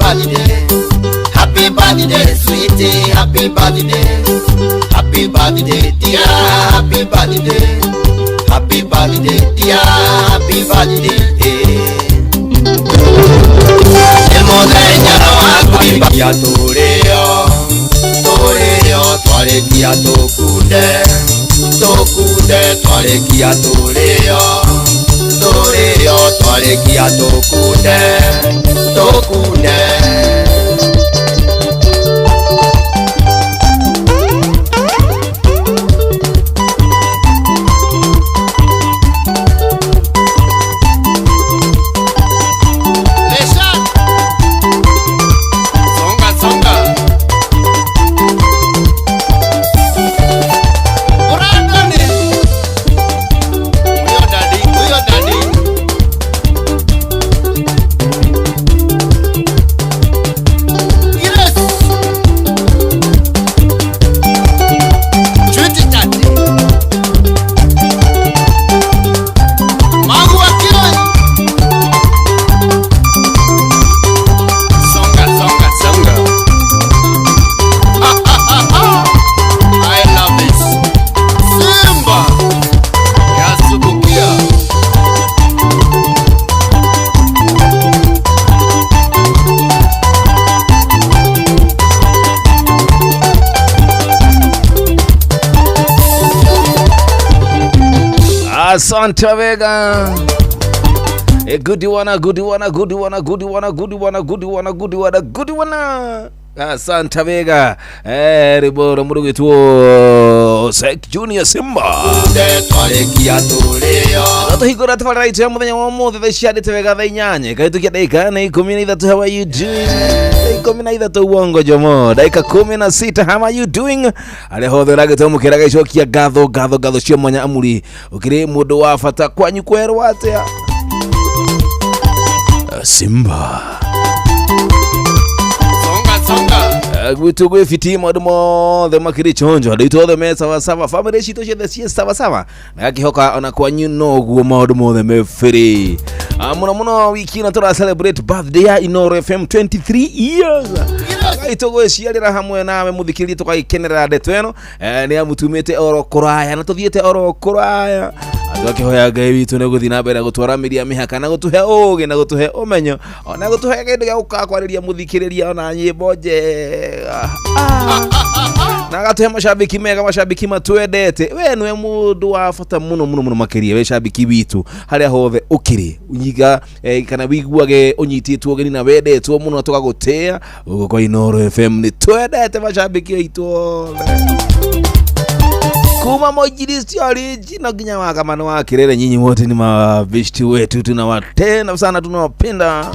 Birthday, happy birthday, sweetie, happy birthday, happy birthday, dear, happy birthday, happy birthday, dear, happy birthday. Nĩ mũthenya wa kwĩbakia tũrĩo, tũrĩo, twarĩkia tũkunde, tũkunde, twarĩkia tũrĩo, tũrĩo, twarĩkia tũkunde, tũkunde. Lesha. Songa songa. Uradani. Huyo dadi, huyo dadi. Yes. Chwiti tati. Magu akiroi. Songa, songa, songa. I love this. Simba yasubukia. Asante Vega. A good one, a good one, a good one, a good one, a good one, a good one, a good one, a good one. Asante Vega. Riboro murugitwo Sek Junior Simba. Twarĩkia tũrĩo. Tũhingũra tabarĩra itũ ya mũthenya wa ũmũthĩ thaa ciandĩte wega thaa 8 kahĩtũkia ndagĩka nĩ 13. How are you doing? 13 uongo jomo, ndagĩka 16. How are you doing? Arĩa hothe ũragĩtwamũkĩra gaicokia ngatho ngatho ngatho cia mwanya amuri ũkĩrĩ mũndũ wa bata kwanyu kwerwo atĩa Simba. Songa songa. Gwitũ gwĩ fiti, maũndũ mothe makĩrĩ chonjo, andũ aitũ othe me sawasawa, bamĩrĩ citũ ciothe ciĩ sawasawa, na gakĩhoka ona kwanyu noguo maũndũ mothe me free. Mũno mũno wiki ĩno tũra celebrate birthday ya Inoro FM, 23 years gaitũ gwĩciarĩra hamwe nawe mũthikĩrĩria, tũgagĩkenerera ndeto ĩno. Nĩ amu tumĩte oro kũraya na tũthiĩte oro kũraya, tũgakĩhoya Ngai witũ nĩ gũthiĩ na mbere gũtwaramĩria mĩhaka na gũtũhe ũgĩ na gũtũhe ũmenyo ona gũtũhe kĩndũ gĩa gũkaga kwarĩria mũthikĩrĩria ona nyĩmbo njega. Na agatũhe macambĩki mega, macambĩki matwendete. We nĩwe mũndũ wa bata mũno mũno mũno makĩria, we cambĩki witũ harĩa hothe ũkĩrĩ nyiga kana wiguage ũnyitĩtwo ũgeni na wendetwo mũno tũgagũtĩa gũkũ kwa Inoro FM. Nĩ twendete macambĩki aitũ othe kuma mwinjilisti original nginya wakamano wa Kirere, nyinyi wote ni mabeshti wetu, tunawatenda sana, tunawapenda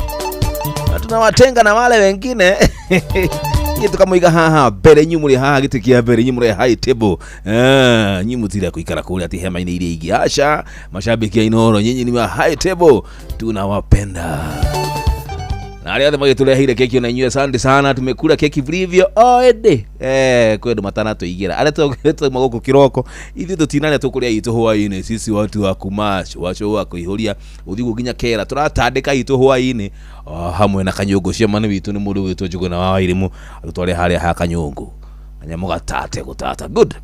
na tunawatenga na wale wengine. Ithuĩ tukamũiga haha mbere, inyuĩ mũrĩ haha gĩtĩ kĩa mbere, inyuĩ mũrĩ high table. Inyuĩ mũtire kũikara kũrĩa ati hema-inĩ iria ingĩ, aca. Mashabiki a Inoro, nyinyi ni wa high table, tunawapenda. Na arĩa othe magĩtũreheire keki, ona inyuĩ asante sana, tumekula keki vilivyo oende. Kwĩ andũ matanatũigĩra arĩa twauma gũkũ kĩroko, ithuĩ tũtinarĩa, tũkũrĩa itũ hwaĩ-inĩ. Sisi watu wa kumash waco wa kũihũria gũthiĩ nginya kera tũratandĩka itũ hwaĩ-inĩ o, hamwe na kanyũngũ. Ciamani witũ nĩ mũndũ gwĩtwo Njũgũna wa Wairimu, atũtware harĩa ha kanyũngũ kanyamũ gatate gũtata good.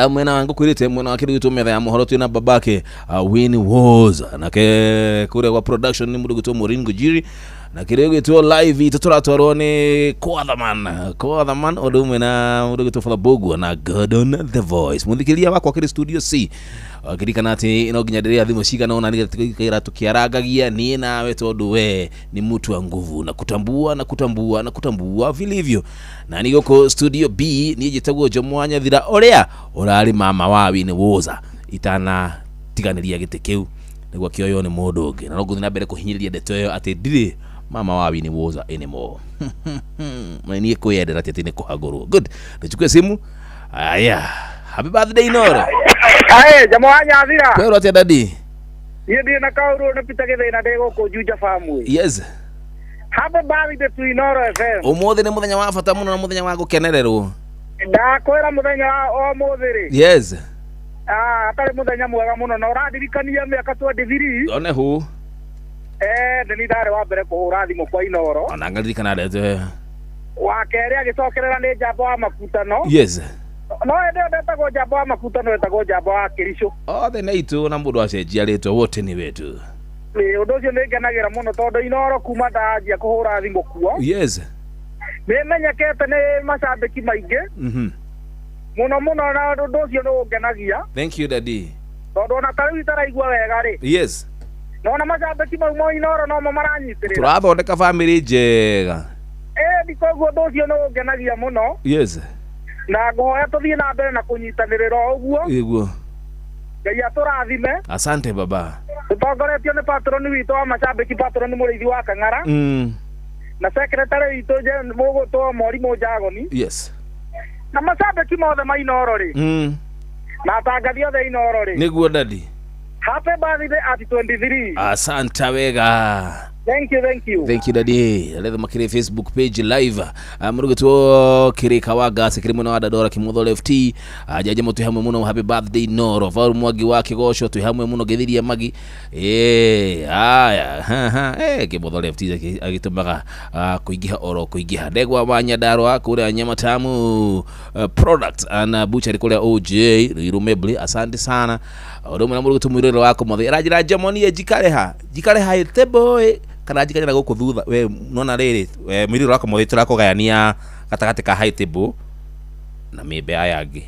Mwena wa ngũkwĩrĩte mwena wa kĩndũ gĩtwo metha ya mohoro twĩna babake Win Wars, nake kũrĩa gwa production nĩ mũndũ gwĩtwo Maureen Ngujiri, na kĩrĩa gĩtwo live itũ tũratwarwo nĩ Kwathaman Kwathaman, ũndũ ũmwe na mũndũ gwĩtwo Father Bogwa na Gordon the Voice. Mũthikĩria wakwa kĩrĩ studio C, akĩririkana atĩ no nginya ndĩrĩa thimũ cigana ũna nĩgetha tũgaikara tũkĩarangagia niĩ nawe, tondũ we ni mtu wa nguvu na kutambua na kutambua na kutambua vilivyo. Na nĩ gũkũ studio B niĩ njĩtagwo Jomo Nyathira, ũrĩa ũrarĩ mama wa Winnie Woza itanatiganĩria gĩtĩ kĩu nĩguo akĩoywo nĩ mũndũ ũngĩ, na no ngũthiĩ na mbere kũhinyĩrĩria ndeto ĩyo atĩ ndirĩ mama wa Winnie Woza anymore na niĩ kwĩyendera atĩ nĩ kũhagũrwo. Good, nichukue simu. Aya, happy birthday Inoro. Ae, Jomo wa Nyathira. Kwĩrwo atĩa, daddy? Niĩ ndirĩ na kaũndũ, nĩ Peter Gĩthĩna, ndĩ gũkũ Juja Farmway. Yes. Happy birthday to Inoro FM. Ũmũthĩ nĩ mũthenya wa bata mũno na mũthenya wa gũkenererwo. Ndakwĩra mũthenya wa ũmũthĩ rĩ. Yes. Ah, atarĩ mũthenya mwega mũno na ũrandirikania mĩaka 23. One hu. Nĩ niĩ ndarĩ wa mbere kũhũra thimũ kwa Inoro. Ona ngaririkana ndete. Wa kerĩ agĩcokerera nĩ Njambo wa Makutano. Yes. No hĩndĩ ĩyo ndetagwo Njambo wa Makutano, etagwo Njambo wa Kĩricũ. Othe nĩ aitũ na mũndũ acenjia rĩtwa wote nĩ wetu. Ĩ, ũndũ ũcio nĩ ngenagĩra mũno tondũ Inoro kuma ndanjia kũhũra thimũ kuo Yes. nĩ menyekete nĩ macambĩki maingĩ mũno mũno, na ũndũ ũcio nĩ ũngenagia. Thank you, daddy. Tondũ ona ta rĩu itaraigua wega rĩ, Yes. nona macambĩki mau ma Inoro nomo maranyitĩrĩra. Tũrathondeka family njega. Ĩni, koguo ũndũ ũcio nĩ ũngenagia mũno. Yes. Na ngũhoya tũthiĩ na mbere na kũnyitanĩrĩra o ũguo. Iguo. Ngai atũrathime. Asante, baba. Tũtongoretio nĩ patroni witũ wa macambĩki, patroni Mũrĩithi wa Kang'ara, na secretary witũ mũgũtwo Morimũ Njagoni, na macambĩki mothe ma Inoro rĩ, na atangathi othe Inoro rĩ. Nĩguo, daddy. Happy birthday at 23. Asante wega. Thank you, thank you. Thank you, daddy. Aretha makiri Facebook page live. Murugitwo kirika wa gas kiri mwena wa Dadora Kimotho Left. Jaje mutu hamwe muno, happy birthday Noro. Varu Mwangi wa Kigoco twi hamwe muno githiria magi. Haya. Ha ha. Kimotho Left agitumaga kuingiha oro kuingiha. Ndegwa wa Nyandarua kuria nyama tamu products and butchery kuria OJ Ruiru Mebli, asante sana. Ũndũ na mũrugitwo mwirĩro wako mothe. Aranjĩra Njamoni njikare ha. Njikare ha table kana njikare na gũkũ thutha. We nona rĩrĩ, we mwirĩro wako mothe tũrakũgayania gatagatĩ ka high table na mĩembe aya angĩ.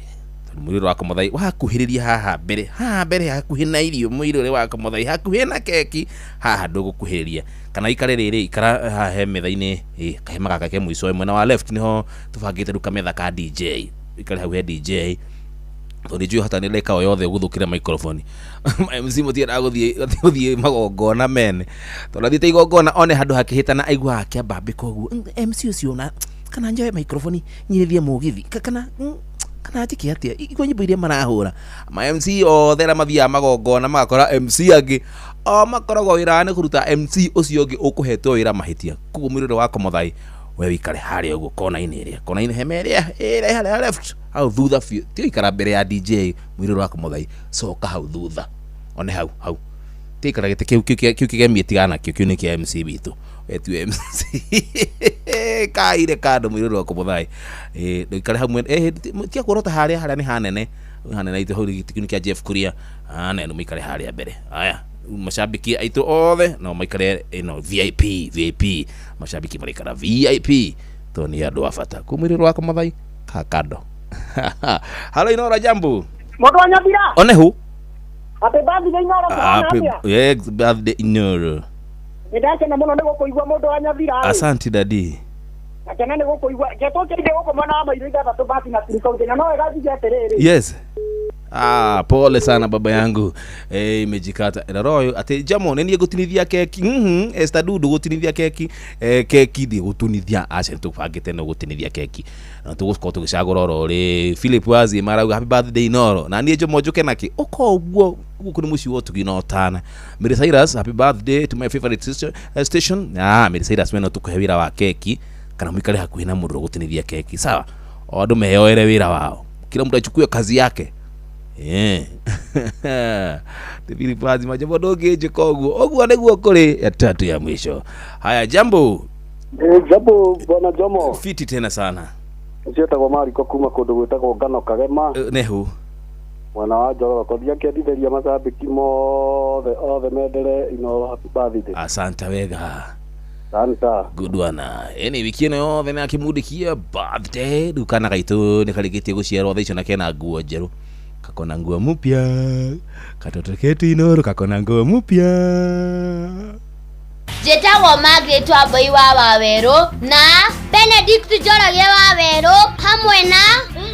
Tondũ mwirĩro wako mothe wakuhĩrĩria haha mbere, haha mbere hakuhĩ na irio, mwirĩro wako mothe hakuhĩ na keki, haha ndũgũkuhĩrĩria. Kana ikare rĩrĩ, ikara haha he metha-inĩ, kahema gaka ke mũico mwena wa left nĩho tũbangĩte rĩu kametha ka DJ. Ikare hau he DJ. Tondũ njũĩ hata nĩ ndagĩka o yothe ũgũthũkĩra microphone. MC mũtiendaga gũthiĩ magongona mene. Tondũ athiĩte igongona one handũ hakĩhĩtana aiguaga akĩambambĩka ũguo. MC ũcio ona kana njoe microphone nyirĩrie mũgithi kana kana njĩke atĩa igua nyĩmbo iria marahũra. Ma MC othe arĩa mathiaga magongona magakora MC angĩ o makoragwo wĩra nĩ kũruta MC ũcio ũngĩ ũkũhetwo wĩra mahĩtia. Koguo mwĩrĩ wako Mũthai we wikare harĩa ũguo kona-inĩ ĩrĩa, kona-inĩ hema ĩrĩa ĩrĩa harĩa left hau thutha biũ, ti ikara mbere ya DJ mwĩrĩ wako Mũthai, coka hau thutha one hau hau, ti ikara gĩtĩ kĩu kĩu kĩgemie tigana nakĩo, kĩu nĩ kĩa MC witũ wetu MC kaire kando mwĩrĩ wako Mũthai. Ndũikare hau mwena, tia kuorota harĩa, harĩa nĩ hanene hanene itũ hau, gĩtĩ kĩu nĩ kĩa Jeff Kuria hanene, mũikare harĩa mbere. Haya, mashabiki aitũ othe no maikare ĩno VIP, VIP mashabiki maraikara VIP tondũ nĩ andũ a bata. Kũ mwĩrĩ wako Mũthai kakando. Halo Inoro, jambo. Mũndũ wa Nyabira. One hu. Happy birthday Inoro. Happy birthday Inoro. Nĩndakena mũno nĩ gũkũigua mũndũ wa Nyabira. Asante, daddy. Ndakena nĩ gũkũigua. Ngetũkĩire gũkũ mwena wa Mairũ ithathatũ basi na Sirikauti na no wega njuge atĩrĩrĩ. Yes. Pole sana baba yangu. Imejikata. Royo ati jamo nĩ niĩ ngũtinithia keki. Esther Dudu gũtinithia keki. Keki ndi gũtinithia aca tũbangĩte no gũtinithia keki. Na tũgũkorwo tũgĩcagũra oro rĩ. Philip Wazi marauga happy birthday Inoro. Na niĩ Jomo njũke nake. Ũka ũguo gũkũ nĩ mũciĩ wa ũtugi na ũtana. Mary Cyrus, happy birthday to my favorite station. Mary Cyrus we no tũkũhe wĩra wa keki kana mũikare hakuhĩ na mũndũ ũgũtinithia keki. Sawa? O andũ meyoere wĩra wao. Kila mtu achukue kazi yake. Philip Wazi majambo ndũngĩnjĩka ũguo. Ũguo nĩguo kũrĩ ya tatu ya mwisho. Haya, jambo. Jambo bwana Jomo. Fiti tena sana. Ciĩtagwo Mariko kuma kũndũ gwĩtagwo Ngano Kagema. Nehu. Mwena wa Njororo kothia kĩendithĩria macambĩki mothe othe mendere Inoro happy birthday. Asante wega. Asante. Good one. Eni wiki ĩno yothe nĩ akĩmundikia birthday. Rĩu kana gaitũ nĩ karĩkĩtie gũciarwo thaa icio na kena nguo njerũ. Kakona nguo mpya. Katoto ketu Inoro kakona nguo mpya. Njĩtagwo Margaret Wambui wa Wawerũ na Benedict Njoroge wa Wawerũ hamwe na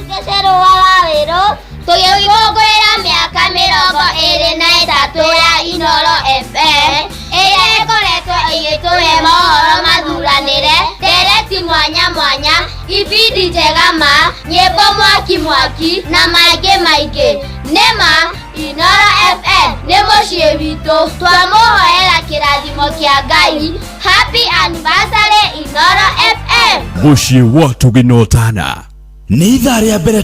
Ruth wa Wawerũ tũgĩkũngũĩra mĩaka 23 ya Inoro FM ĩrĩa ĩkoretwo ĩgĩtũhe mohoro mathuranĩre, ndereti mwanya mwanya, ibindi njega ma, nyĩmbo mwaki mwaki na maingĩ maingĩ. Nĩma Inoro FM nĩ mũciĩ witũ, twamũhoera kĩrathimo kĩa Ngai. Happy anniversary Inoro FM. Mũciĩ wa ũtugi na ũtana. Nĩ ithaa rĩa mbere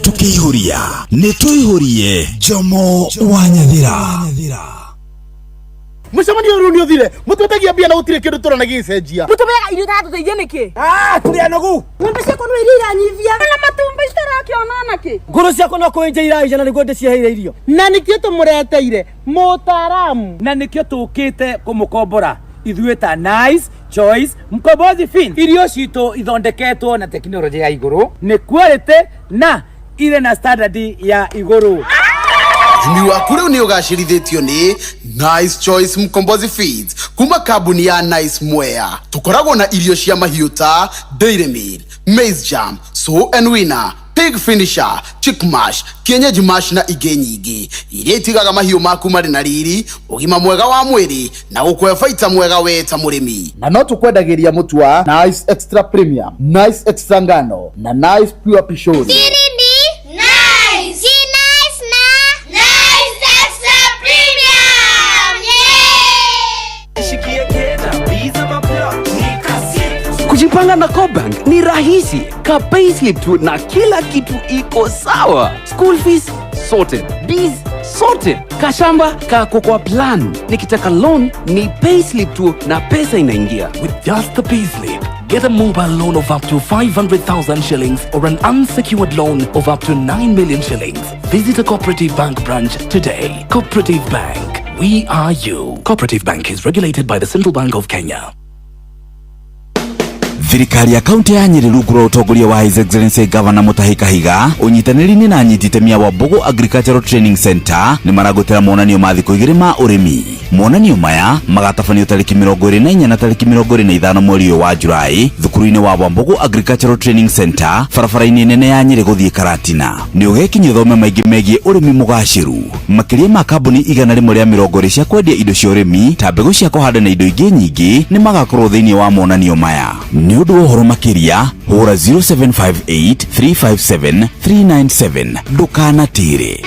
Mũcemanio ũyũ nĩ ũthire. Mũtwetagia mbia na gũtirĩ kĩndũ tũrona gĩgĩcenjia. Mũtũmĩaga irio itatũteithia nĩkĩ? Ah, tũrĩ anogu. Ng'ombe ciakwa no iria iranyivia. Na matumbĩ citarakĩona nakĩ? Ngũrũ ciakwa no kũenja iraija na nĩguo ndĩciheire irio. Na nĩkĩo tũmũreteire mũtaaramu. Na nĩkĩo tũkĩte kũmũkombora ithuĩ ta Nice Choice Mkombozi Feeds. Irio citũ ithondeketwo na tekinoronjĩ ya igũrũ, nĩ quality na irĩ na standard ya igũrũ. Ũrĩmi waku rĩu nĩ ũgacĩrithĩtio nĩ Nice Choice Mkombozi Feeds kuma kambuni ya Nice Mwea. Tũkoragwo na irio cia mahiũ ta Dairy Meal, Maize Jam, Sow and Winner, Pig Finisher, Chick Mash, Kienyeji Mash na ingĩ nyingĩ iria itigaga mahiũ maku marĩ na riri, ũgima mwega wa mwĩrĩ na gũkũhe baita mwega we ta mũrĩmi. Na no tũkwendagĩria mũtu wa Nice Extra Premium, Nice Extra Ngano na Nice Pure Pishori. Siri ni nice. Si nice na Nice Extra Premium. Yeah! Kujipanga na CoBank ni rahisi. Ka payslip tu na kila kitu iko sawa. School fees sorted, biz sorted, kashamba kako kwa plan. Nikitaka loan ni payslip tu na pesa inaingia. With just the payslip, get a mobile loan of up to 500,000 shillings or an unsecured loan of up to 9 million shillings. Visit a Cooperative Bank branch today. Cooperative Bank, we are you. Cooperative Bank is regulated by the Central Bank of Kenya. Thirikari ya kaunti ya Nyeri rungu rwa ũtongoria wa His Excellency Governor Mutahi Kahiga ũnyitanĩri-inĩ na anyiti itemi a Wambugu Agricultural Training Center nĩ maragũtĩra monanio ma thikũ igĩrĩ ma ũrĩmi. Monanio maya magatabanio tarĩki 24 na tarĩki 25 mweri ũyũ wa Julai thukuru-inĩ wa Wambugu Agricultural Training Center barabara-inĩ nene ya Nyeri gũthiĩ Karatina. Nĩ ũgekinyia ũthome maingĩ megiĩ ũrĩmi mũgacĩru. Makĩria ma kambuni 120 cia kwendia indo cia ũrĩmi ta mbegũ cia kũhanda na indo ingĩ nyingĩ nĩ magakorwo thĩinĩ wa monanio maya. Nĩ ũndũ wa ũhoro makĩria hũra 0758 357 397 ndũkanatĩre.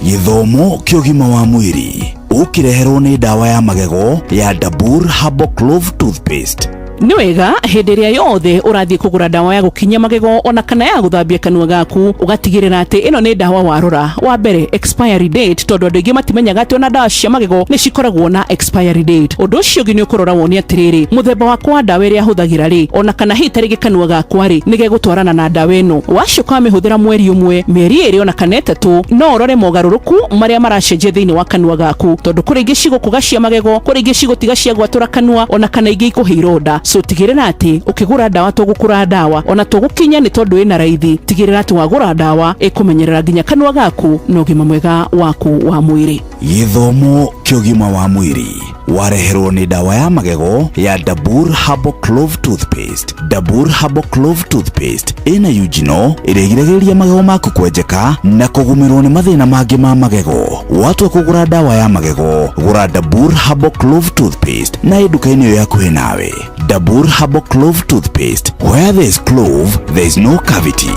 Gĩthomo kĩa ũgima wa mwĩrĩ ũkĩreherwo nĩ ndawa ya magego ya Dabur Herbal Clove Toothpaste. Nĩ wega hĩndĩ ĩrĩa yothe ũrathiĩ kũgũra ndawa ya gũkinyia magego ona kana ya gũthambia kanua gaku ũgatigĩrĩra atĩ ĩno nĩ ndawa warora. Wa mbere expiry date, tondũ andũ aingĩ matimenyaga atĩ ona ndawa cia magego nĩ cikoragwo na expiry date. Ũndũ ũcio ũngĩ nĩ ũkũrora wone atĩrĩrĩ, mũthemba wakwa wa ndawa ĩrĩa hũthagĩra rĩ, ona kana hihi tarĩngĩ kanua gakwa rĩ, nĩ gegũtwarana na ndawa ĩno. Wacoka wamĩhũthĩra mweri ũmwe, mĩeri ĩrĩ ona kana ĩtatũ, no ũrore mogarũrũku marĩa maracenjia thĩinĩ wa kanua gaku, tondũ kũrĩ ingĩ cigũkũga cia magego, kũrĩ ingĩ cigũtiga cia gwatũra kanua, ona kana ingĩ ikũhe ironda. So tigĩrĩra atĩ ũkĩgũra ndawa tũgũkũra ndawa ona tũgũkinya nĩ tondũ ĩna raithi, tigĩrĩra atĩ wagũra ndawa ĩkũmenyerera nginya kanua gaku na ũgima mwega waku wa mwĩrĩ. Gĩthomo kĩa ũgima wa mwĩrĩ wareherwo nĩ ndawa ya magego ya Dabur Herbal Clove Toothpaste. Dabur Herbal Clove Toothpaste ĩna eugenol ĩrĩa ĩgiragĩrĩria magego maku kwenjeka na kũgũmĩrwo nĩ mathĩna mangĩ ma magego. Watua kũgũra ndawa ya magego, gũra Dabur Herbal Clove Toothpaste na ĩ nduka-inĩ ĩyo hakuhĩ nawe. Dabur Herbal Clove Toothpaste, where there is clove, there is no cavity.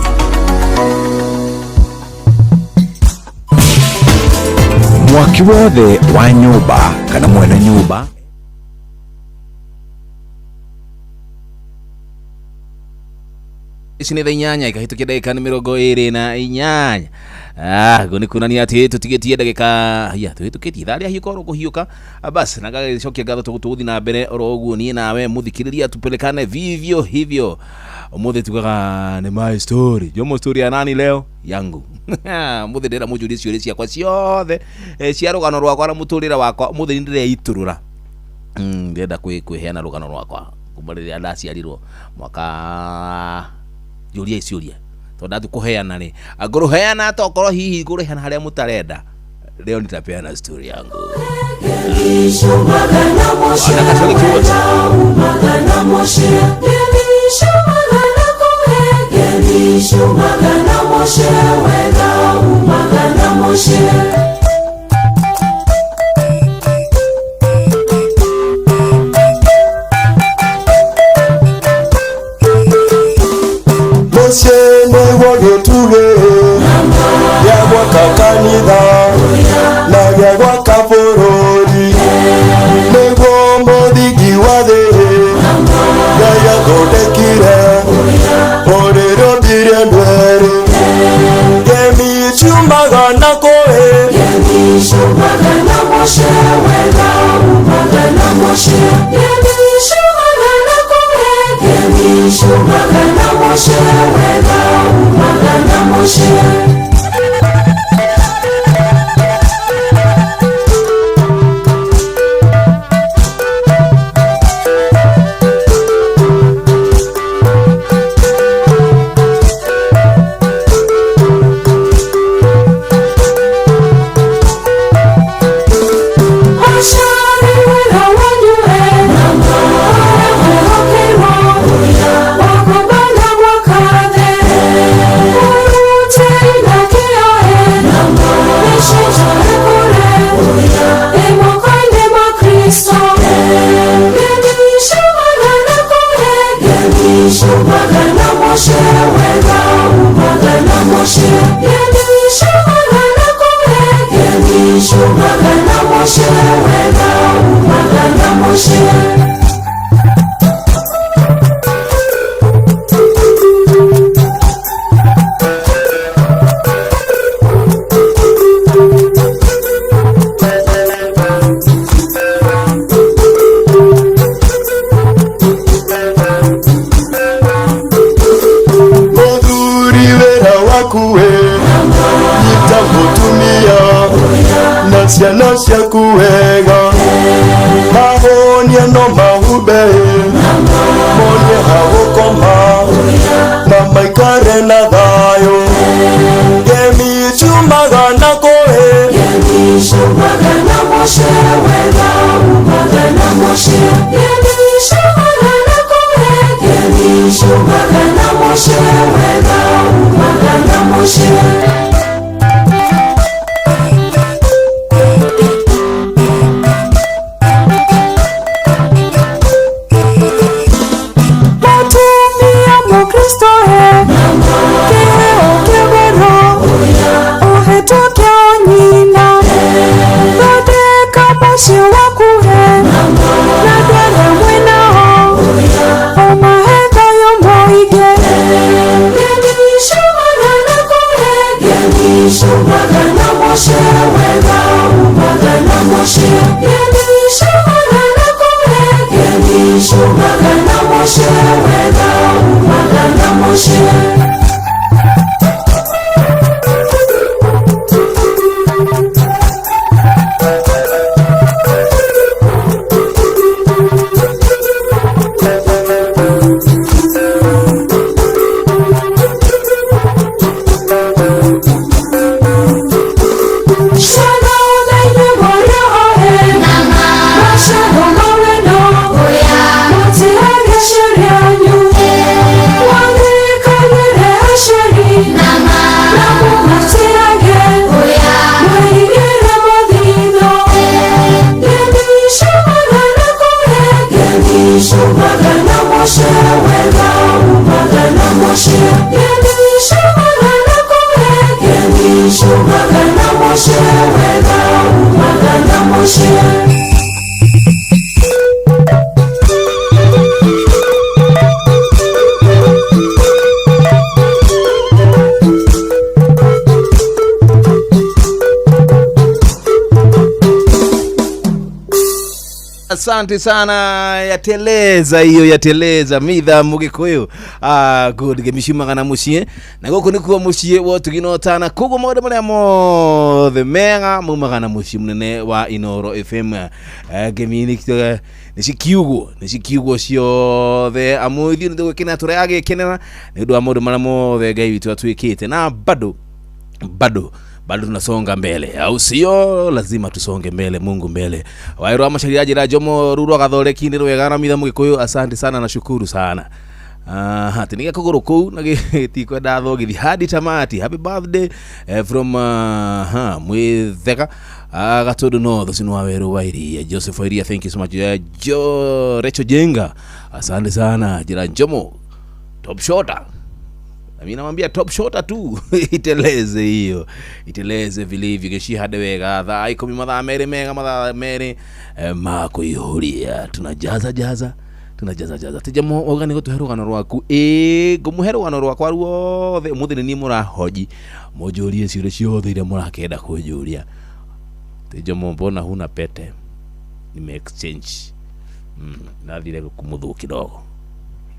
Mwaki wothe wa nyũmba kana mwene nyũmba ici nĩ thaa inyanya ikahĩtũkia ndagĩka nĩ 28. Guo nĩ kuonania atĩ tũtigĩtie ndagĩka ya tũhĩtũkĩtie ithaa rĩa hiũka oro kũhiũka. Bas na ngagĩcokia ngatho tũgũthiĩ na mbere oro ũguo niĩ nawe mũthikĩrĩria tupelekane vivyo hivyo. Ũmũthĩ tugaga nĩ my story. Jomo story ya nani leo? Yangu. Mũthĩ ndĩrenda mũnjũrie ciũria ciakwa ciothe cia rũgano rwakwa na mũtũrĩre wakwa. Ũmũthĩ nĩ ndĩreitũrũra. Ndĩrenda kwĩheana rũgano rwakwa kuma rĩrĩa ndaciarirwo mwaka. Njũria ciũria tondũ ndathiĩ kũheana rĩ, ngũrũheana tokorwo hihi ngũrũheana harĩa mũtarenda. Leo nitapeana story yangu. Mũciĩ nĩguo gĩtugĩ gĩa gwaka kanitha na gĩa gwaka bũrũri, nĩguo mũthingi wa thĩ Ngai athondekire ũrĩrĩ ũthire ndwere. Ngemi ciumaga na kũĩ, Ciana ciaku wega Mahonie no mahube Monie hagũkoma Na maikare na thayũ Ngemi ciumaga na kũĩ Ngemi ciumaga na mũciĩ wega umaga na mũciĩ Ngemi ciumaga na kũĩ Ngemi ciumaga na mũciĩ wega umaga na mũciĩ. Asante sana, yateleza hiyo, yateleza mitha mugikuyu. Good gemishimaga na muciĩ na gũkũ nĩkuo mũciĩ wa ũtugi na ũtana, koguo maũndũ marĩa mothe mega maumaga na mũciĩ mũnene wa Inooro FM. Ngemi nĩ cikiugwo ciothe, amu ithuĩ nĩtũgũkenera tũragĩkenera nĩ ũndũ wa maũndũ marĩa mothe Ngai witũ atwĩkĩte, na bado bado bado tunasonga mbele, au sio? Lazima tusonge mbele, Mungu mbele. Wairo wa macaria njira Jomo Ruru gathoreki ni rwega na mitha mugikuyu, asante sana na shukuru sana. Tiniga kuguru kuu na gitikwenda thogithi hadi tamati. Happy birthday from Mwithega Gatundu North, sinu wa Weru wa Iria, Joseph Iria, thank you so much. Jo Recho Jenga, asante sana. Jira Jomo top shotter. Mimi namwambia top shotter tu. Iteleze hiyo, iteleze vilivyo gicihande wega. Thaa 10 mathaa merĩ mega, mathaa merĩ ma kũihũria. Tunajaza jaza, tunajaza jaza. Tijamo wauga nĩ gũtũhe rũgano rwaku. Ĩĩ ngũmũhe rũgano rwakwa ruothe ũmũthĩ nĩ niĩ mũrahoji mũnjũrie ciũria ciothe iria mũrakenda kũnjũria. Tijamo, mbona huna pete? Nime exchange. Nathire gũkumuthwo kidogo,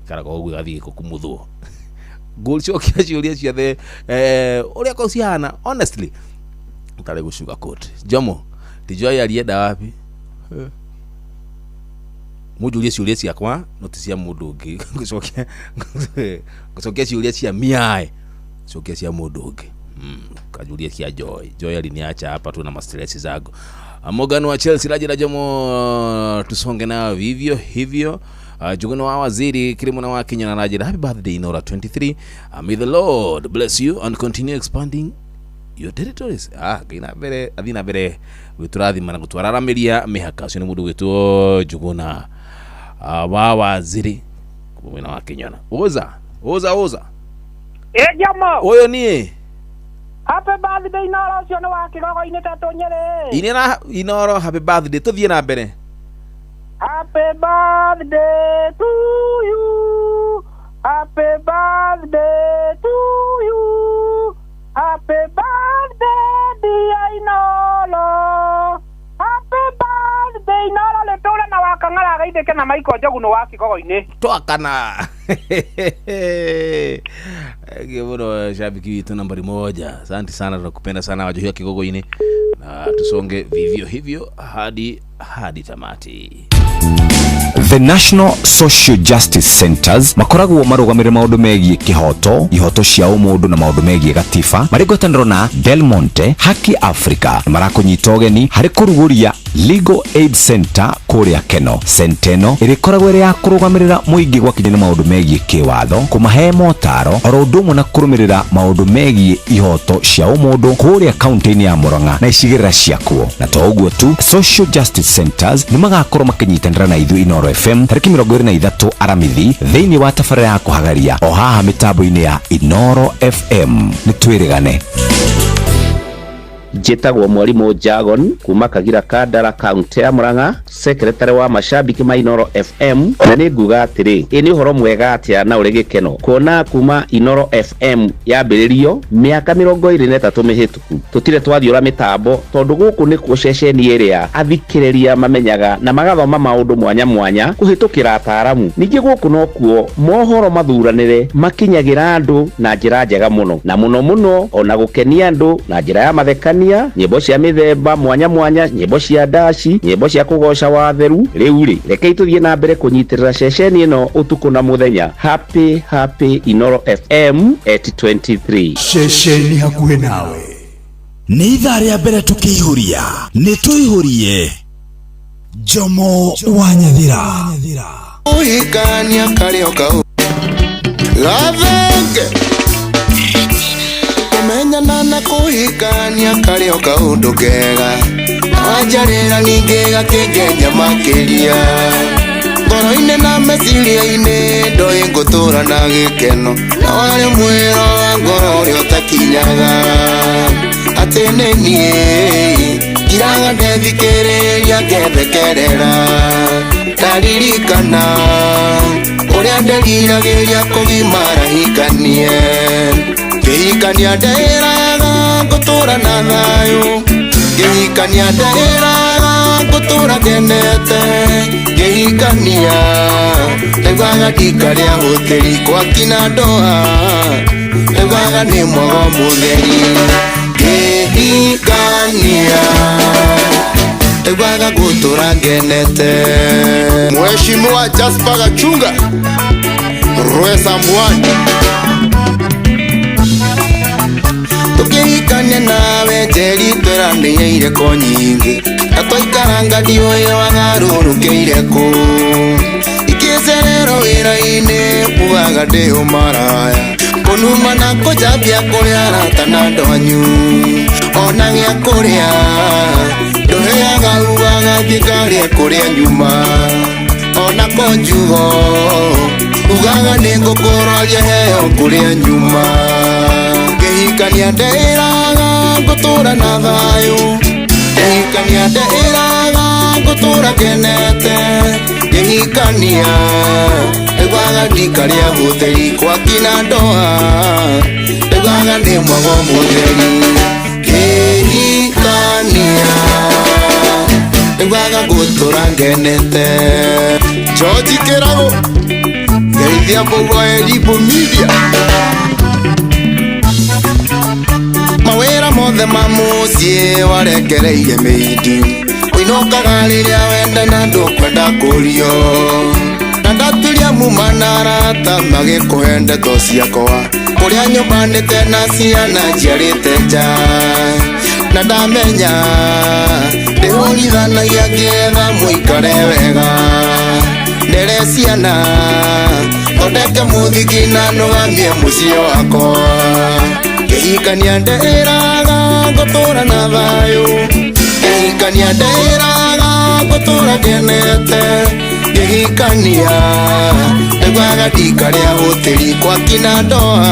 ikaraga ũguo gathiĩ gũkumuthwo. Ngũcokia ciũria ciothe ũrĩa ko cihana, honestly utarĩ gũcuga coat. Jomo Tijoy alienda wapi? Mũnjũrie ciũria ciakwa no ti cia mũndũ ũngĩ. Ngũcokia ciũria cia miae, cokia cia mũndũ ũngĩ. Kajuria cia Joy. Joy aliniacha hapa tu na mastress zangu. Morgan wa Chelsea rajira Jomo, tusonge nayo vivyo hivyo. Jugano wa waziri Kilimo na wa Kenya na rajira happy birthday Inooro 23. May the Lord bless you and continue expanding your territories. Gina mbere athina mbere gwiturathima na gutwararamiria mihaka. Ucio ni mundu gwitwo Juguna wa waziri mwena wa Kenya. Oza oza oza. Jomo uyu ni happy birthday Inooro, ucio ni wa Kigogo-inĩ ta Tũnyĩrĩ. Inera Inooro happy birthday, tuthie na mbere. Happy birthday to you. Happy birthday to you. Happy birthday dear Inooro. Happy birthday Inooro rĩtũre na wakang'ara gaithĩke na Michael Njogu wa Kigogo-inĩ. Twakana. Mũno shabiki wetu nambari moja. Asante sana, tunakupenda sana wajohia Kigogo-inĩ. Na tusonge vivyo hivyo hadi tamati. The National Social Justice Centers makoragwo marugamire maundu megie kihoto, ihoto cia umundu na maundu megie gatiba mari ngwataniro na Del Monte Haki Africa marakunyita ugeni hari kuruguria Legal Aid Center kuria Keno. Senteno irikoragwo iri ya kurugamirira muingi gwakinya ni maundu megie kiwatho, kumahe motaro oro undu umwe na kurumirira maundu megie ihoto cia umundu kuria kaunti-ini ya Murang'a na icigirira ciakuo. Na to uguo tu, Social Justice Centers ni magakorwo makinyitanira na ithuĩ Inooro FM tariki 23 Aramithi thiini wa tabarĩra ya kuhagaria o haha mitambo-ini ya Inooro FM. Nĩ twĩrĩgane. Njĩtagwo Mwalimu Jagon kuma Kagira Kandara kaunti ya Murang'a, secretary wa mashabiki ma Inooro FM, na nĩ nguga atĩrĩ, ĩ nĩ ũhoro mwega atĩa na ũrĩ gĩkeno kuona kuma Inooro FM yambĩrĩrio mĩaka 23 mĩhĩtũku tũtirĩ twathiũra mĩtambo, tondũ gũkũ nĩkuo ceceni ĩrĩa athikĩrĩria mamenyaga na magathoma maũndũ mwanya mwanya kũhĩtũkĩra ataaramu. Ningĩ gũkũ nokuo mohoro mathuranĩre makinyagĩra andũ na njĩra njega mũno, na mũno mũno ona gũkenia andũ na njĩra ya mathekania, nyĩmbo cia mĩthemba mwanya mwanya, nyĩmbo cia ndaci, nyĩmbo cia kũgoca watheru. Rĩu rĩ, rekei tũthiĩ na mbere kũnyitĩrĩra ceceni ĩno ũtukũ na mũthenya. Happy happy Inooro FM at 23. Ceceni hakuhĩ nawe. Nĩ ithaa rĩa mbere tũkĩihũria, nĩ tũihũrie Jomo wa Nyathira. Ũhikania karĩ o kau gathenge kũmenyana na kũhikania karĩ o kaũndũ kega, wanjarĩra ningĩ gakĩngenia makĩria ngoro-inĩ na meciria-inĩ ndoĩ ngũtũra na gĩkeno, na warĩ mwĩro wa ngoro ũrĩa ũtakinyaga atĩ nĩ niĩ ngiraga ndethikĩrĩria ngethekerera, ndaririkana ũrĩa nderiragĩria kũgimara hikanie, ngĩhikania ndeĩraga ngũtũra na thayũ, ngĩhikania ndeĩraga ngũtũra ngenete, ngĩhikania ndaiguaga ndikarĩa hũtĩri gwakina ndoa, ndaiguaga nĩ mwago mũtheri, ngĩhikania ndaiguaga ngũtũra ngenete. Mheshimiwa Jasper Gachunga Rwesa Mwani, tukihikania nawe Njeri tweranĩire ko nyingĩ, na twaikaranga ndiũĩ wagarũrũkĩire kũ, ingĩcererwo wĩra-inĩ ugaga ndĩ ũmaraya, kũnuma na kũnjambia kũrĩa arata na andũ anyu, ona gĩa kũrĩa ndũheaga ugaga thiĩ ngarĩe kũrĩa nyuma, ona konjugo ugaga nĩ ngũkũroria heo kũrĩa nyuma, ngĩhikania ndeĩraga ngũtũra na thayũ, ngĩhikania ndeĩraga ngũtũra ngenete, ngĩhikania ndaiguaga ndikarĩa hũthĩri gwakina ndoa, ndaiguaga nĩ mwago mũtheri, ngĩhikania ndaiguaga ngũtũra ngenete. George Kĩrago geithia Mbũgua Elimu Media. Mawĩra mothe ma mũciĩ warekereirie mĩindi, ũinũkaga rĩrĩa wenda na ndũkwenda kũrio, na ndaturia muma na arata magĩkũhe ndeto ciakwa, kũrĩa nyũmbanĩte na ciana njiarĩte nja, na ndamenya ndĩhũrithanagia ngĩetha mũikare wega, ndere ciana thondeke mũthiki na nũgamie mũciĩ wakwa, ngĩhikania ndeĩraga ngũtũra na thayũ, ngĩhikania ndeĩraga ngũtũra ngenete, ngĩhikania ndaiguaga ndikarĩa hũtĩri gwakina ndoa,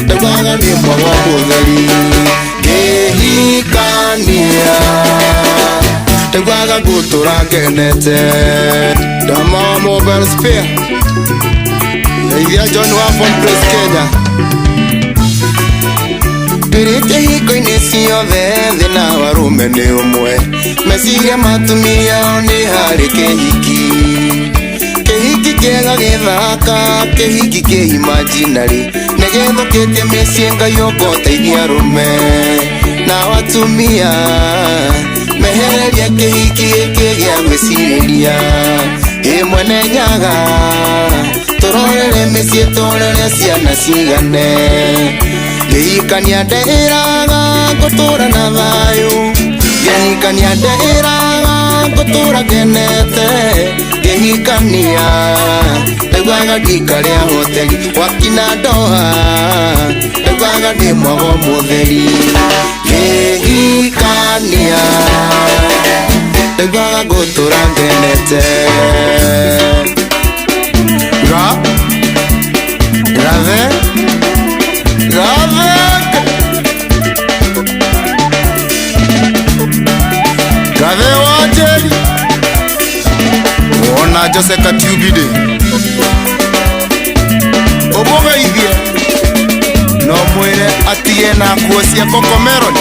ndaiguaga nĩ mwago mũtheri, ngĩhikania ndaiguaga ngũtũra ngenete. Dama Mobile Spare Geithia John wa Phone Press Kenya. Ndĩrĩte hiko-inĩ ciothe thĩ na warũme nĩ ũmwe, meciria ma atumia ao nĩ harĩ kĩhiki, kĩhiki kĩega gĩthaka, kĩhiki kĩ imaginary, nĩ gĩthũkĩtie mĩciĩ Ngai ũka ũteithie arũme, Na atumia mehereria kĩhiki gĩkĩ gĩa gwĩcirĩria. Ĩ mwene Nyaga tũrorere mĩciĩ tũrere ciana cigane. Ngĩhikania ndeĩraga ngũtũra na thayũ, ngĩhikania ndeĩraga ngũtũra ngenete. Ngĩhikania ndaiguaga ndikarĩa hoteli gwakina ndoha, ndaiguaga ndĩ mwago mũtheri. Ngĩhikania ndaiguaga ngũtũra ngenete. Ga Gathe Gathe Gathe wa Njeri wona Jose Katiubide ũmũgeithie no mwĩre atige na nguo cia Cocomelon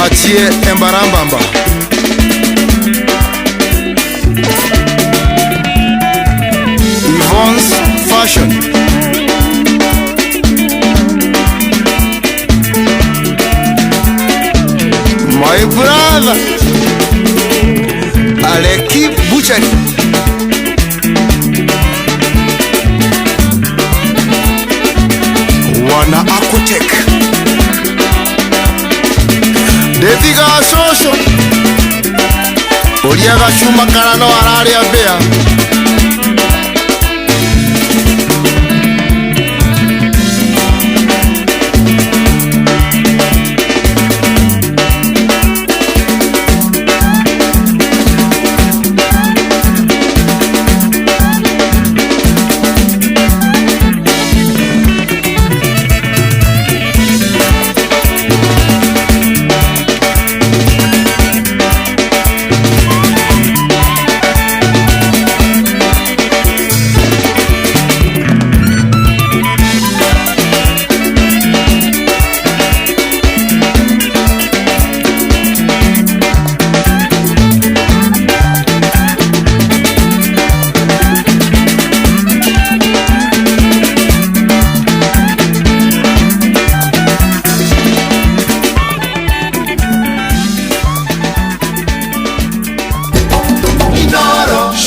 achie embarambamba. Yvonne's Fashion. My brother Aleki Butchery. Wana Aquatech. Ndĩthiga cũcũ ũria gacuma kana no ararĩa mbĩa.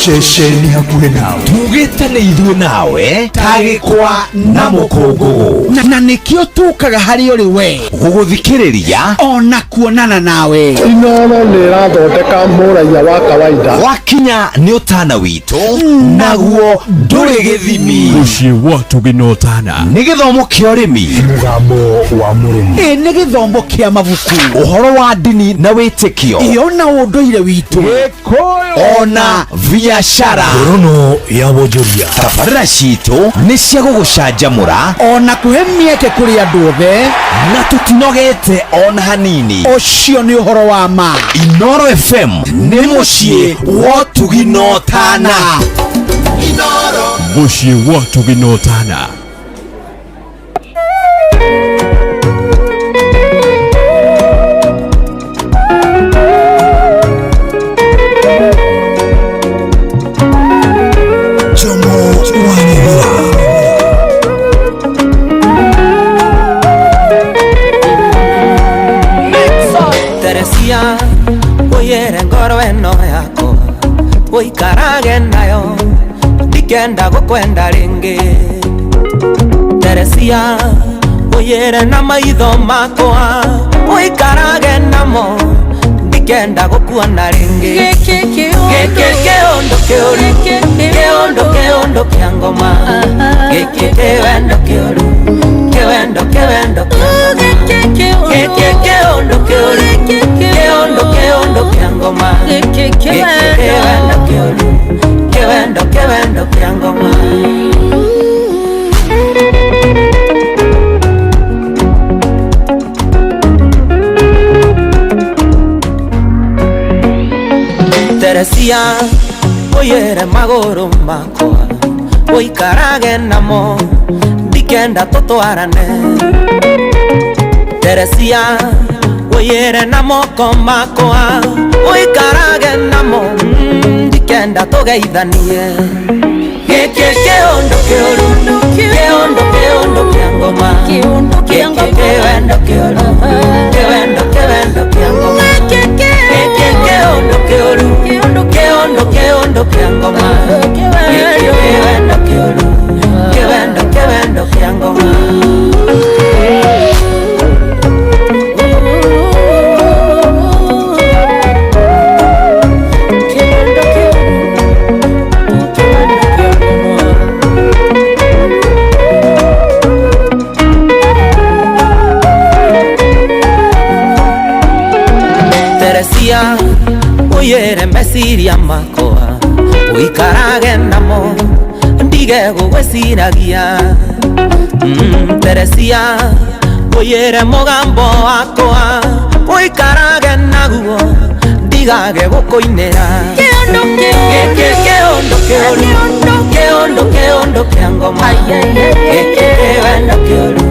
Ceceni hakuhĩ nawe tugĩte nĩ ithuĩ nawe tagĩkwa na mũkũngũgũ na nĩkĩo tũkaga harĩ ũrĩ we gũgũthikĩrĩria ona kuonana nawe. Inoro nĩ ĩrathondeka mũraiya wa kawaida. Wakinya nĩ ũtana witũ naguo ndũrĩ gĩthimi. Mũciĩ wa Ũtugi na Ũtana nĩ gĩthomo kĩa ũrĩmi, mũgambo wa mũrĩmi, ĩ nĩ gĩthomo kĩa mabuku, ũhoro wa ndini na wĩtĩkio, ĩ ona ũndũire witũ, ona biashara, ngorono ya wonjoria. Tabarĩra citũ nĩ cia gũgũcanjamũra ona kũhe mĩeke kũrĩ andũ othe, na tũtinogete ona hanini. Ũcio nĩ ũhoro wa ma. Inoro FM nĩ mũciĩ wa Ũtugi na Ũtana. Mũciĩ wa Ũtugi na Ũtana. Teresia uyere ngoro eno yako uikarage nayo ndikenda gukwenda ringi. Teresia uyere na maitho makwa uikarage namo ndikenda gukuona ringi. Giki kiondo kiuru kiondo kiondo kia ngoma giki kiwendo kiuru kiwendo kiwendo giki kiondo kiuru kiondo kiondo kia ngoma giki kiwendo kiuru kiwendo kiwendo kia ngoma. Teresia uyere maguru makwa uikarage namo ndikenda tutwarane. Teresia uyere na moko makwa uikarage namo ndikenda tugeithanie. Giki kiondo kiuru kiondo kiondo kia ngoma giki kĩa ngoma kĩwendo kĩũru kĩwendo kĩwendo kĩa ngoma gĩkĩ kĩũndũ kĩũru kĩũndũ kĩũndũ kĩa ngoma gĩkĩ kĩwendo kĩũru kĩwendo kĩwendo kĩa ngoma. Teresia uyere meciria makwa uikarage namo ndige gugwiciragia. Teresia uyere mugambo wakwa uikarage naguo ndigage gukuinira. Gĩkĩ kĩũndũ kĩũru kĩũndũ kĩũndũ kĩa ngoma gĩkĩ kĩwendo kĩũru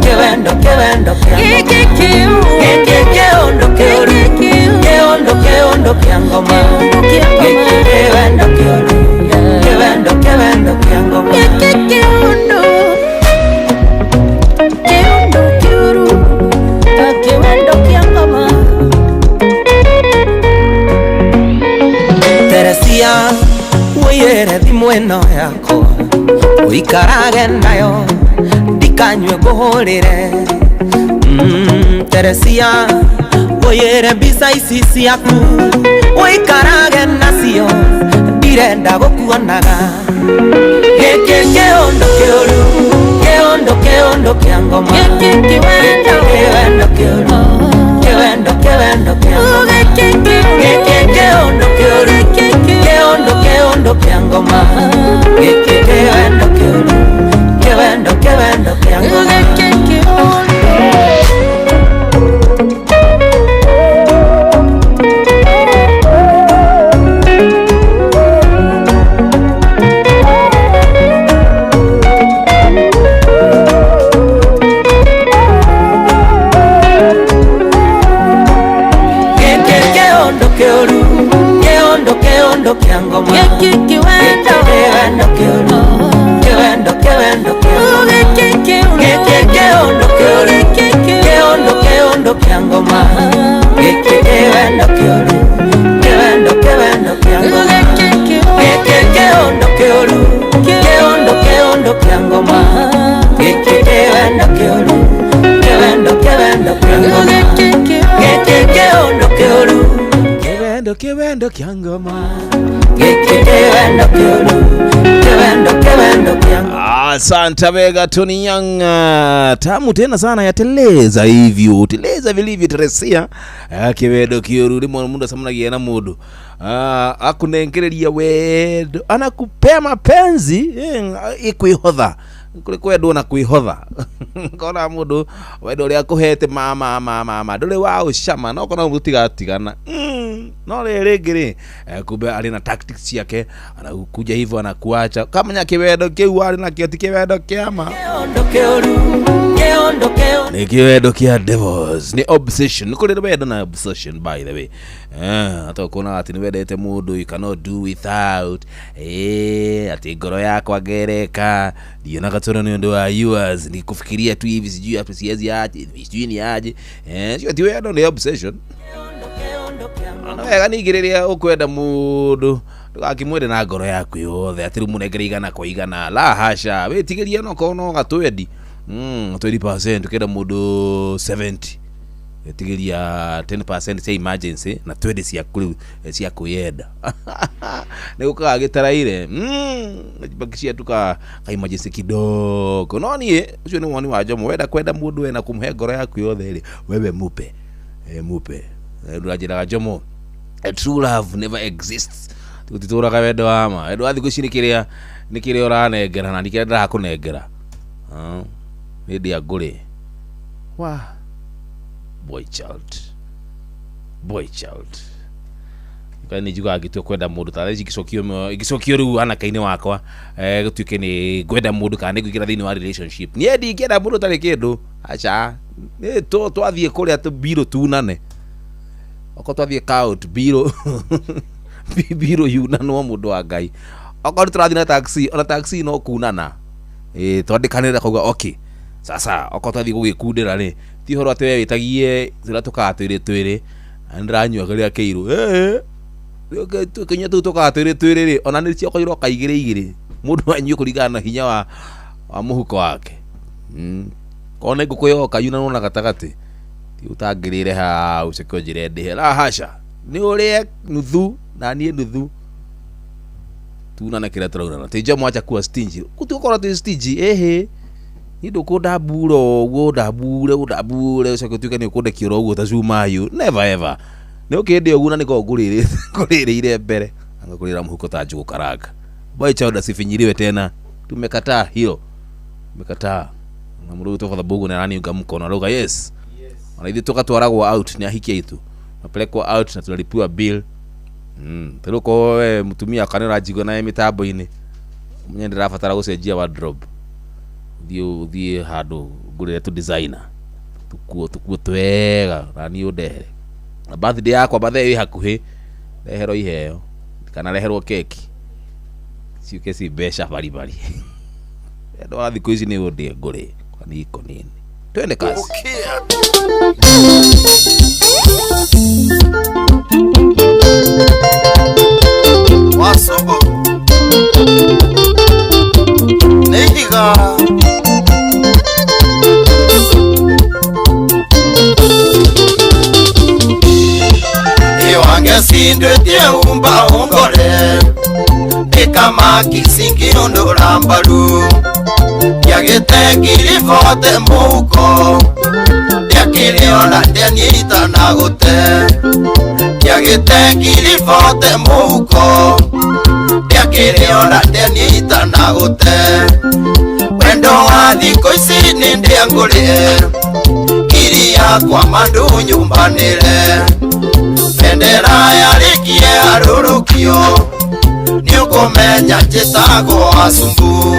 kĩwendo kĩwendo kĩa ngoma gĩkĩ kĩũndũ kĩũru kĩũndũ kĩũndũ kĩa ngoma gĩkĩ kĩwendo kĩũru kĩwendo kĩwendo kĩa ngoma gĩkĩ kĩũndũ kĩũndũ kĩũru kĩwendo kĩa ngoma. Teresia wĩyere thimũ ĩno yakwa ũikarage nayo ndikanyue ngũhũrĩre. Teresia wĩyere mbica ici ciaku ũikarage nacio ndirenda gũkuonaga. Gĩkĩ kĩũndũ kĩũru kĩũndũ kĩũndũ kĩa ngoma gĩkĩ kĩwendo kĩwendo kĩũru kĩwendo kĩwendo kĩa ngoma gĩkĩ kĩũndũ kĩũru kĩũndũ kĩũndũ kĩa ngoma gĩkĩ kĩwendo kĩũru kĩwendo kĩwendo kĩa ngoma. Gĩkĩ kĩũndũ. Gĩkĩ kĩũndũ kĩũru kĩũndũ kĩũndũ kĩa ngoma gĩkĩ kĩwendo kĩwendo kĩũru kĩwendo kĩwendo kĩa ngoma gĩkĩ gĩkĩ kĩũndũ kĩũru kĩũndũ kĩũndũ kĩa ngoma gĩkĩ kĩwendo kĩũru kĩwendo kĩwendo kĩa ngoma gĩkĩ kĩũndũ kĩũru kĩũndũ kĩũndũ kĩa ngoma gĩkĩ kĩwendo kĩũru kĩwendo kĩwendo kĩa ngoma gĩkĩ kĩũndũ kĩũru kĩwendo kĩwendo kĩa ngoma gĩkĩ kĩwendo kĩũru kĩwendo kĩwendo kĩa ngoma. Asante Vega Tony Young, tamu tena sana yateleza hivyo teleza vilivyo Teresia. Kiwendo kĩũru rĩmwe mundu acemanagia na mundu akunengereria wendo anakupea mapenzi ikwihotha kuri kwendwo na kwihotha kona mundu wendo uria akuhete mama mama nduri wa ucama no kona mutigatigana. No rĩrĩ rĩngĩ rĩ kumbe arĩ na tactics ciake anakuja hivyo anakuacha kamenya kĩwendo kĩu arĩ nakĩo ti kĩwendo kĩa ma Kĩũndũ kĩũru kĩũndũ kĩũndũ nĩ kĩwendo kĩa devils nĩ obsession nĩ kũrĩ wendo na obsession by the way. Hata ũkona atĩ nĩ wendete mũndũ you cannot do without atĩ ngoro yakwa ngereka ndionaga toro nĩ ũndũ wa yours ni kufikiria tu hivi sijui hapo siwezi aje sijui ni aje sio ti wendo nĩ obsession. Na wega ningĩ rĩrĩa ũkwenda mũndũ ndũgakĩmwende na ngoro yaku yothe atĩ rĩu mũnengere igana kwa igana la hasha wĩtigĩrie no korwo no gatwendi 20% ũkenda mũndũ 70 ĩtigĩria 10% cia emergency na 20 ciaku rĩu cia kwĩyenda nĩ gũkaga gĩtaraire bakishia tu ka emergency kidogo. No niĩ ũcio nĩ woni wa Jomo wenda kwenda mũndũ we na kũmũhe ngoro yaku yothe rĩ wewe mupe mupe ndũranjĩraga Jomo a true love never exists tũtitũraga wendo wa ma wendo wa thikũ ici nĩ kĩrĩa ũranengera na nĩ kĩrĩa ndĩrakũnengera nĩ ndĩa ngũrĩ wa boy child boy child Ngai nĩ njugaga ngĩtua kwenda mũndũ ta thaa ici ingĩcokio rĩu anake-inĩ wakwa gũtuĩke nĩ ngwenda mũndũ kana nĩ ngũingĩra thĩinĩ wa relationship niĩ ndingĩenda mũndũ ũtarĩ kĩndũ aca nĩ twathiĩ kũrĩa mbirũ tunane okorwo twathiĩ kaut mbirũ mbirũ yunanwo mũndũ wa Ngai okorwo tũrathiĩ na taxi ona taxi no kunana twandĩkanĩre kauga okay Sasa okorwo twathiĩ gũgĩkundĩra rĩ, ti ũhoro atĩ we wĩtagie tũrĩa tũkaga twĩrĩ twĩrĩ na nĩndĩranyua kĩrĩa kĩirũ. Tũkĩnyua tũu tũkaga twĩrĩ twĩrĩ rĩ, ona nĩ ciokoirwo ka igĩrĩ igĩrĩ, mũndũ anyue kũringana na hinya wa mũhuko wake. Korwo nĩ ngũkũ yoka yunanwo na gatagatĩ, ti ũtangĩrĩre hau ũcoke ũnjĩre ndĩhe. La hasha, nĩ ũrĩe nuthu na niĩ nuthu, tunane kĩrĩa tũraunana. Ti njomo acha kuwa stingy, gũtigũkorwo twĩ stingy. Ĩhĩ, niĩ ndũkũndambura ũguo, ũndambure ũndambure ũcoke ũtuĩke nĩ ũkũndekia oro ũguo ta cuma yũ. Never ever. Nĩ ũkĩndĩa ũguo na nĩkorwo ngũrĩrĩire mbere, ngakũrĩra mũhuko ta njũgũ karanga. Boy child asifinyiliwe tena, tumekataa hilo, tumekataa. Na mũndũ ũgwĩtwo Father Bogo nĩ araniunga mkono, arauga yes. Ona ithuĩ tũgatwaragwo out nĩ ahiki aitũ, napelekwo out na tunalipiwa bill. Tarĩu okorwo we mũtumia kana ũranjigua nawe mĩtambo-inĩ, ũmenye ndĩrabatara gũcenjia wardrobe, ũthiĩ handũ ngũrĩre tu designer tukuo twega na niĩ ũndehere. Na birthday yakwa birthday ĩ hakuhĩ, ndeherwo iheo kana reherwo keki ciũke ci mbeca baribari. Andũ a thikũ ici nĩ ũndĩe ngũrĩ kwani iko nini. Twende kazi. Wasobo Neiga Iyo angesindwe tie umba ungore Ndikama kisingi undurambaru Ndiagĩte ngiri bote mũhuko Ndiakĩrĩ ona ndianyita na gũte Ndiagĩte ngiri bote mũhuko Ndiakĩrĩ ona ndianyita na gũte Wendo wa thikũ ici nĩ ndĩangũrĩe Ngiri yakwa mandu nyumbanĩre Bendera yarĩkie arũrũkio Nĩũkũmenya njĩtagwo Asumbu.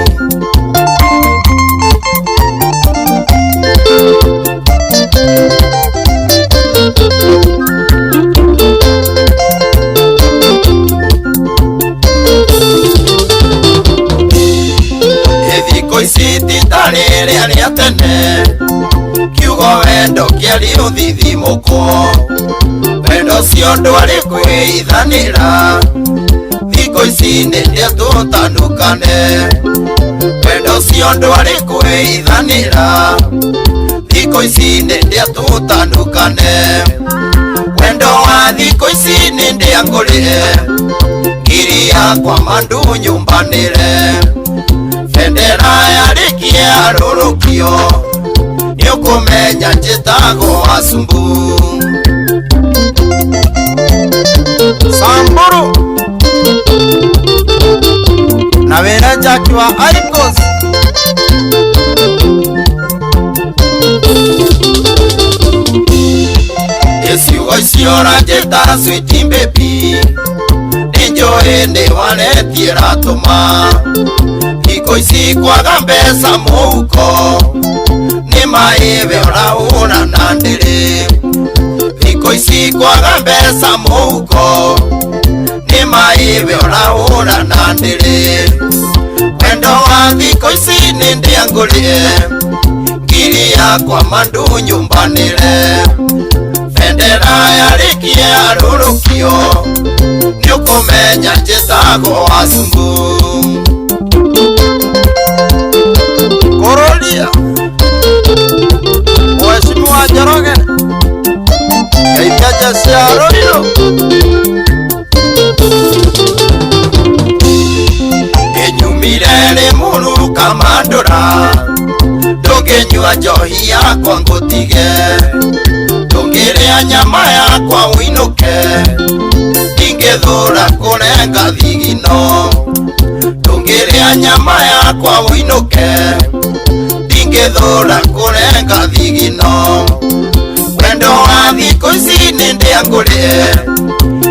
Thikũ ici ti ta rĩrĩa rĩa tene, kiugo wendo kĩarĩ ũthithimũkwo, wendo ũcio ndwarĩ kwĩithanĩra. Thikũ ici nĩ ndĩa tũtanukane, wendo ũcio ndwarĩ kwĩithanĩra. Thikũ ici nĩ ndĩa tũtanukane, wendo wa thikũ ici nĩ ndĩa ngũrĩre, ngiri yakwa mandu nyumbanĩre. Bendera yarĩkie arũrũkio, nĩũkũmenya njĩtagwo Asumbu. Samburu na wĩra Jackie wa Icos. Ciugo icio ũranjĩta sweet baby, nĩnjũĩ nĩ waretie ratũma. Thikũ ici kwaga mbeca mũhuko, nĩ maĩ we ũrahũra na ndĩrĩ. Thikũ ici kwaga mbeca mũhuko, nĩ maĩ we ũrahũra na ndĩrĩ. Wendo wa thikũ ici nĩ ndĩangũrĩe, ngiri yakwa mandu nyumbanĩre. Bendera yarĩkie arũrũkio, nĩũkũmenya njĩtagwo Asumbu. Korolia Mheshimiwa Njoroge Kaitaja cia Roiro. Kĩnyumire rĩ mũru kamandũra, ndũngĩnyua njohi yakwa ngũtige, ndũngĩrĩa nyama yakwa ũinũke, ndingĩthũra kũrenga thigino. Ndũngĩrĩa nyama yakwa ũinũke, ndingĩthũra kũrenga thigino. Wendo wa thikũ ici nĩ ndĩangũrĩe,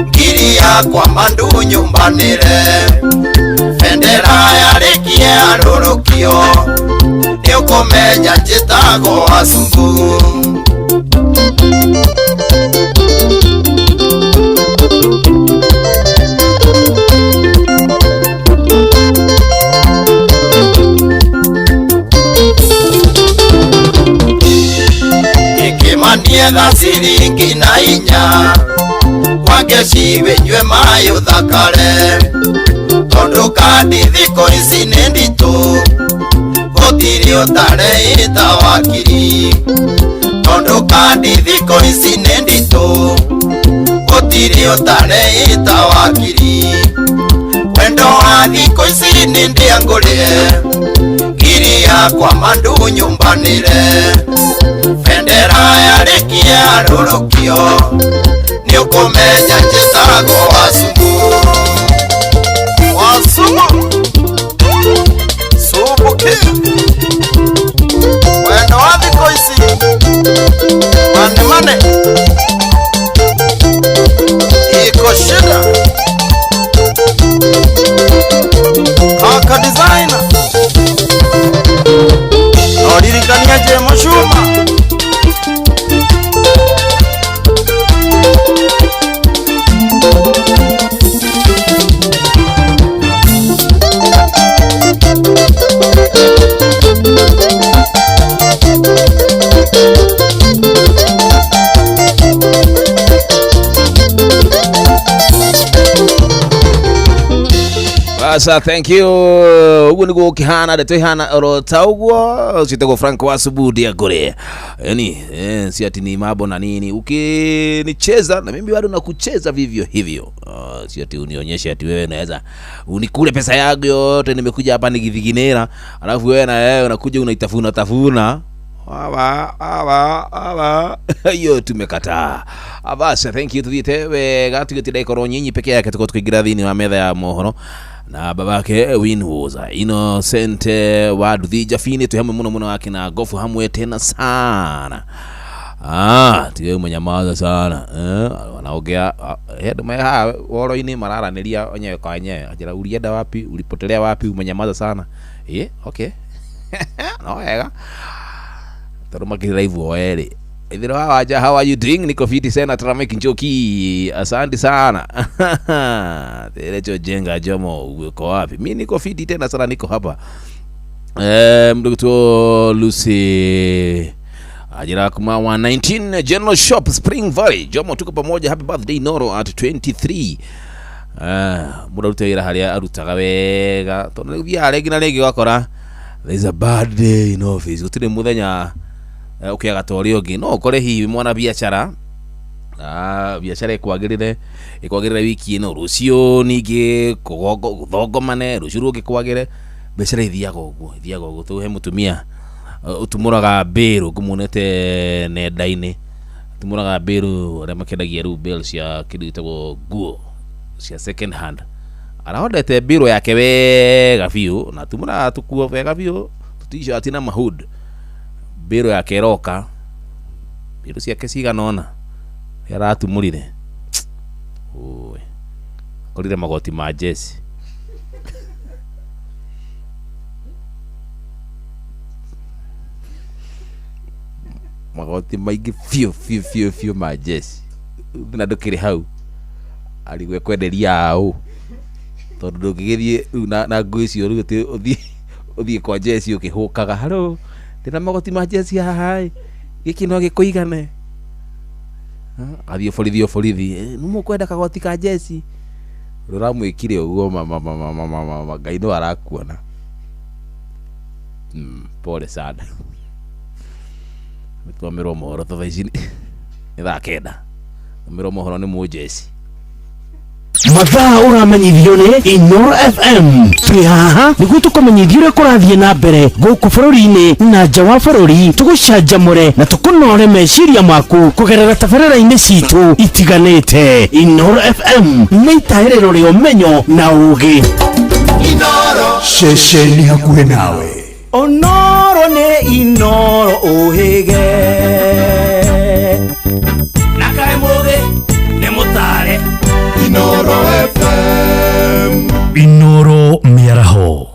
ngiri yakwa mandu nyumbanĩre. Bendera yarĩkie arũrũkio, nĩũkũmenya njĩtagwo Asumbu. Ngĩetha ciringi na inya Kwake ciwinywe maĩ ũthakare Tondũ kandi thikũ ici nĩ nditũ Gũtirĩ ũtareĩta wakiri Tondũ kandi thikũ ici nĩ nditũ Gũtirĩ ũtareĩta wakiri Wendo wa thikũ ici nĩ ndĩangũrĩre Ngiri yakwa mandu nyumbanĩre Bendera yarĩkia rũrũkio Nĩũkũmenya njĩtagwo Wasumu Wasumu Sumbuki Wendo wa thikũ ici Mane mane Iko shida Kaka designer Noririkania Jemo Shuma Asa, thank you. Uguo niguo ukihana ndeto ihana oro ta uguo citagwo Frank Wasubudi agore. Yani si ati ni mambo na nini. Ukinicheza na mimi bado nakucheza vivyo hivyo. Si ati unionyeshe ati wewe unaweza unikule pesa yangu yote, nimekuja hapa nikithiginera, alafu wewe na wewe unakuja unaitafuna tafuna. Awa awa awa hiyo tumekataa. Abasa, thank you tuthiite wega tugitira ikorwo nyinyi peke yake tuko tukiingira thiini wa metha ya mohoro na babake Winwoza Innocent wa Nduthi Jabini twi hamwe muno muno wake na gofu hamwe tena sana. Tiwe mwenyamaza sana wanaongea andu me haha woro-inĩ mararanĩria wenyewe kwa wenyewe, anjĩra ulienda wapi, ulipotelea wapi, umenyamaza sana. Okay. No wega tondũ makĩrĩ live o erĩ. Ithiro wa Wanja, how are you doing? Niko fiti sana, Trameki Njoki. Asante sana. Telecho Jenga Jomo, uko wapi? Mimi niko fiti tena sana, niko hapa. Mdogo tu Lucy Ajira kuma 119 General Shop Spring Valley. Jomo, tuko pamoja. Happy birthday Noro at 23. Muda rute wira haria arutaga wega. Tondu thiaga rĩngĩ na rĩngĩ ũgakora there is a bad day in office. Gũtirĩ mũthenya ukiaga ta ũrĩa ũngĩ. No ũkore hihi mwana biacara biacara ĩkwagĩrĩre wiki ĩno, rũciũ ningĩ gũthongomane, rũciũ rũngĩ kwagĩre. Biacara ithiaga ũguo, ithiaga ũguo. Tũhe mũtumia ũtumũraga mbĩrũ, ngũmuonete nenda-inĩ, ũtumũraga mbĩrũ arĩa makĩendagia rĩu bales cia kĩndũ gĩtagwo nguo cia second hand. Arahondete mbĩrũ yake wega biũ na atumũraga tũkuo wega biũ, tũ-t-shirt na mahood. Mbĩrũ yake ĩroka, mbĩrũ ciake cigana ũna aratumũrire, oi akorire magoti ma jeci. Magoti maingĩ biũ biũ biũ biũ ma jeci. Na ndũkĩrĩ hau arigwo ekwenderia aũ, tondũ ndũngĩgĩthiĩ rĩu na nguo icio rĩu atĩ ũthiĩ kwa jeci ũkĩhũkaga, haro ndĩna magoti ma jeci haha ĩ, gĩkĩ no gĩkũigane. Athiĩ borithi o borithi, nĩ mũkwenda kagoti ka jeci? Ũrĩa ũramwĩkire ũguo mama mama mama mama, Ngai no arakuona. Pole sana. Twamerwo mohoro thaa ici nĩ thaa 9. Twamerwo mohoro nĩ mũjeci. Mathaa ũramenyithio nĩ Inoro FM. Twĩ haha nĩguo tũkũmenyithie ũrĩa kũrathiĩ na mbere gũkũ bũrũri-inĩ na nja wa bũrũri, tũgũcanjamũre na tũkũnore meciria maku kũgerera tabarĩra-inĩ citũ itiganĩte. Inoro FM nĩ itahĩrĩro rĩa ũmenyo na ũũgĩ. Ceceni hakuhĩ nawe. Onoro nĩ Inoro ũhĩge na kaĩ mũgĩ nĩ mũtare. Inoro FM. Inoro mĩaraho.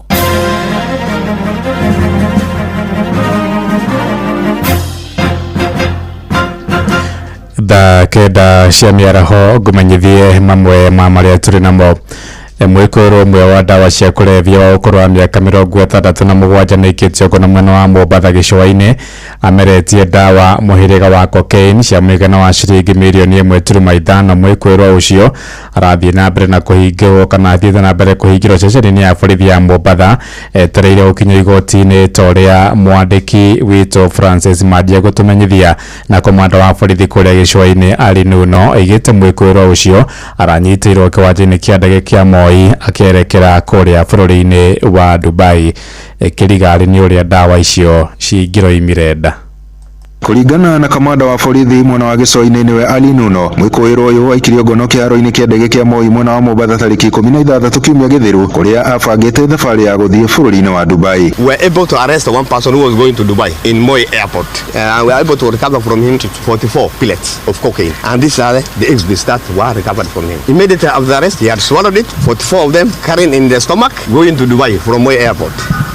Thaa 9 cia mĩaraho ngũmenyithie mamwe ma marĩa tũrĩ namo. Mwĩkũĩrwo ũmwe wa ndawa cia kũrebia wa ũkũrũ wa mĩaka 67 nĩaikĩtio ngono mwena wa Mombatha gĩcũa-inĩ ameretie ndawa mũhĩrĩga wa cocaine cia mũigana wa ciringi mirioni 1.5. Mwĩkũĩrwo ũcio arathiĩ na mbere na kũhingĩrwo kana athiĩte na mbere kũhingĩrwo ceceni-inĩ ya borithi ya Mombatha etereire gũkinyio igoti-inĩ ta ũrĩa mwandĩki witũ Francis Mandia gũtũmenyithia. Na komanda wa borithi kũrĩa gĩcũa-inĩ Ali Nuno oigĩte mwĩkũĩrwo ũcio aranyitĩirwo kĩwanja-inĩ kĩa ndege kĩa Moi akĩerekera kũrĩa bũrũri-inĩ wa Dubai. Kĩrigarĩ nĩ ũrĩa ndawa icio cingĩroimire nda. Kũringana na kamanda wa borithi mwena wa gĩcũa-inĩ nĩwe Ali Nuno, mwĩkũĩrwo ũyũ aikirio ngono kĩharo-inĩ kĩa ndege kĩa Moi mwena wa Mombatha tarĩki 16 kiumia gĩthiru kũrĩa abangĩte thabarĩ ya gũthiĩ bũrũri-inĩ wa Dubai. We were able to arrest one person who was going to Dubai in Moi Airport. And we were able to recover from him 44 pellets of cocaine. And these are the exhibits that were recovered from him. Immediately after the arrest, he had swallowed it, 44 of them carrying in the stomach, going to Dubai from Moi Airport.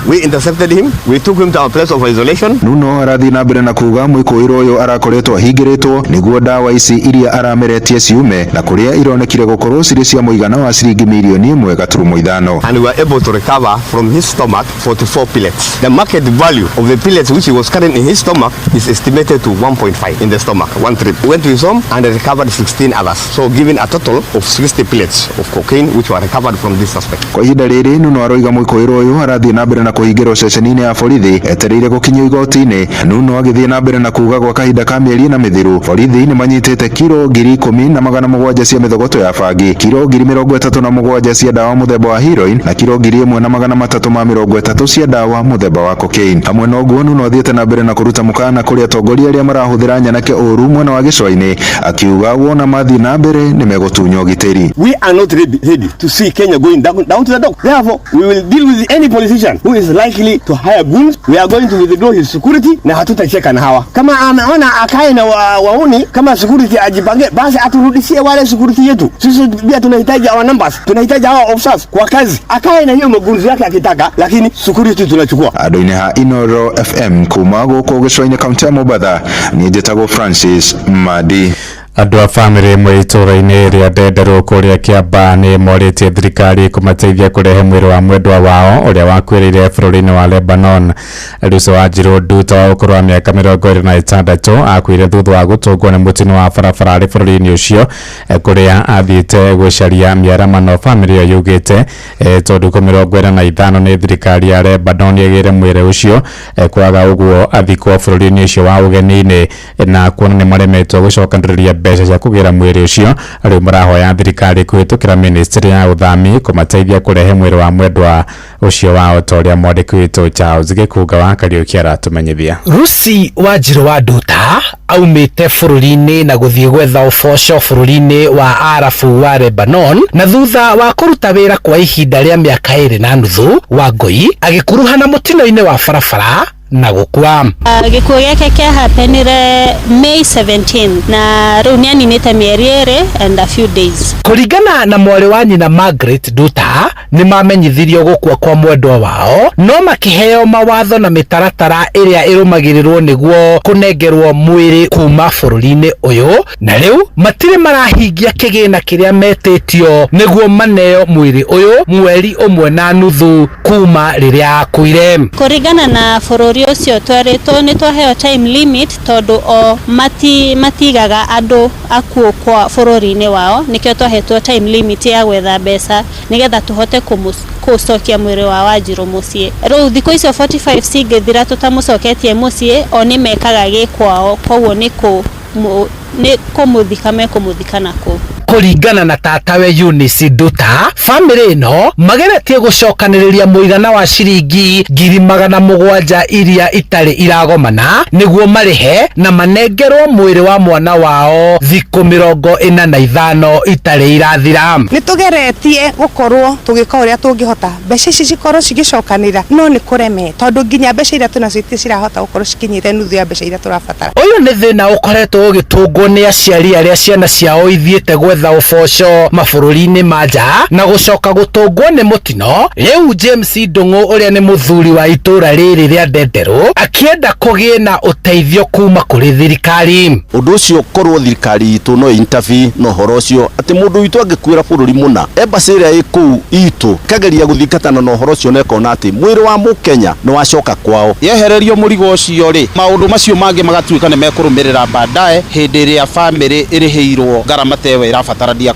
We intercepted him. We took him to our place of isolation. Nuno arathiĩ na mbere na kuga mwĩkũĩrwo ũyũ arakoretwo ahingĩrĩtwo nĩguo ndawa ici iria arameretie ciume na kũrĩa ironekire gũkorwo cirĩ cia mũigana wa ciringi mirioni 1.5. And we were able to recover from his stomach 44 pellets. The market value of the pellets which he was carrying in his stomach is estimated to 1.5 in the stomach, one trip. We went to his home and recovered 16 others, so giving a total of 60 pellets of cocaine which were recovered from this suspect. Kwa ihinda rĩrĩ Nuno aroiga mwĩkũĩrwo ũyũ arathiĩ na mbere na kũhingĩrwo ceceni-inĩ ya borithi etereire gũkinyio igoti-inĩ. Nuno agĩthiĩ na mbere na kuga gwa kahinda ka mĩeri ĩna mĩthiru borithi nĩ manyitĩte kiro 10,700 cia mĩthogoto ya bangi, kiro 37,000 cia ndawa mũthemba wa heroin na kiro 1,330 cia ndawa mũthemba wa cocaine. Hamwe na ũguo Nuno athiĩte na mbere na kũruta mũkana kũrĩ atongoria arĩa marahũthĩra nyanake ũru mwena wa gĩcũa-inĩ akiuga wona mathiĩ na mbere nĩ megũtunywo ũgitĩri. We are not ready to see Kenya going down to the dog. Therefore, we will deal with any politician who is likely to hire goons. We are going to withdraw his security na hatutacheka na hawa. Kama ameona akae na wauni kama security ajipange, basi aturudishie wale security yetu. Sisi pia tunahitaji our numbers, tunahitaji hawa officers kwa kazi. Akae na hiyo magunzi yake akitaka, lakini security tunachukua. Andũ-inĩ ha Inoro FM kuma gũkũ gĩcũa-inĩ kaunti ya Mombatha, niĩ njĩtagwo Francis Madi. Andũ a bamĩrĩ ĩmwe itũũra-inĩ rĩa Ndenderũ kũrĩa Kĩambaa nĩ morĩtie thirikari kũmateithia kũrehe mwĩrĩ wa mwendwa wao ũrĩa wakuĩrĩire bũrũri-inĩ wa Lebanon. Lucy Wanjirũ Nduta wa ũkũrũ wa mĩaka 26 akuire thutha wa gũtũngwo nĩ mũtino wa barabara arĩ bũrũri-inĩ ũcio kũrĩa athiĩte gũcaria mĩaramano. Bamĩrĩ ĩyo yugĩte tondũ ko 45 nĩ thirikari ya Lebanon ĩgĩre mwĩrĩ ũcio kwaga ũguo athikwo bũrũri-inĩ ũcio wa ũgeni-inĩ na kuona nĩ maremetwo gũcokanĩrĩria mbeca cia kũgĩra mwĩrĩ ũcio. Rĩu marahoya thirikari kũhĩtũkĩra ministry ya ũthami kũmateithia kũrehe mwĩrĩ wa mwendwa ũcio wao ta ũrĩa mwandĩki witũ Charles Gĩkunga wa Kariũki aratũmenyithia. Lucy Wanjirũ wa Nduta aumĩte bũrũri-inĩ na gũthiĩ gwetha ũboco bũrũri-inĩ wa Arabu wa Lebanon, na thutha wa kũruta wĩra kwa ihinda rĩa mĩaka 2.5 Wangũi agĩkuruhana mũtino-inĩ wa barabara na gũkua. Gĩkuũ gĩake kĩahapenire May 17 na rĩu nĩaninĩte mĩeri 2 and a few days. Kũringana na mwarĩ wa nyina Margaret Nduta, nĩ mamenyithirio gũkua kwa mwendwa wao no makĩheo mawatho na mĩtaratara ĩrĩa ĩrũmagĩrĩrwo nĩguo kũnengerwo mwĩrĩ kuma bũrũri-inĩ ũyũ, na rĩu matirĩ marahingia kĩgĩna kĩrĩa metĩtio nĩguo maneo mwĩrĩ ũyũ mweri 1.5 kuma rĩrĩa akuire. Kũringana na bũrũri ũcio twerĩtwo nĩ twaheo time limit tondũ o matigaga andũ akuũ kwa bũrũri-inĩ wao, nĩkĩo twahetwo time limit ya gwetha mbeca nĩgetha tũhote kũcokia mwĩrĩ wa Wanjirũ mũciĩ. Rĩu thikũ icio 45 cingĩthira tũtamũcoketie mũciĩ, o nĩ mekaga gĩkwao, koguo nĩ kũmũthika mekũmũthika nakũu. Kũringana na tatawe Eunice Nduta, bamĩrĩ ĩno mageretie gũcokanĩrĩria mũigana wa ciringi 700,000 iria itarĩ iragomana nĩguo marĩhe na manengerwo mwĩrĩ wa mwana wao thikũ 45 itarĩ irathira. Nĩ tũgeretie gũkorwo tũgĩka ũrĩa tũngĩhota mbeca ici cikorwo cigĩcokanĩra, no nĩ kũreme tondũ nginya mbeca iria twĩnacio itirĩ cirahota gũkorwo cikinyĩte nuthu ya mbeca iria tũrabatara. Ũyũ nĩ thĩna ũkoretwo ũgĩtũngwo nĩ aciari arĩa ciana ciao ithiĩte gwetha gwetha ũboco mabũrũri-inĩ ma nja na gũcoka gũtũngwo nĩ mũtino. Rĩu James Ndung'u ũrĩa nĩ mũthuri wa itũra rĩrĩ rĩa Ndenderũ akĩenda kũgĩe na ũteithio kuma kũrĩ thirikari. Ũndũ ũcio korwo thirikari itũ no intervene na ũhoro ũcio atĩ mũndũ witũ angĩkuĩra bũrũri mũna, embassy ĩrĩa ĩ kũu itũ ĩkageria gũthingatana na ũhoro ũcio na ĩkona atĩ mwĩrĩ wa mũkenya nĩ wacoka kwao. Yehererio mũrigo ũcio rĩ, maũndũ macio mangĩ magatuĩka nĩ mekũrũmĩrĩra baadaye hĩndĩ ĩrĩa bamĩrĩ ĩrĩhĩirwo ngarama ta ĩyo ĩrabatarania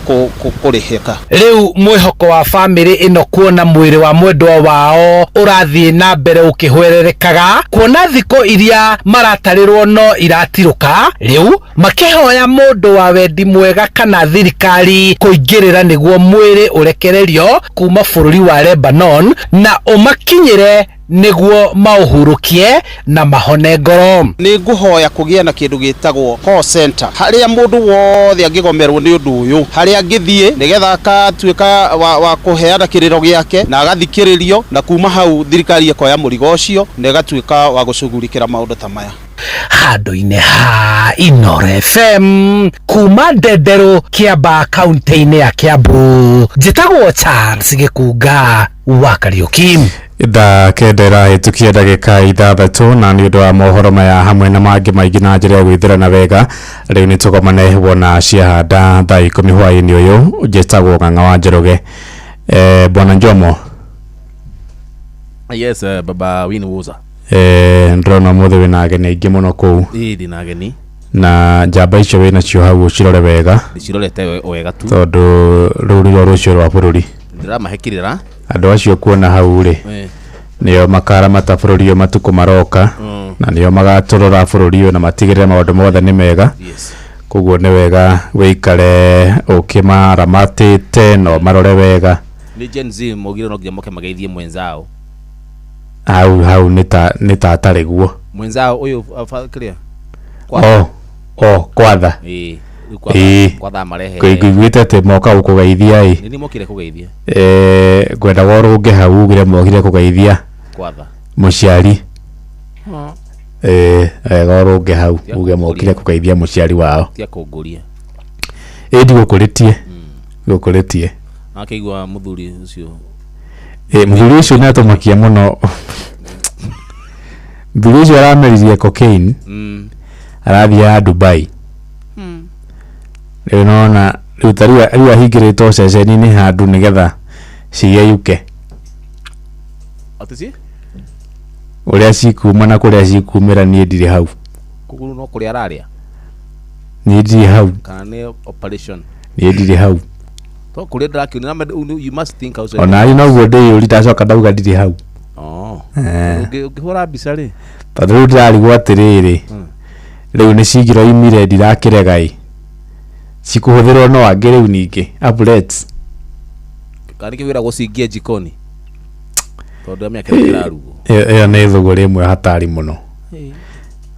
kũrĩhĩka. Rĩu mwĩhoko wa bamĩrĩ ĩno kuona mwĩrĩ wa mwendwa wao ũrathiĩ na mbere ũkĩhwererekaga, kuona thikũ iria maratarĩrwo no iratirũka, rĩu makĩhoya mũndũ wa wendi mwega kana thirikari kũingĩrĩra nĩguo mwĩrĩ ũrekererio kuma bũrũri wa Lebanon na ũmakinyĩre nĩguo maũhurũkie na mahone ngoro. Nĩ ngũhoya kũgĩa na kĩndũ gĩtagwo call center harĩa mũndũ wothe angĩgomerwo nĩ ũndũ ũyũ, harĩa angĩthiĩ nĩgetha akatuĩka wa kũheana kĩrĩro gĩake na agathikĩrĩrio, na kuma hau thirikari ĩkoya mũrigo ũcio na ĩgatuĩka wa gũcugurikĩra maũndũ ta maya. Handũ-inĩ ha Inooro FM kuma Ndenderũ, Kiambaa, kaunti-inĩ ya Kiambu, njĩtagwo Charles Gĩkunga wa Kariũki. Thaa 9 ĩrahĩtũkia ndagĩka 6 na nĩ ũndũ wa mohoro maya hamwe na mangĩ maingĩ na njĩra ya gwĩthĩrana wega, rĩu nĩ tũgomane wona ciahanda thaa 10 hwaĩ-inĩ ũyũ. Njĩtagwo Ng'ang'a wa Njoroge. Bwana Njomo. Yes, baba Win Woza. Ndĩrona ũmũthĩ wĩna ageni aingĩ mũno kũu. Ĩĩ, ndĩna ageni. Na njamba icio wĩna cio hau ũcirore wega. Ndĩcirorete wega tu. Tondũ rũu nĩruo rũciũ rwa bũrũri. Ndĩramahe kĩrĩra. Andũ acio kuona hau rĩ, nĩo makaramata bũrũri ũyũ matukũ maroka, na nĩo magatũrora bũrũri ũyũ na matigĩrĩre maũndũ mothe nĩ mega. Koguo nĩ wega wĩikare ũkĩmaramatĩte na ũmarore wega. Nĩ Gen Z maugire no nginya moke mageithie mwenzao. Hau hau nĩ ta atarĩ guo. Mwenzao ũyũ kĩrĩa? O kwatha. Ĩĩ, rĩu kwatha, kwatha marehe. Ngũiguĩte atĩ moka gũkũgeithia ĩ. Nĩ mokire kũgeithia. Ngwendaga ũrũnge hau ugire mokire kũgeithia kwatha mũciari. Wega ũrũnge hau uge mokire kũgeithia mũciari wao. Tia kũngũria. Ĩ ndigũkũrĩtie. Gũkũrĩtie. Akĩigua mũthuri ũcio. Mũthuri ũcio nĩ atũmakia mũno. Mũthuri ũcio arameririe cocaine. Arathiaga Dubai. Rĩu nona rĩu ta rĩu ahingĩrĩtwo ceceni-inĩ handũ nĩgetha cigeyuke. Atĩ ci? Ũrĩa cikuma na kũrĩa cikumĩra niĩ ndirĩ hau. Koguo no kũrĩa ararĩa? Niĩ ndirĩ hau. Kana nĩ operation? Niĩ ndirĩ hau. To kũrĩa ndĩrakĩona, you must think outside. Ona niĩ noguo ndĩyũria ndacoka ndauga ndirĩ hau. Ũngĩhũra mbica rĩ? Tondũ rĩu ndĩrarigwo atĩrĩrĩ, rĩu nĩ cingĩro imire ndirakĩrega ĩ. Cikũhũthĩrwo no angĩ rĩu ningĩ amulets. Kana nĩkĩo wĩragwo cingie jikoni? Tondũ amenya kĩrĩa kĩrarugwo. Ĩyo nĩ thũgũrĩ ĩmwe hatari mũno.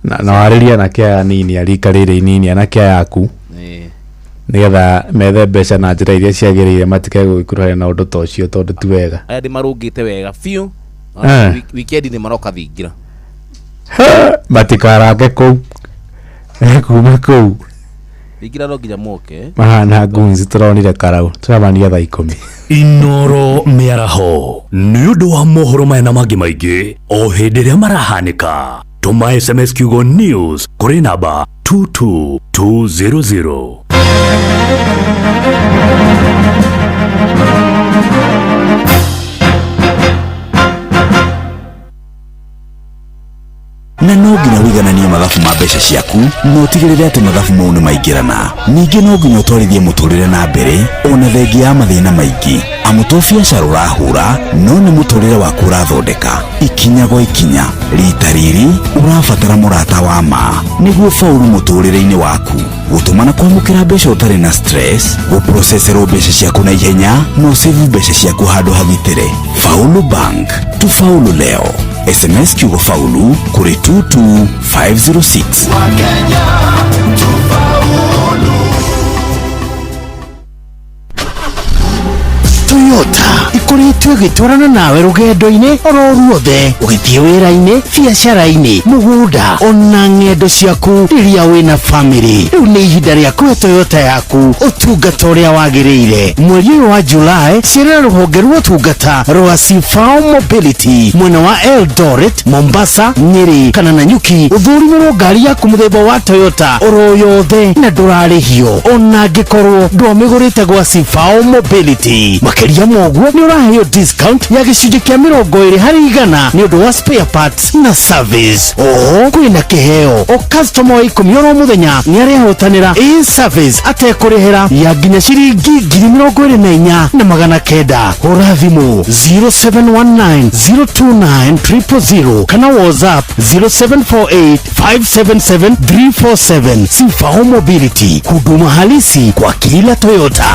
Na warĩrie anake aya anini a rika rĩrĩ inini, anake aya aku, nĩgetha methe mbeca na njĩra iria ciagĩrĩire matikae gũgĩkuruhania na ũndũ ta ũcio tondũ ti wega. Aya ndĩmarũngĩte wega biũ. Weekend nĩ maroka thingira. Matikarange kũu. Kuma kũu. Thingira no nginya moke. Mahana goons tũronire karau. Tũramania thaa 10. Inooro mĩaraho nĩ ũndũ wa mohoro maya na mangĩ maingĩ o hĩndĩ ĩrĩa marahanĩka. Tũma SMS kiugo news kũrĩ namba 22200. Na no nginya ũigananie mathabu ma mbeca ciaku na ũtigĩrĩre atĩ mathabu mau nĩ maingĩrana. Ningĩ no nginya ũtwarithie mũtũrĩre na mbere ona thengia ya mathĩna maingĩ. Amu to biacara ũrahũra no nĩ mũtũrĩre waku ũrathondeka ikinya gwa ikinya. Rita rĩrĩ ũrabatara mũrata wa ma nĩguo faulu mũtũrĩre-inĩ waku. Gũtũma na kwamũkĩra mbeca ũtarĩ na stress, gũproceserwo mbeca ciaku na ihenya na ũsave mbeca ciaku handũ hagitĩre. Faulu Bank, tufaulu leo. SMS kiugo faulu kũrĩ 22506. Wakenya tufaulu. Toyota Toyota ikoretwo ĩgĩtwarana nawe rũgendo-inĩ oro ruothe, ũgĩthiĩ wĩra-inĩ, biacara-inĩ, mũgũnda ona ng'endo ciaku rĩrĩa wĩna famĩlĩ. Rĩu nĩ ihinda rĩa kũhe Toyota yaku ũtungata ũrĩa wagĩrĩire. Mweri ũyũ wa Julai, cerera rũhonge rwa ũtungata rwa Sifao Mobility mwena wa Eldoret, Mombasa, Nyeri kana Nanyuki, ũthũrimĩrwo ngari yaku mũthemba wa Toyota oro yothe na ndũrarĩhio ona angĩkorwo ndwamĩgũrĩte gwa Sifao Mobility. Makĩria ma ũguo, nĩ ũraheo discount ya gĩcunjĩ kĩa 20% nĩ ũndũ wa spare parts na service. Oho kwĩna kĩheo o customer wa 10 oro mũthenya nĩ arehotanĩra a service atekũrĩhĩra ya nginya ciringi 24,900. Hũra thimũ 0719 029 000 kana WhatsApp 0748 577 347. Sifao Mobility, huduma halisi kwa kila Toyota.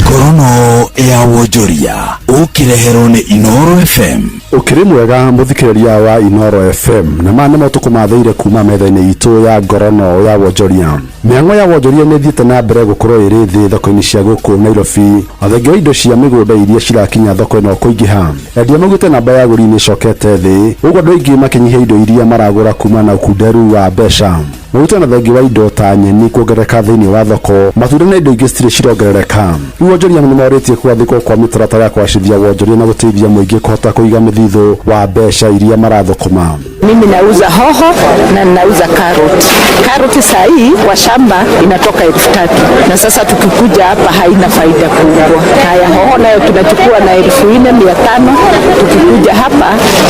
Ngorono ya wonjoria ũkĩreherwo nĩ Inoro FM. Ũkĩrĩ mwega mũthikĩrĩria wa Inoro FM, na maya nĩmo tũkũmathĩire kuma metha-inĩ itũ ya ngorono ya wonjoria. Mĩhang'o ya wonjoria nĩ ĩthiĩte na mbere gũkorwo ĩrĩ thĩ thoko-inĩ cia gũkũ Nairobi, thengia wa indo cia mĩgũnda iria cirakinya thoko ĩno kũingĩha. Endia maugĩte namba ya agũri nĩ ĩcokete thĩ, ũguo andũ aingĩ makĩnyihia indo iria maragũra kuma na ũkunderu wa mbeca. Maugĩte na thengia wa indo ta nyeni kuongerereka thĩinĩ wa thoko, matunda na indo ingĩ citirĩ cirongerereka. Rĩu wonjoria nĩ morĩtie kũgathĩkwo kwa mĩtaratara ya kũgacĩrithia wonjoria na gũteithia mũingĩ kũhota kũiga mĩthithũ wa mbeca iria marathũkũma. Mimi nauza hoho na nauza karoti. Karoti saa hii kwa shamba inatoka 3,000 na sasa tukikuja hapa haina faida kubwa. Haya, hoho nayo tunachukua na 4,500, tukikuja hapa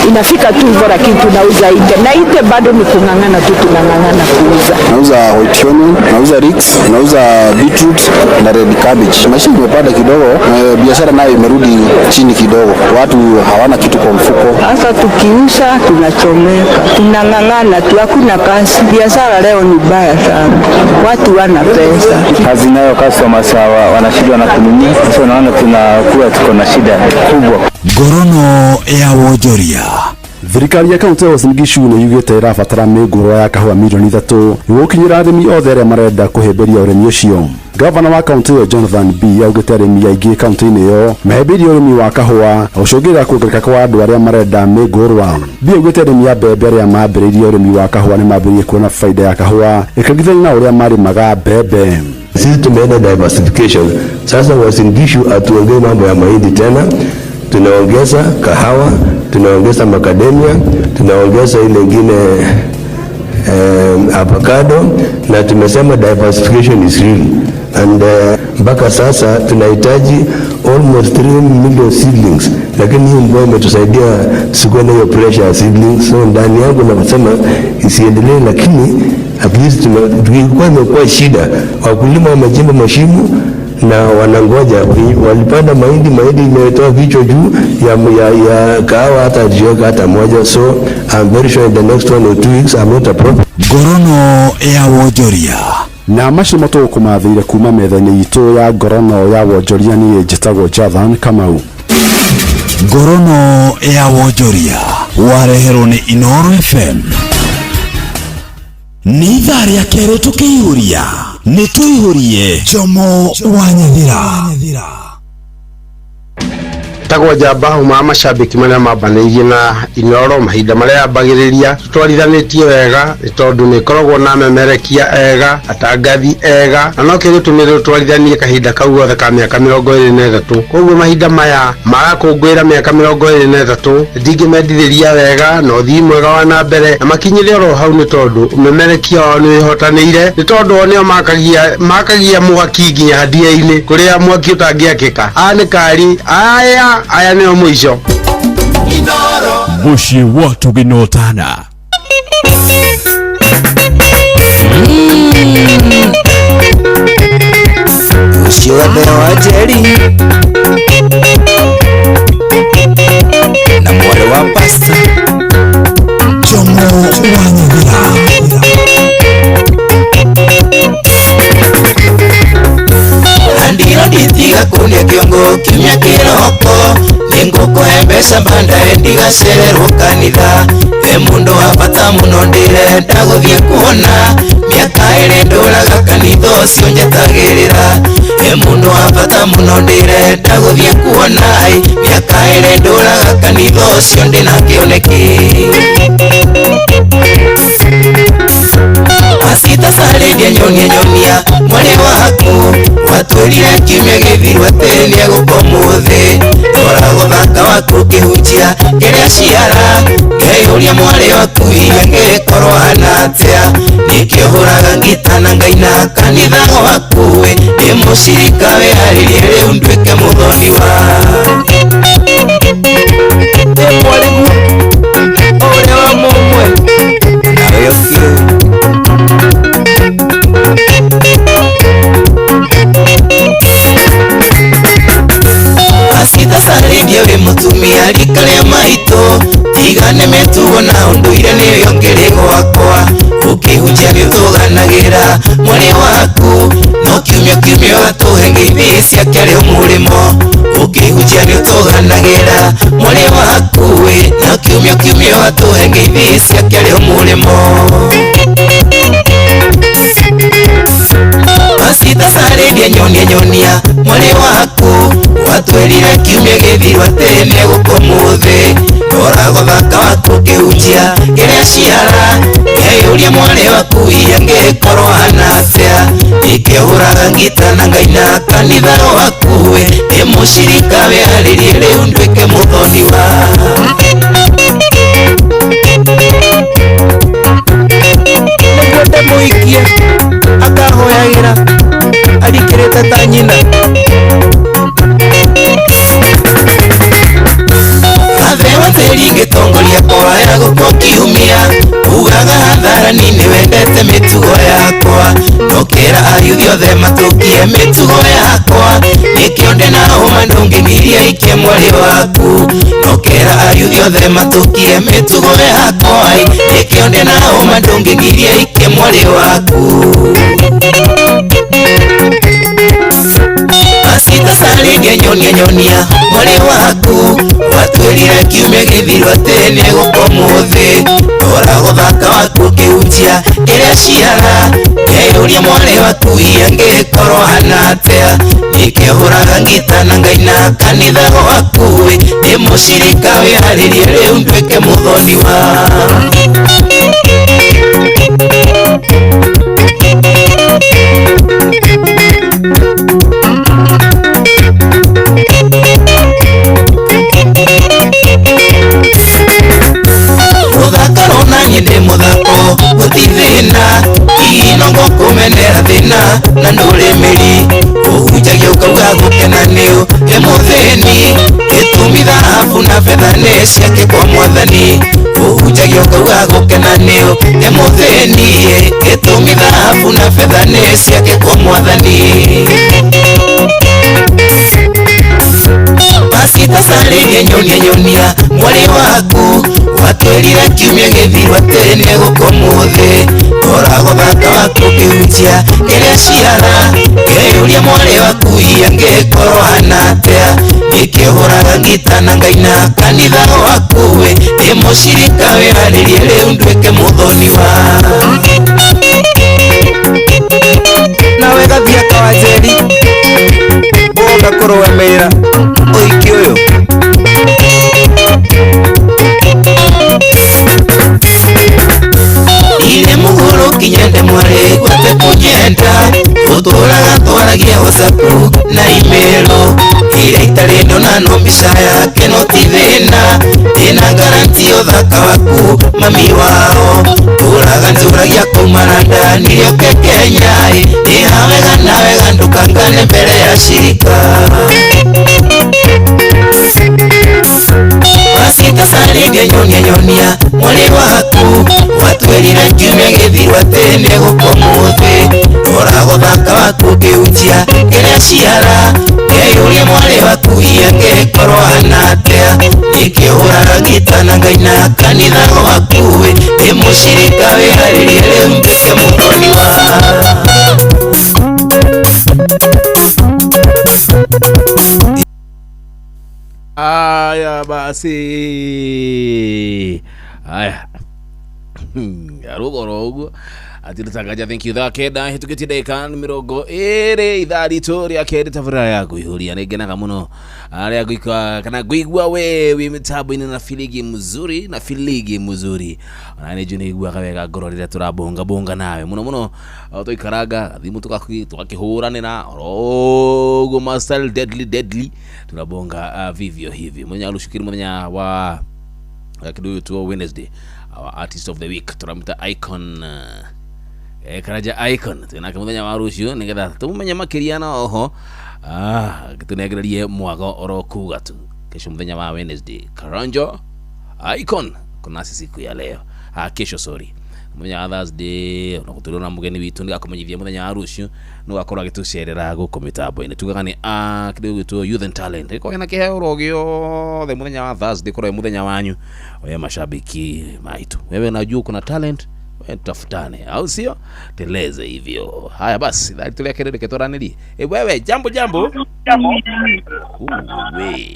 inafika tu hivyo, lakini tunauza ite na ite bado ni kung'ang'ana tu, tunang'ang'ana kuuza. Nauza white onion, nauza leeks, nauza beetroot na red cabbage. Maisha imepanda kidogo, biashara nayo imerudi chini kidogo, watu hawana kitu kwa mfuko. Sasa tukiuza tunachomeka, tunang'ang'ana tu, hakuna kazi. Biashara leo ni mbaya sana, watu wana pesa. Kazi nayo customers hawa wanashindwa na kununua, sasa unaona tunakuwa tuko na shida kubwa. Ngorono ya wonjoria. Thirikari ya kaunti ya Uasin Gishu nĩ yugĩte ĩrabatara mĩngũrwa ya kahũa milioni 3 nĩguo gũkinyĩra arĩmi othe arĩa marenda kũhĩmbĩria ũrĩmi ũcio. Gavana wa kaunti ĩyo Jonathan B augĩte arĩmi aingĩ kaunti-inĩ ĩyo mahĩmbĩirie ũrĩmi wa kahũa na gũcũngĩrĩra kuongerereka kwa andũ arĩa marenda mĩngũrwa. B augĩte arĩmi a mbembe arĩa mambĩrĩirie ũrĩmi wa kahũa nĩ mambĩrĩirie kuona faida ya kahũa ĩkĩringithanio na ũrĩa marĩmaga mbembe. Sisi tumeenda diversification. Sasa Uasin Gishu hatuongei mambo ya mahindi tena, tunaongeza kahawa, tunaongeza macadamia, tunaongeza ile ingine avocado, na tumesema diversification is real and mpaka sasa tunahitaji almost 3 million seedlings, lakini hii mvua imetusaidia sikuwa na hiyo pressure ya seedlings, so ndani yangu nasema isiendelee, lakini at least tulikuwa imekuwa shida, wakulima wamechimba mashimo na wanangoja, walipanda mahindi, mahindi imetoa vichwa juu ya kahawa hata hatujiweka hata moja, so I'm very sure in the next 1 or 2 weeks I'm not a prophet. Ngorono ya wonjoria. Na macio matũgũkũmathĩire kuma metha-inĩ itũ ya ngorono ya wonjoria. Niĩ njĩtagwo Jathan Kamau. Ngorono ya wonjoria wareherwo nĩ Inoro FM. Nĩ ithaa rĩa kerĩ tũkĩihũria, nĩ tũihũrie Jomo wa Nyathira. Tagwo njamba uma macambĩki marĩa mambanĩirie na Inoro mahinda marĩa yambagĩrĩria, tũtwarithanĩtie wega nĩ tondũ nĩ ĩkoragwo na memerekia ega, atangathi ega, na no kĩo gĩtũmire tũtwarithanie kahinda kau gothe ka mĩaka 23. Koguo mahinda maya marakũngũĩra mĩaka 23, ndingĩmendithĩria wega na ũthii mwega wa na mbere na makinyĩre oro hau, nĩ tondũ ũmemerekia wao nĩ wĩhotanĩire, nĩ tondũ o nĩo makagia mwaki nginya hadia-inĩ kũrĩa mwaki ũtangĩakĩka. Aya nĩ kari aya aya nĩo mũico. Mũciĩ wa tũgĩnotana. Mũciĩ wa mbere wa Njeri na mwarĩ wa pasta Jomo wa Nyathira. Andiro nditiga kunia kiongo kiumia kĩroko, nĩngũkũhe mbeca bandae ndigacererwo kanitha. He mũndũ wa bata mũno ndĩrenda gũthiĩ kuona. Mĩaka ĩrĩ ndũraga kanitha ũcio njetagĩrĩra. Ĩ mũndũ wa bata mũno ndĩrenda gũthiĩ kuona ĩ. Mĩaka ĩrĩ ndũraga kanitha ũcio ndĩna kĩoneki. Pasita carĩria nyonia nyonia mwarĩ waku. Watwĩrire kiumia gĩthiru atĩ nĩegũka ũmũthĩ. Rora gũthaka waku ũkĩhunjia kĩrĩa ciara. Ngeyũria mwarĩ waku hihi angĩkorwo ahana atĩa. Nĩkĩo hũraga ngita na ngaina kanitha gwaku ĩ. Ndĩ mũcirika wĩharĩrie rĩu nduĩke mũthoni wa. Ĩ mwarĩguo ũrĩa wa mũmwe nawe ũkĩũĩ. Pasita carĩria wĩ mũtumia rika rĩa maitũ. Tigane mĩtugo na ũndũire nĩyo ngĩrĩ gwakwa. Ũkĩhunjia nĩũtũganagĩra mwarĩ waku. No kiumia kiumia ũgatũhe ngeithi ciake arĩ mũrĩmo. Ũkĩhunjia nĩũtũganagĩra mwarĩ waku ĩ. No kiumia kiumia ũgatũhe ngeithi ciake arĩ mũrĩmo. Pasita carĩria nyonia nyonia mwarĩ waku. Watwĩrire kiumia gĩthiru atĩ nĩegũka ũmũthĩ. Rora gũthaka waku ũkĩhunjia kĩrĩa ciara. Ngeyũria mwarĩ waku hihi angĩkorwo ahana atĩa. Nĩkĩo hũraga ngita na ngaina kanitha gwaku ĩ. Ndĩ mũcirika wĩharĩrie rĩu nduĩke mũthoni wa. Nĩguo ndĩmũikie akahoyagĩra arikĩrĩte ta nyina. Gathe wa tĩri ngĩtongoria kwaya gũkũ kiumia. Ugaga hadharani nĩwendete mĩtugo yakwa. Ndũkĩra ayuthi othe matũkie mĩtugo yakwa. Nĩkĩo ndĩna hũma ndũngĩgiria ikie mwarĩ waku. Ndũkĩra ayuthi othe matũkie mĩtugo yakwa. Nĩkĩo ndĩna hũma ndũngĩgiria ikie mwarĩ waku. Pasita carĩria nyonia nyonia mwarĩ waku. Watwĩrire kiumia gĩthiru atĩ nĩegũka ũmũthĩ. Rora gũthaka waku ũkĩhunjia kĩrĩa ciara. Ngeyũria mwarĩ waku hihi angĩkorwo ahana atĩa. Nĩkĩo hũraga ngita na ngaina kanitha gwaku ĩ. Ndĩ mũcirika wĩharĩrie rĩu nduĩke mũthoni wa. Mũthaka rona niĩ ndĩ mũthako gũtirĩ thĩna. Ino ngũkũmenera thĩna na ndũrĩ mĩri. Ũhunjagia ũkauga gũkena nĩũ ĩ mũthĩni. Gĩtũmi thahabu na betha nĩ ciake kwa mwathani. Ũhunjagia ũkauga gũkena nĩũ ĩ mũthĩni. Gĩtũmi thahabu na betha nĩ ciake kwa mwathani. Pasita carĩria nyonia nyonia mwarĩ waku. Watwĩrire kiumia gĩthiru atĩ nĩegũka ũmũthĩ. Rora gũthaka waku ũkĩhunjia kĩrĩa ciara. Ngeyũria mwarĩ waku hihi angĩkorwo ahana atĩa. Nĩkĩo hũraga ngita na ngaina kanitha gwaku ĩ. Ndĩ mũcirika wĩharĩrie rĩu nduĩke mũthoni wa. Nawe gathiaka wa Njeri ũgoka kũrũgamĩrĩra ũhiki ũyũ. Ile mũgũrũ kinyende mwarĩ gwate kũnyenda. Ũtũraga twaragia WhatsApp na email. Ira itarĩ ndona no mbica yake no ti thĩna. Ndĩna garanti ũthaka waku mami wao. Tũraga njũragia kuma London nĩũke Kenya ĩ. Ndĩha wega na wega ndũkangane mbere ya shirika. Pasita carĩria nyonia nyonia mwarĩ waku. Watwĩrire kiumia gĩthiru atĩ nĩegũka ũmũthĩ. Rora gũthaka waku ũkĩhunjia kĩrĩa ciara. Ngeyũria mwarĩ waku hihi angĩkorwo ahana atĩa. Nĩkĩo hũraga ngita na ngaina kanitha gwaku ĩ. Ndĩ mũcirika wĩharĩrie rĩu nduĩke mũthoni wa. Aya basi. Aya. Arugoro ũguo. Atirutagaja thank you. Thaa 9 hĩtũkĩtie ndagĩka 20 ithaa ritũ rĩa kerĩ tabarĩra ya kũihũria. Nĩngenaga mũno rĩa ngũikwa kana ngũigua we wĩ mĩtambo-inĩ na filigi mzuri na filigi mzuri. Ona nĩ njũĩ nĩiguaga wega ngoro rĩrĩa tũrabonga bonga nawe mũno mũno tũikaranga thimũ tũgakĩhũranĩra oro ũguo ma style deadly deadly tunabonga vivyo hivi. Mũthenya wa rũciũ mũthenya wa kĩndũ gĩtwo Wednesday, our artist of the week turamwita Icon Karanja Icon twinake muthenya wa rucio nigetha tumumenye makiria na oho tunengererie mwago oro kuga tu kesho muthenya wa Wednesday Karanja Icon kuna siku ya leo kesho sorry muthenya wa Thursday no guturona mugeni witu ndigakumenyithia muthenya wa rucio no gakorwo agitucerera guku mitambo-ini tugaga ni kindu gitwo youth and talent iko na kiheo ro giothe muthenya wa Thursday korwo muthenya wanyu we mashabiki maitu wewe najua kuna talent tafutane au sio teleze hivyo. Haya basi tulia kelele ketoranili wewe jambo jambo we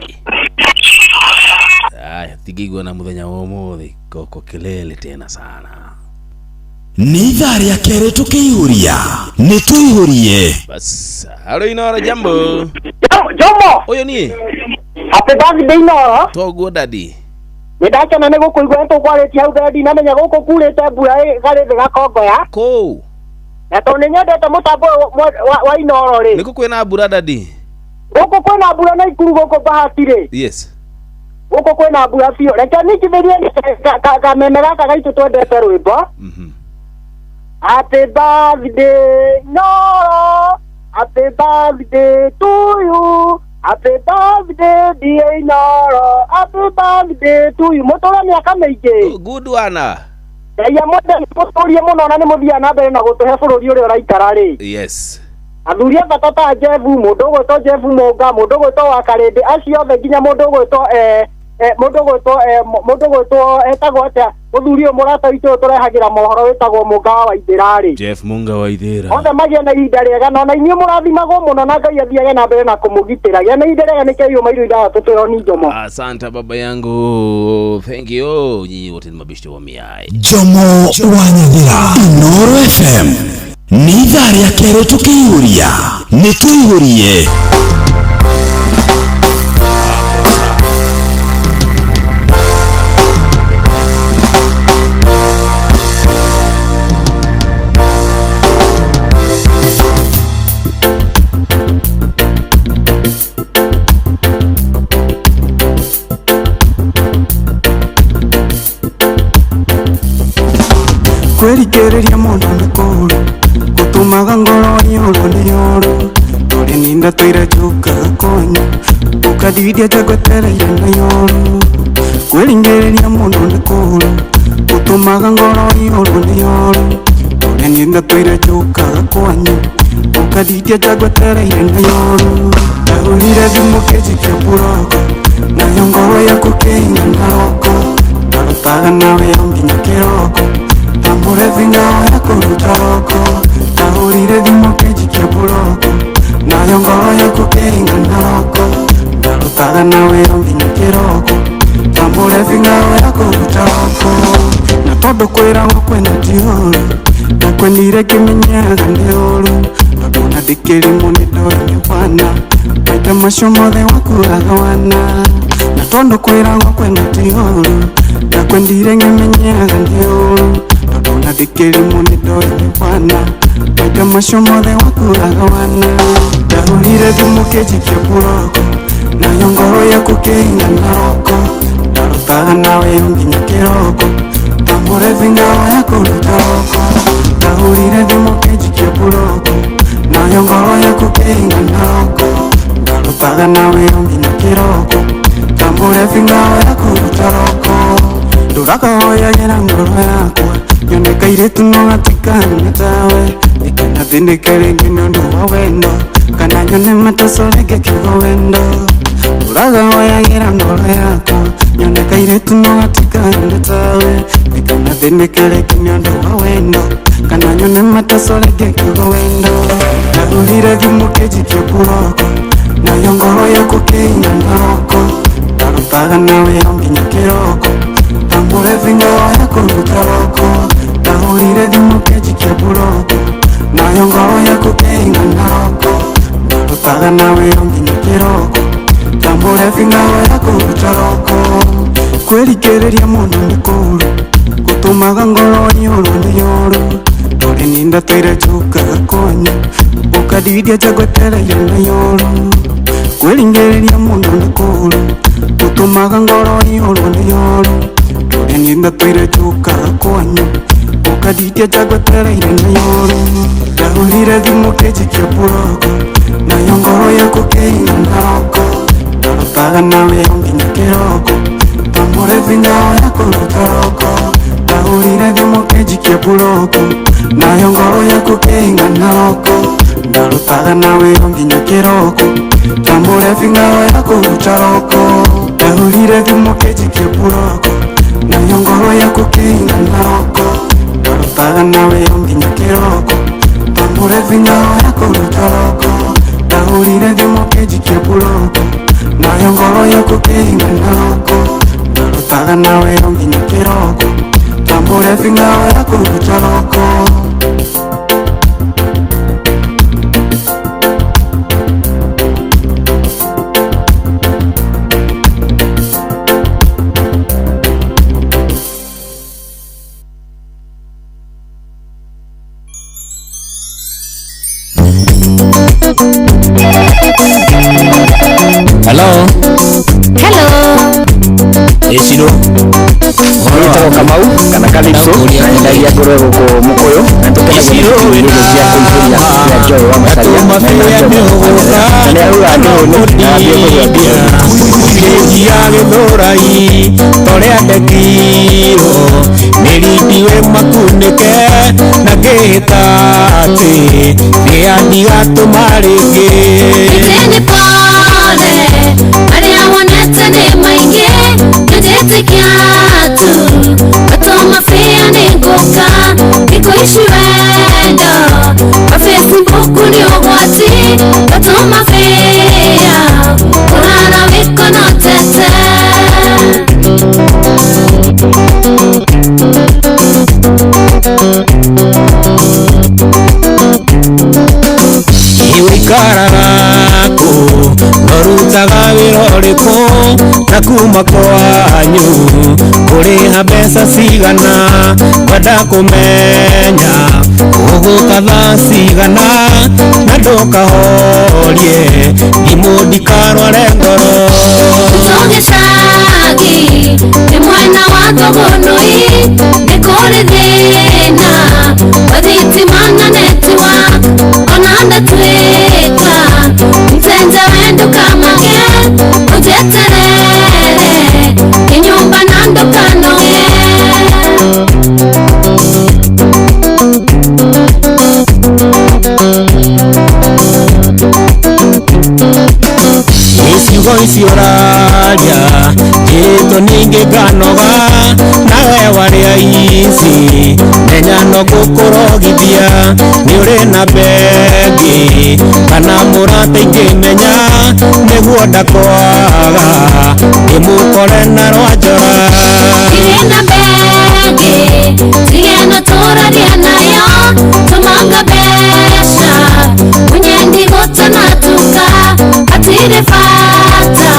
haya tigigwa na muthenya wa umuthi koko kelele tena sana. Ni ithaa rĩa kerĩ tũkĩihũria nĩ tũihũrie. Bas halo Inoro jambo Jomo oyo ni happy birthday Inoro toguo daddy. Nĩ ndakena nĩ gũkũigua tũkwarĩtie hau mbere ndinamenya gũkũ kurĩte mbura ĩgarĩ thĩ gakongoya kũu na tondũ nĩ nyendete mũtambo wa Inoro rĩ. Nĩkũ kwĩna mbura daddy? Gũkũ kwĩna mbura na Ikuru gũkũ Bahati rĩ. Yes gũkũ kwĩna mbura biũ. Reke ningithĩrie kameme gaka gaitũ twendete rwĩmbo. Happy birthday Inoro, happy birthday to you, happy birthday dear Inoro, happy birthday to you. Mũtũre mĩaka mĩingĩ. Good one. Ngai amwende mũtũrie mũno na nĩ mũthiaga na mbere na gũtũhe bũrũri ũrĩa ũraikara rĩ. Yes. Athuri a bata ta Jeff, mũndũ ũgwĩtwo Jeff Mũnga, mũndũ ũgwĩtwo wa Karĩndĩ, acio othe nginya mũndũ ũgwĩtwo mũndũ ũgwĩtwo etagwo atĩa mũthuri ũyũ mũrata witũ ũyũ tũrehagĩra mohoro wĩtagwo Mũnga wa Waithĩra rĩ. Jeff Munga wa Waithĩra. Othe magĩe na ihinda rĩega na ona inyuĩ mũrathimagwo mũno na Ngai athiage na mbere na kũmũgitĩra. Gĩa na ihinda rĩega nĩkĩo yũma irio ithathatũ twĩho ni Jomo. Asante baba yangu. Thank you. Nyinyi wote ni mabishti wa miai. Jomo wa Nyathira Inoro FM. Nĩ ithaa rĩa kerĩ tũkĩihũria nĩ tũihũrie. Kwĩrikĩrĩria mũndũ nĩ kũũru gũtũmaga ngoro ĩyũrwo nĩ ũũru tũrĩ ninda tũire njũkaga kwanyu ũkandiria njagwetereire na yũru kwĩringĩrĩria mũndũ nĩ kũũru gũtũmaga ngoro ĩyũrwo nĩ ũũru tũrĩ ninda tũire njũkaga kwanyu ũkandiria njagwetereire na yũru ndahũrire thimũ kĩnjikia mburoko nayo ngoro yaku kĩingana roko ndarutaga nawe o nginya kĩroko Murevinga ya kuruta roko ndahũrire thimũ kĩnjikia mburoko nayo ngoro yaku kĩingana roko ndarutaga nawe o nginya kĩroko Murevinga ya kuruta roko na tondũ kwĩragwo kwĩna ti ũũru ndakwendire ngĩmenyaga nĩ ũũru tondũ ona ndĩkĩrimũ nĩ ndoĩ nĩ wana maita macio mothe wakuaga wana na tondũ kwĩragwo kwĩna ti ũũru ndakwendire ngĩmenyaga nĩ ũũru na ndĩkĩrimũ nĩ ndoĩ nĩ wana maita macio mothe wakuaga wana ndahũrire thimũ kĩnjikia mburoko nayo ngoro yaku kĩingana roko ndarutaga nawe o nginya kĩroko Murevinga ya kuruta roko ndahũrire thimũ kĩnjikia mburoko nayo ngoro yaku kĩingana roko ndarutaga nawe o nginya kĩroko Murevinga ya kuruta roko ndũrakahoyagĩra ngoro yakwa nyone kairĩtu no gatikane tawe ndikanathĩnĩke rĩngĩ nĩ ũndũ wa wendo kana nyone mateso rĩngĩ kiugo wendo ndũrakahoyagĩra ngoro yakwa nyone kairĩtu no gatikane tawe ndikanathĩnĩke rĩngĩ nĩ ũndũ wa wendo kana nyone mateso rĩngĩ kiugo wendo ndahũrire thimũ kĩnjikia mburoko nayo ngoro yaku kĩingana roko ndarutaga nawe o nginya kĩroko Murevinga ya kuruta roko Ndahũrire thimũ kĩnjikia mburoko nayo ngoro yaku kĩinga naroko ndarutaga na wĩra nginya kĩroko tambũre bingao yaku rũtaroko kwĩrikĩrĩria mũno nĩ kũũru gũtũmaga ngoro iyũrwo nĩ yũru ndũrĩ nindatũire njũkaga kwanyu ũkandidia njagwetereire na yũru kwĩringĩrĩria mũno nĩ kũũru gũtũmaga ngoro iyũrwo nĩ yũru ndũrĩ nindatũire njũkaga kwanyu ũkandidia njagwetereire na yũru ndahũrire thimũ kĩnjikia mburoko nayo ngoro yaku kĩinga naroko ndarutaga na wĩra nginya kĩroko tambũre bingao yaku rũtaroko ndahũrire thimũ kĩnjikia mburoko nayo ngoro yaku kĩinga naroko ndarutaga na wĩra nginya kĩroko tambũre bingao yaku rũtaroko ndahũrire thimũ kĩnjikia mburoko nayo ngoro yaku kĩinga naroko ndarutaga na wĩra nginya kĩroko tambũre bingao yaku rũtaroko ndahũrire thimũ kĩnjikia mburoko nayo ngoro yaku kĩinga naroko ndarutaga na wĩra nginya kĩroko tambũre bingao yaku rũtaroko. Hello. Hello. Ĩcirũ. Wĩtagwo Kamau kana Calypso na nyendagia ngũrwe gũkũ Mũkũyũ na tũkenagio nĩ irio cia kũihũria cia Joy wa Macharia na nĩ arauga nĩ hũnu na ambie kũrĩa mbia. Kĩnjia gĩthũrai torĩa ndekirwo nĩrindiwe makunĩke na ngĩhĩta atĩ nĩandigatũma rĩngĩ. Ĩtĩ nĩ pole arĩa wonete nĩ maingĩ nĩnjĩtĩkia tu matũma bĩa nĩ ngũka thikũ ici wendo wa Facebook nĩ ũgwati matũma bĩa kũrara wĩkono tete. Iwikaraga kũ norutaga wĩra ũrĩkũ na kuma kwanyu kũrĩha mbeca cigana ngwenda kũmenya ũgũka thaa cigana na ndũkahorie thimũ ndikarware ngoro. Tũgĩcagi nĩ mwena wa Thũgũnũi nĩ kũrĩ thĩna wa thitima na network ona ndatuĩka mtenja we ndũkamake ũnjeterere kĩnyũmba na ndũkanoge. Ciugo ici ũraria njĩtwo ningĩ nganoga nawe warĩa ici menya no ngũkũrogithia nĩ ũrĩ na bengi kana mũrata ingĩmenya nĩguo ndakwaga ndĩmũkore na rwa njora. Ndirĩ na bengi tige no tũraria nayo tũmanga mbeca mũnyendi gũtanatuka hatirĩ bata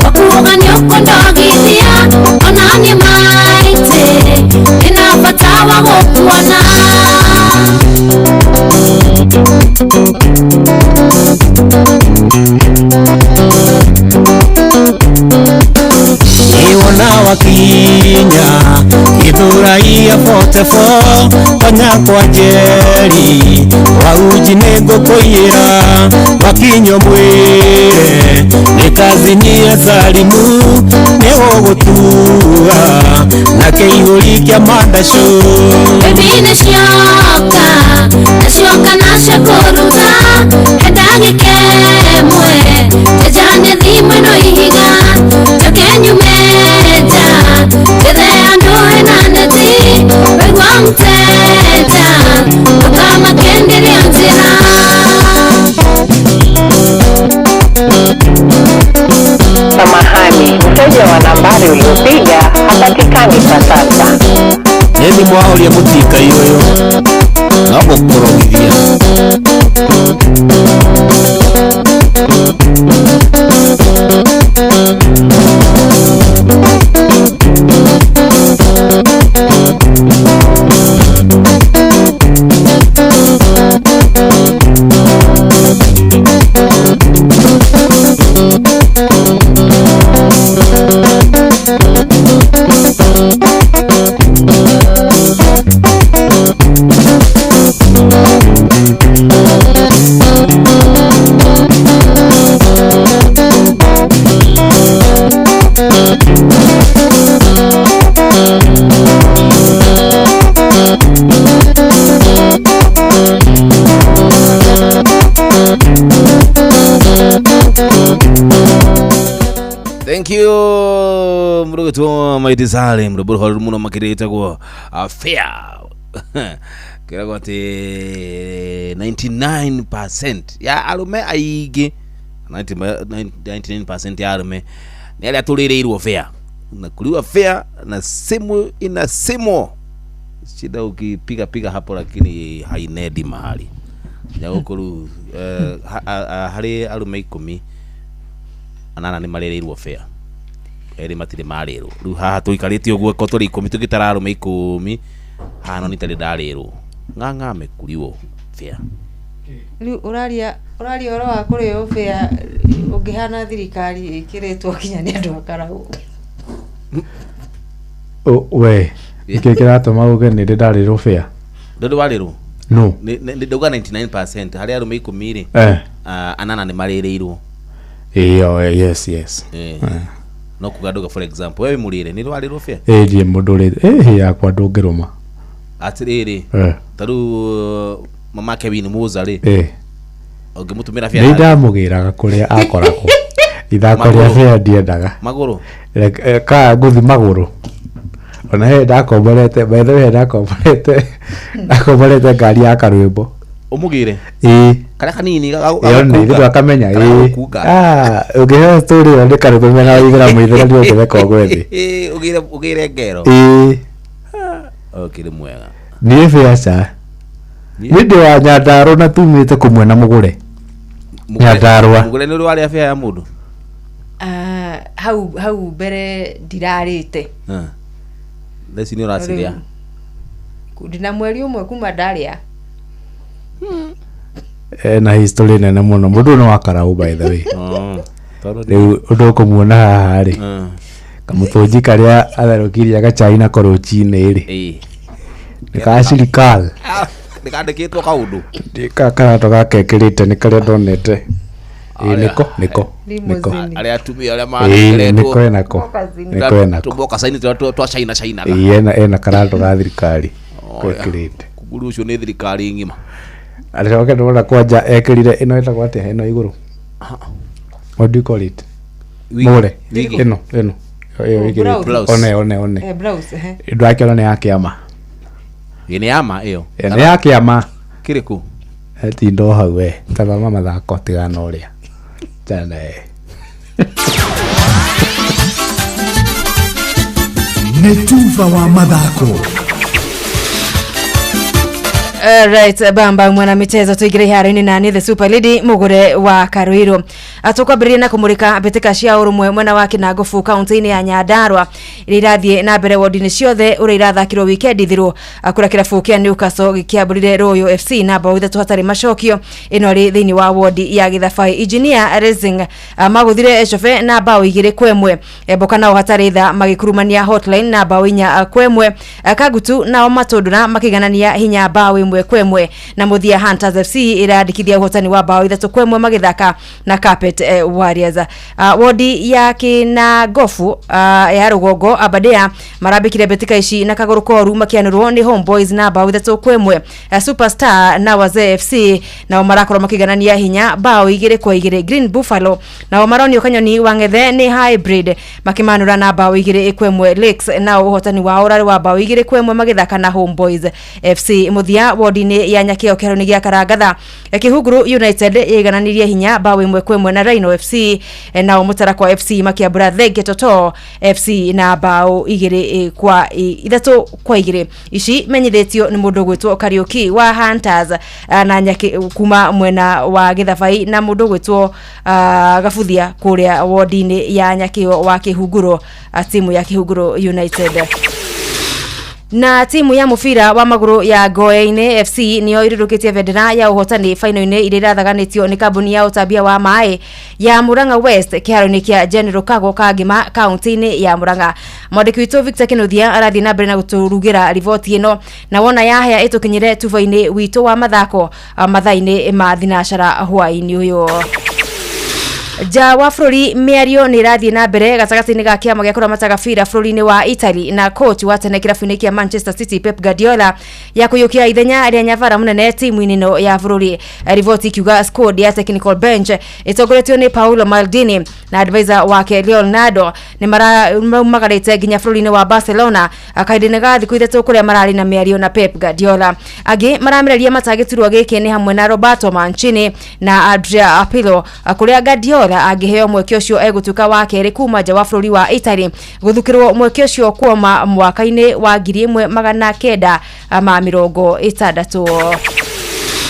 wakuuga nĩ ũkũndogithia ona niĩ maitĩ ndĩna bata wa gũkuona. Iwona wakinya gĩthũrai ya 44 tonya kwa Njeri wauji nĩ ngũkũiyĩra wakinywo mwĩre nĩ kazini ya Salimu nĩ ũgũtua na kĩihũri kĩa mandacũ. Baby nĩ cioka na cioka na cia kũruta he ndagĩka ĩmwe njenjanie thimũ ĩno ihiga njoke nyume nja njethe handũ hena neti waigua mteja ndũkamakenderia njĩra. Samahani, mteja wa nambari uliopiga hapatikani kwa sasa. Nĩ thimũ wahoria mũtikai ũyũ no gũkũrogithia. Thank you mrugitwo maiti Salim rwĩmbo rũhoreru mũno makĩria ĩtagwo fair kĩragwo atĩ 99% ya arũme aingĩ 99% ya arũme nĩ arĩa tũrĩrĩirwo fair na kuliwa fair na simu inasimwo shida ukipiga piga hapo lakini hainendi mahali ya gũkũ rĩu harĩ arũme 18 nĩ marĩrĩirwo fair erĩ matirĩ marĩrwo rĩu haha tũikarĩte ũguo ko tũrĩ 10 tũgĩtara arũme 10 haha no nĩ tarĩ ndarĩrwo ng'ang'a amekuriwo fair. Rĩu ũraria ũhoro wa kũrĩo fair ũngĩhana thirikari ĩkĩrĩtwo nginya nĩ andũ a Karau. We nĩkĩ kĩratũma uge nĩ ndĩ ndarĩrwo fair? Ndũrĩ warĩrwo? No. Nĩ ndauga 99% harĩ arũme 10 rĩ, 8 nĩ marĩrĩirwo. Ĩyo, yes yes. No kuga nduga for example wewe mũrĩre nĩ warĩrwo fair? Ĩĩ ndiĩ mũndũ ũrĩte. Ĩĩ yakwa ndũngĩrũma. Atĩrĩrĩ, ta rĩu mama Kevin Muza rĩ, ũngĩmũtũmĩra fair? Nĩ ndamũgĩraga kũrĩa akoragwo. Ithako rĩa fair ndiendaga. Magũrũ? Ka ngũthi magũrũ. Ona he ndakomborete, by the way ndakomborete ngari ya karwĩmbo. Ũmũgĩre? Ĩĩ. Karĩa kanini Ĩyo nĩ ithuĩ akamenya. Ĩĩ. Ũngĩheo story ĩyo nĩ karwĩmbo mena waithĩra mũithĩra nĩ ũngĩtheka ũgwe thĩ. Ũgĩre ngero? Ĩĩ. Ũkĩrĩ mwega. Niĩ biaca. Nĩ ndĩ wa Nyandarũa na tumĩte kũmwe na mũgũre. Nyandarũa. Mũgũre nĩ ũrĩ warĩa fair ya mũndũ? Hau mbere ndirarĩte. Thaa ici nĩ ũracirĩa? Ndina mweri ũmwe kuma ndarĩa. Ena history nene mũno. Mũndũ nĩ wa Karau by the way. Rĩu ũndũ ũkũmuona haha rĩ, kamũtũnji karĩa atherũkirie gacai nako rũcinĩ rĩ, nĩ ka cirikal. Nĩ kandĩkĩtwo kaũndũ? Karatũ gakekĩrĩte nĩ karĩa ndonete. Ĩĩ nĩko nĩko nĩko. Arĩa atumia arĩa marekeretwo. Nĩko enako. Nĩko enako. Tũmboka-inĩ tũrĩa twa China Chinaga. Ĩĩ ena karatũ ga thirikari gekĩrĩte. Kũguru ũcio nĩ thirikari ng'ima. Acoke ndona kwanja ekĩrire ĩno ĩtagwo atĩa ĩno igũrũ? What do you call it? Mũgũre. Ĩno ĩno. Ĩyo ĩkĩrĩte. One one one. Blouse. Ndwakĩona nĩ ya kĩama. Ĩ nĩ ya ma ĩyo. Nĩ ya kĩama. Kĩrĩkũ? Tindo hau we. Tathoma mathako tigana ũrĩa. Tene. Nĩ tuba wa mathako. Right, bamba mwana michezo tuingire iharo-inĩ na nĩ the super lady mũgũre wa Karuiru. Tũkwambĩrĩria na kũmũrĩka mbĩtĩka cia ũrũmwe mwena wa Kinangofu kaunti-inĩ ya Nyandarua iria irathiĩ na mbere wodi-inĩ ciothe ũrĩa irathakirwo wikendi thiru kũrĩa kĩrabu kĩa Newcastle gĩkĩambũrire Royal FC na bao 3 hatarĩ macokio. Ĩno ĩrĩ thĩinĩ wa wodi ya Gĩthabai. Engineer Racing magũthire Echofe na bao 2-1. Mboka nao hatarĩ tha magĩkurumania Hotline na bao 4-1. Kagutu nao Matũndũra makĩiganania hinya bao 1-1 na mũthia Hunters FC ĩrandĩkithia ũhotani wa bao 3-1 magĩthaka na Carpet Warriors. Wodi ya Kinangofu ya rũgongo Aberdare marambĩkire mbĩtĩka ici na kagũrũ koru makĩanũrwo nĩ Homeboys na bao 3-1. Superstar na Wazee FC nao marakorwo makĩiganania hinya bao 2-2. Green Buffalo nao maronio kanyoni wa ng'ethe nĩ Hybrid makĩmanũra na bao 2-1. Lakes nao ũhotani wao ũrarĩ wa bao 2-1 magĩthaka na Homeboys FC. Mũthia wodi-inĩ ya Nyakĩo kĩharo-inĩ gĩa Karangatha Kĩhunguru United yaigananirie hinya bao 1-1 na na Rhino FC, nao Mũtarakwa FC makĩambũra Thenge Toto FC na bao 2-3. Ici menyithĩtio nĩ mũndũ ũgwĩtwo Kariuki wa Hunters na Nyaki kuma mwena wa Gĩthabai na mũndũ ũgwĩtwo Gabuthia kũrĩa wodi-inĩ ya Nyakĩo wa Kĩhunguro, timu ya Kĩhunguro United. Na timu ya mũbira wa magũrũ ya Ngoe-inĩ FC nĩyo ĩrũrũkĩtie bendera ya ũhotani faino-inĩ iria irathaganĩtio nĩ kambuni ya ũtambia wa maĩ ya Murang'a West kĩharo-inĩ kĩa General Kago Kangima kaunti-inĩ ya Murang'a. Mwandĩki witũ Victor Kinuthia arathiĩ na mbere na gũtũrugĩra riboti ĩno, na wona yahĩa ĩtũkinyĩre tuba-inĩ witũ wa mathako mathaa-inĩ ma thinacara hwaĩ-inĩ ũyũ. Nja wa bũrũri, mĩario nĩ ĩrathiĩ na mbere gatagatĩ-inĩ ga kĩama gĩa kũramata gabira bũrũri-inĩ wa Italy na coach wa tene kĩrabu-inĩ kĩa Manchester City Pep Guardiola ya kũiyũkia ithenya rĩa nyabara mũnene timu-inĩ ĩno ya bũrũri. Riboti ikiuga squad ya technical bench ĩtongoretio nĩ Paolo Maldini na advisor wake Leonardo nĩ maraumagarĩte nginya bũrũri-inĩ wa Barcelona kahinda-inĩ ga thikũ 3 kũrĩa mararĩ na mĩario na Pep Guardiola. Angĩ maramereria matagĩturwa gĩkĩ nĩ hamwe na Roberto Mancini na Andrea Pirlo, kũrĩa Guardiola angĩheo mweke ũcio egũtuĩka wa kerĩ kuma nja wa bũrũri wa Italy gũthukĩrwo mweke ũcio kuoma mwaka-inĩ wa 1960.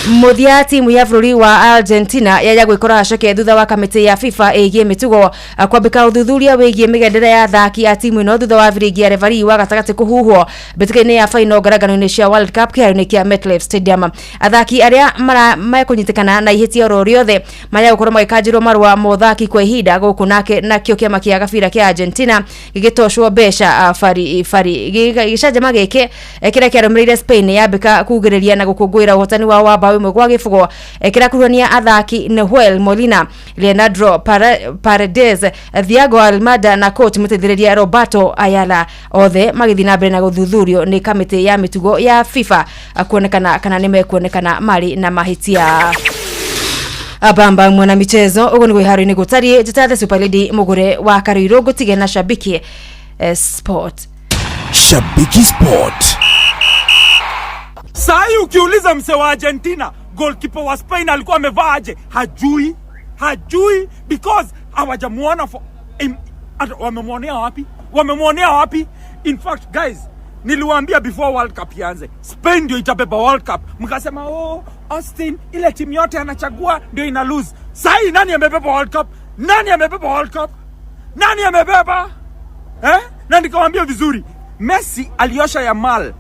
Mũthia, timu ya bũrũri wa Argentina yaja gwĩkora haceke thutha wa kamĩtĩ ya FIFA ĩgiĩ mĩtugo kwambĩka ũthuthuria wĩgiĩ mĩgendere ya athaki a timu ĩno thutha wa biringi ya refarii wa gatagatĩ kũhuhwo mbĩtĩka-inĩ ya final ngarangano-inĩ cia World Cup kĩharo-inĩ kĩa MetLife Stadium. Athaki arĩa mekũnyitĩkana na ihĩtia oro rĩothe maya gũkorwo magĩkanjĩrwo marũa ma ũthaki kwa ihinda gũkũ nake nakĩo kĩama kĩa gabira kĩa Argentina gĩgĩtocwo mbeca bari bari. Gĩcanjama gĩkĩ kĩrĩa kĩarũmĩrĩire Spain yambĩka kugĩrĩria na gũkũngũĩra ũhotani wao wa bao 1-0 kĩrakuruhania athaki Nahuel Molina, Leonardo Paredes, Thiago Almada na coach mũteithĩrĩria Roberto Ayala, othe magĩthiĩ na mbere na gũthuthurio nĩ kamĩtĩ ya mĩtugo ya FIFA kuonekana kana nĩmekuonekana marĩ na mahĩtia. Abamba mwana michezo ũguo nĩguo iharo-inĩ gũtariĩ. Njĩta The Super Lady mũgũre wa Karũirũ ngũtige na Shabiki Sport. Shabiki Sport. Sahi ukiuliza mse wa Argentina goalkeeper wa Spain alikuwa amevaa aje, hajui because hawajamuona wamemwonea wapi? In fact guys, niliwaambia before World Cup ianze, Spain ndio itabeba World Cup. Mkasema oh, Austin ile timu yote anachagua ndio ina lose. Sahi nani amebeba World Cup? Nani amebeba World Cup? Nani amebeba? Na nikawaambia vizuri, Messi aliosha Yamal.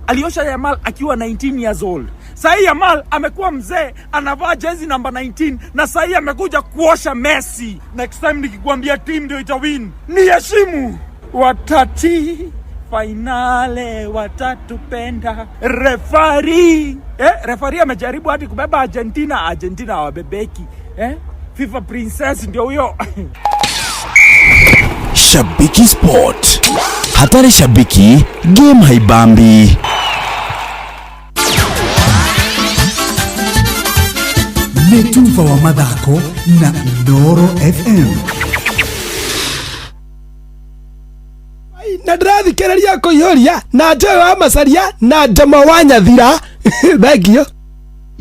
Aliosha Yamal akiwa 19 years old. Sahi Yamal amekuwa mzee, anavaa jezi number 19 na sahi amekuja kuosha Messi. Next time nikikwambia team ndio itawin, niheshimu. Watati finale watatupenda. Refari refari amejaribu hadi kubeba Argentina, Argentina hawabebeki. FIFA princess ndio huyo. Shabiki Sport. Hatari shabiki, game haibambi. Nĩ tuba wa mathako na Inooro FM. Na ndĩrathikĩrĩria kũiyũria na Joy wa Macaria na Njama wa Nyathira. Thengio.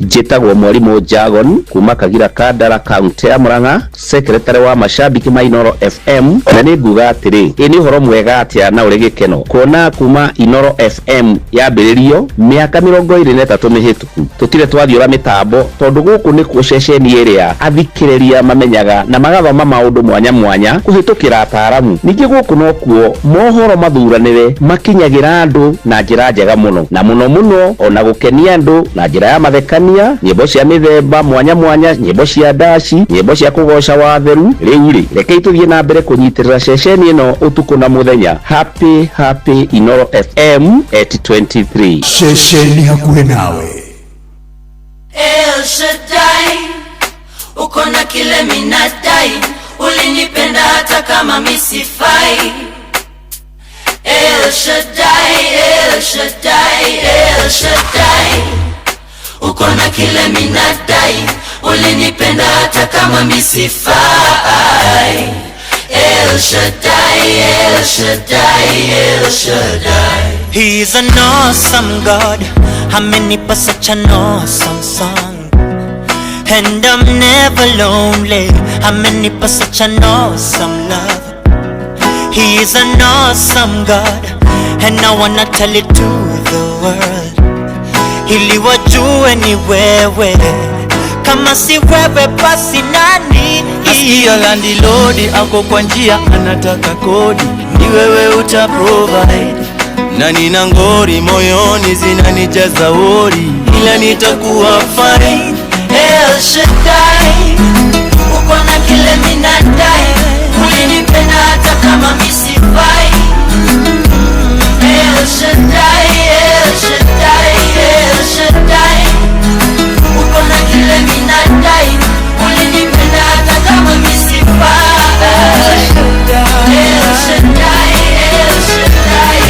Njĩtagwo Mwarimũ Jagon kuma Kagira Kandara kaunti ya Murang'a, secretary wa mashabiki ma Inooro FM, na nĩ nguga atĩrĩ, ĩ nĩ ũhoro mwega atĩa na ũrĩ gĩkeno kuona kuma Inooro FM yambĩrĩrio mĩaka 23 mĩhĩtũku tũtirĩ twathiũra mĩtambo, tondũ gũkũ nĩkuo ceceni ĩrĩa athikĩrĩria mamenyaga na magathoma maũndũ mwanya mwanya kũhĩtũkĩra ataaramu. Ningĩ gũkũ nokuo mohoro mathuranĩre makinyagĩra andũ na njĩra njega mũno, na mũno mũno ona gũkenia andũ na njĩra ya mathekania, nyĩmbo cia mĩthemba mwanya mwanya, nyĩmbo cia ndaci, nyĩmbo cia kũgoca watheru. Rĩu rĩ, rekei tũthiĩ na mbere kũnyitĩrĩra ceceni ĩno ũtukũ na mũthenya. Happy happy Inooro FM at 23. Ceceni hakuhĩ nawe. El Shaddai, uko na kile minadai, ulinipenda hata kama misifai. El Shaddai, El Shaddai, El Shaddai, uko na kile minadai, ulinipenda hata kama misifai. El Shaddai, El Shaddai, El Shaddai. He's an awesome God. Amenipa such an awesome song. And I'm never lonely. Amenipa such an awesome love. He is an awesome God, and I wanna tell it to the world, ili wajue ni wewe. Kama si wewe basi nani? Nasikia landilodi ako kwa njia anataka kodi, ni wewe uta provide. Na nina ngori moyoni zinanijaza wori, ila nitakuwa fine. El Shaddai, uko na kile minadai, ulinipenda hata kama misifai. El Shaddai, El Shaddai, El Shaddai, uko na kile minadai, ulinipenda hata kama misifai. El Shaddai, El Shaddai, El Shaddai.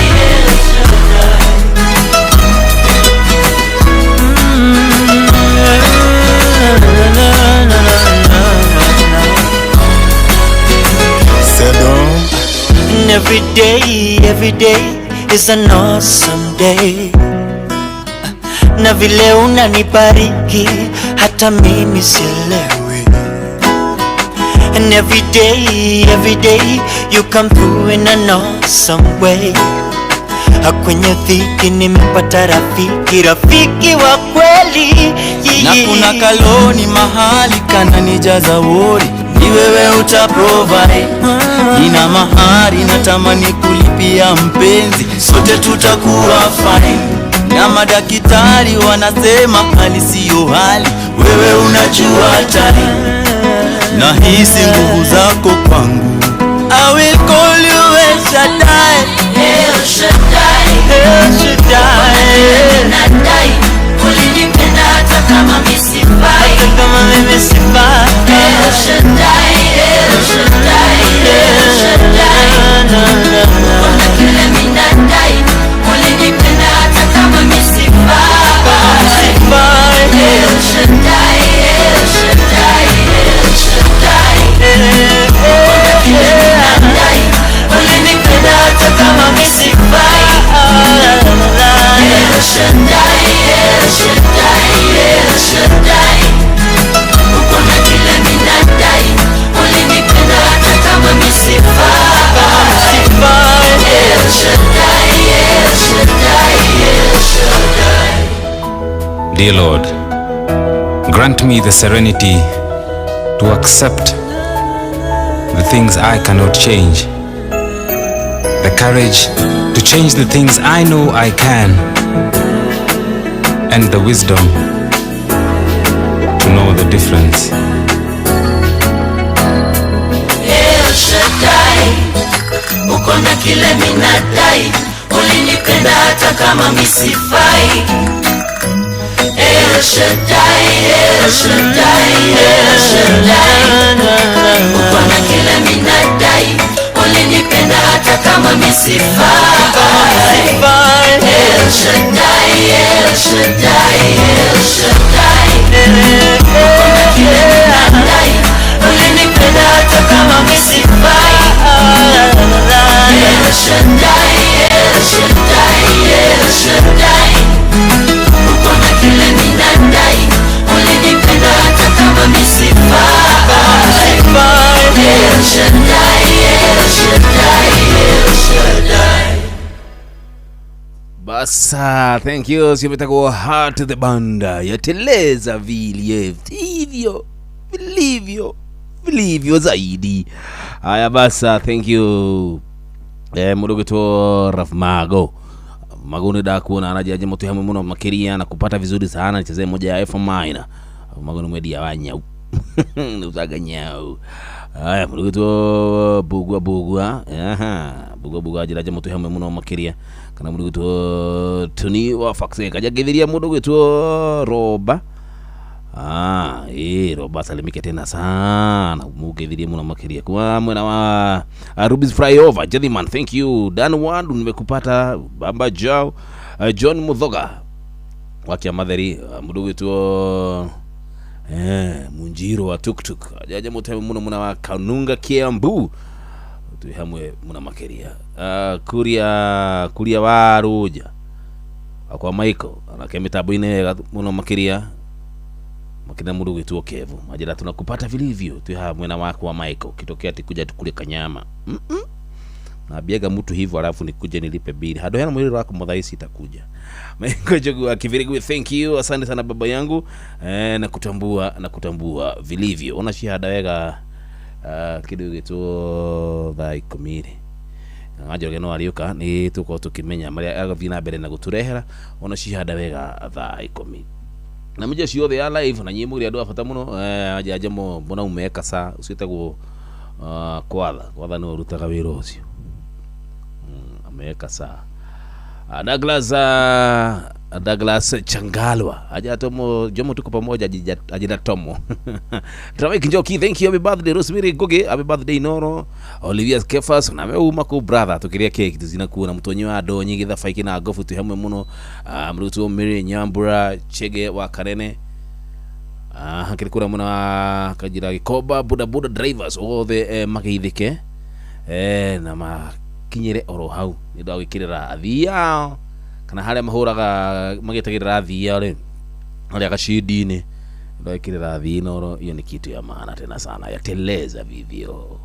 And every day is an awesome day. Na vile unanibariki hata mimi sielewi. And every day you come through in an awesome way. Kwenye dhiki nimepata rafiki, rafiki wa kweli. Na kuna kaloni mahali kananijaza wori, ni wewe uta provide. Nina mahari natamani kulipia mpenzi, sote tutakuwa fine. Na madaktari wanasema hali siyo hali, wewe unajua tari. Nahisi nguvu zako kwangu, I will call you El Shaddai. El Shaddai, El Shaddai. Nadai, ulinipenda hata kama misifai, hata kama mimi sifai. El Shaddai, El Shaddai, El Shaddai, uko na kile minadai, ulinipenda hata kama misifai. El Shaddai, El Shaddai, El Shaddai, uko na kile minadai, ulinipenda hata kama misifai. El Shaddai, El Shaddai, El Shaddai, uko na kile minadai, ulinipenda hata kama misifai. El Shaddai, El Shaddai, El Shaddai. Dear Lord, grant me the serenity to accept the things I cannot change, the courage to change the things I know I can, and the wisdom to know the difference. El Shaddai, uko na kile minadai, ulinipenda hata kama misifai. El Shaddai, El Shaddai, El Shaddai, uko na kile minadai, ulinipenda hata kama misifai. El Shaddai, El Shaddai, El Shaddai, uko na kile minadai, ulinipenda hata kama misifai. El Shaddai, El Shaddai, El Shaddai, uko na kile minadai, ulinipenda hata kama misifai. El Shaddai, El Shaddai, El Shaddai. Basa, thank you. Simetako Heart the Banda yateleza vile hivyo vilivyo vilivyo zaidi. Haya basa, thank you. Mudogo to Raf Mago. Mago ni dakuona anajaje moto hamwe muno makiria na kupata vizuri sana nichezee moja ya F minor. Mago ni mwedia wanya. Uzaga nyau. Haya mudogo to bugwa bugwa. Aha, bugwa bugwa ajiraje moto hamwe muno makiria. Kana mudogo to Tuni wa Faxe kaja githiria mudogo to Roba. Roba salimike tena sana mugithirie muno makiria kwa mwena wa Rubis Flyover. Gentleman, thank you. Dan Wandu nimekupata. Bamba Jao, John Muthoga wakia madheri mudogo to Munjiro wa tuktuk ajaje muteme muno muna wa Kanunga Kiambu tuhamwe muna makiria. Kuria wa Ruja akwa Michael anake mitabu ine muno makiria. Makina mundu gwitwo Kevu majira tunakupata vilivyo tu haha mwena wako wa Michael kitokea tikuja tukule kanyama na biega mtu hivyo alafu nikuje nilipe bili hado yana mwili wako mudhaisi itakuja. Michael Njogu akivirigu, thank you, asante sana baba yangu, na kutambua vilivyo ona shihada wega kidu gitu thaa 10 Njoroge no ariuka ni tuko tukimenya maria agathii na mbere na guturehera ona cihanda wega thaa 10 na mje ciothe ya live na nyimbo iria andu a bata muno aja jamo mbona umeka sa ucietagwo kwatha ni urutaga wira ucio ameka sa Douglas Changalwa aja tomo jomo tuko pamoja ajida tomo Trawiki Njoki, thank you, happy birthday Rosemary Ngugi, happy birthday Noro Olivia Kefas na wewe umako brother tukiria cake tuzina kuona mtonyi wa ndonyi githabaiki na ngofu tu hamwe muno mrutu Mary Nyambura Chege wa Karene hakiri muna kajira Gikoba boda boda drivers othe mageithike na makinyire oro hau ni ndu gwikirira athia kana haria mahuraga magitagirira athia ri haria gacindi-ini ndwikirira athii noro iyo ni kitu ya maana tena sana yateleza vivyo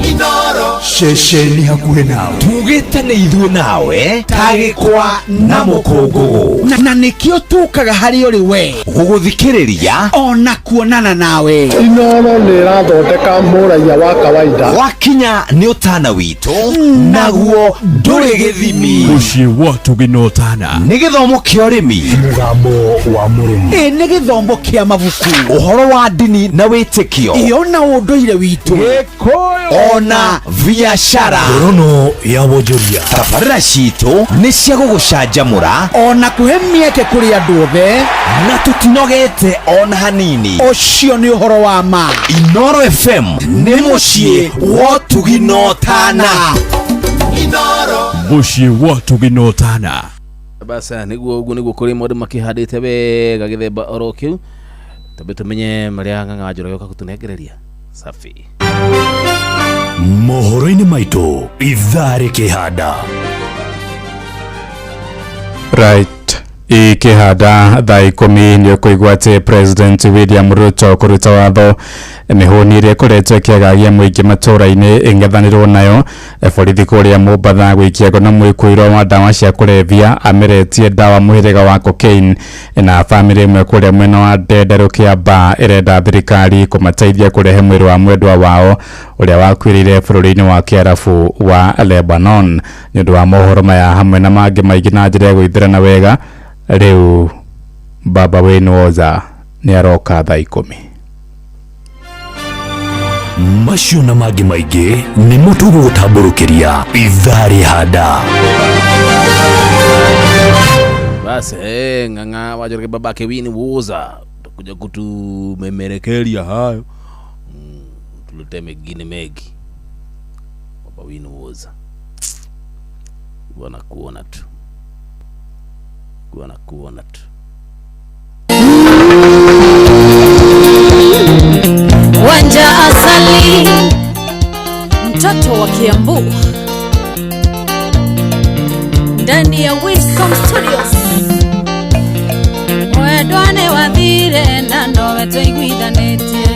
Inoro ceceni hakuhĩ nawe tugĩte nĩ ithuĩ nawe tagĩkwa na mũkũngũgũ na nĩkĩo tũkaga harĩ ũrĩ we gũgũthikĩrĩria ona kuonana nawe. Inoro nĩ ĩrathondeka mũraiya wa kawaida wakinya nĩ ũtana witũ naguo ndũrĩ gĩthimi mũciĩ wa tũgĩ ũtana nĩ gĩthomo kĩa ũrĩmi mũgambo wa mũrĩmi nĩ gĩthomo kĩa mabuku ũhoro wa ndini na wĩtĩkio iyo na ũndũire witũ ona biashara ngorono ya wonjoria tabarĩra citũ nĩ cia gũgũcanjamũra ona kũhe mĩeke kũrĩ andũ othe na tũtinogete ona hanini ũcio nĩ ũhoro wa ma. Inoro FM nĩ mũciĩ wa ũtugi na ũtana. Inoro mũciĩ wa ũtugi na ũtana. Basa niguo uguo niguo kũrĩ maũndũ makĩhandĩte wega gĩthemba oro kĩu tambe tumenye marĩa Ng'ang'a wa Njoroge oka gũtũnengereria safi. Mohoro-inĩ maitũ ithaa rĩkĩhanda. Right ikihanda thaa 10 nĩ ũkũigua atĩ President William Ruto kũruta watho mĩhũni ĩrĩa ĩkoretwo ĩkĩagagia mũingĩ matũũra-inĩ ĩng'ethanĩrwo nayo. Borithi kũrĩa Mombatha gũikia ngono mwĩkũĩrwo wa ndawa cia kũrebia ameretie ndawa mũhĩrĩga wa cocaine na bamĩrĩ ĩmwe kũrĩa mwena wa Ndenderũ Kĩambaa ĩrenda thirikari kũmateithia kũrehe mwĩrĩ wa mwendwa wao ũrĩa wakuĩrĩire bũrũri-inĩ wa Kĩarabu wa Lebanon. Nĩ ũndũ wa mohoro maya hamwe na mangĩ maingĩ na njĩra ya gwĩthĩrana wega rĩu baba wenu Oza nĩ aroka thaa 10. Macio na mangĩ maingĩ nĩmo tũgũgũtambũrũkĩria ithaa rĩhanda. Basi Ng'ang'a wa Njoroge babake Wini Woza utakuja kutumemerekeria hayo tulete mengine mengi. Baba Wini Woza bwana kuona tu bwana kuona tu. Wanja Asali mtoto wa Kiambu ndani ya Wisdom Studios Mwendwane wathire na nowe tũiguithanĩtie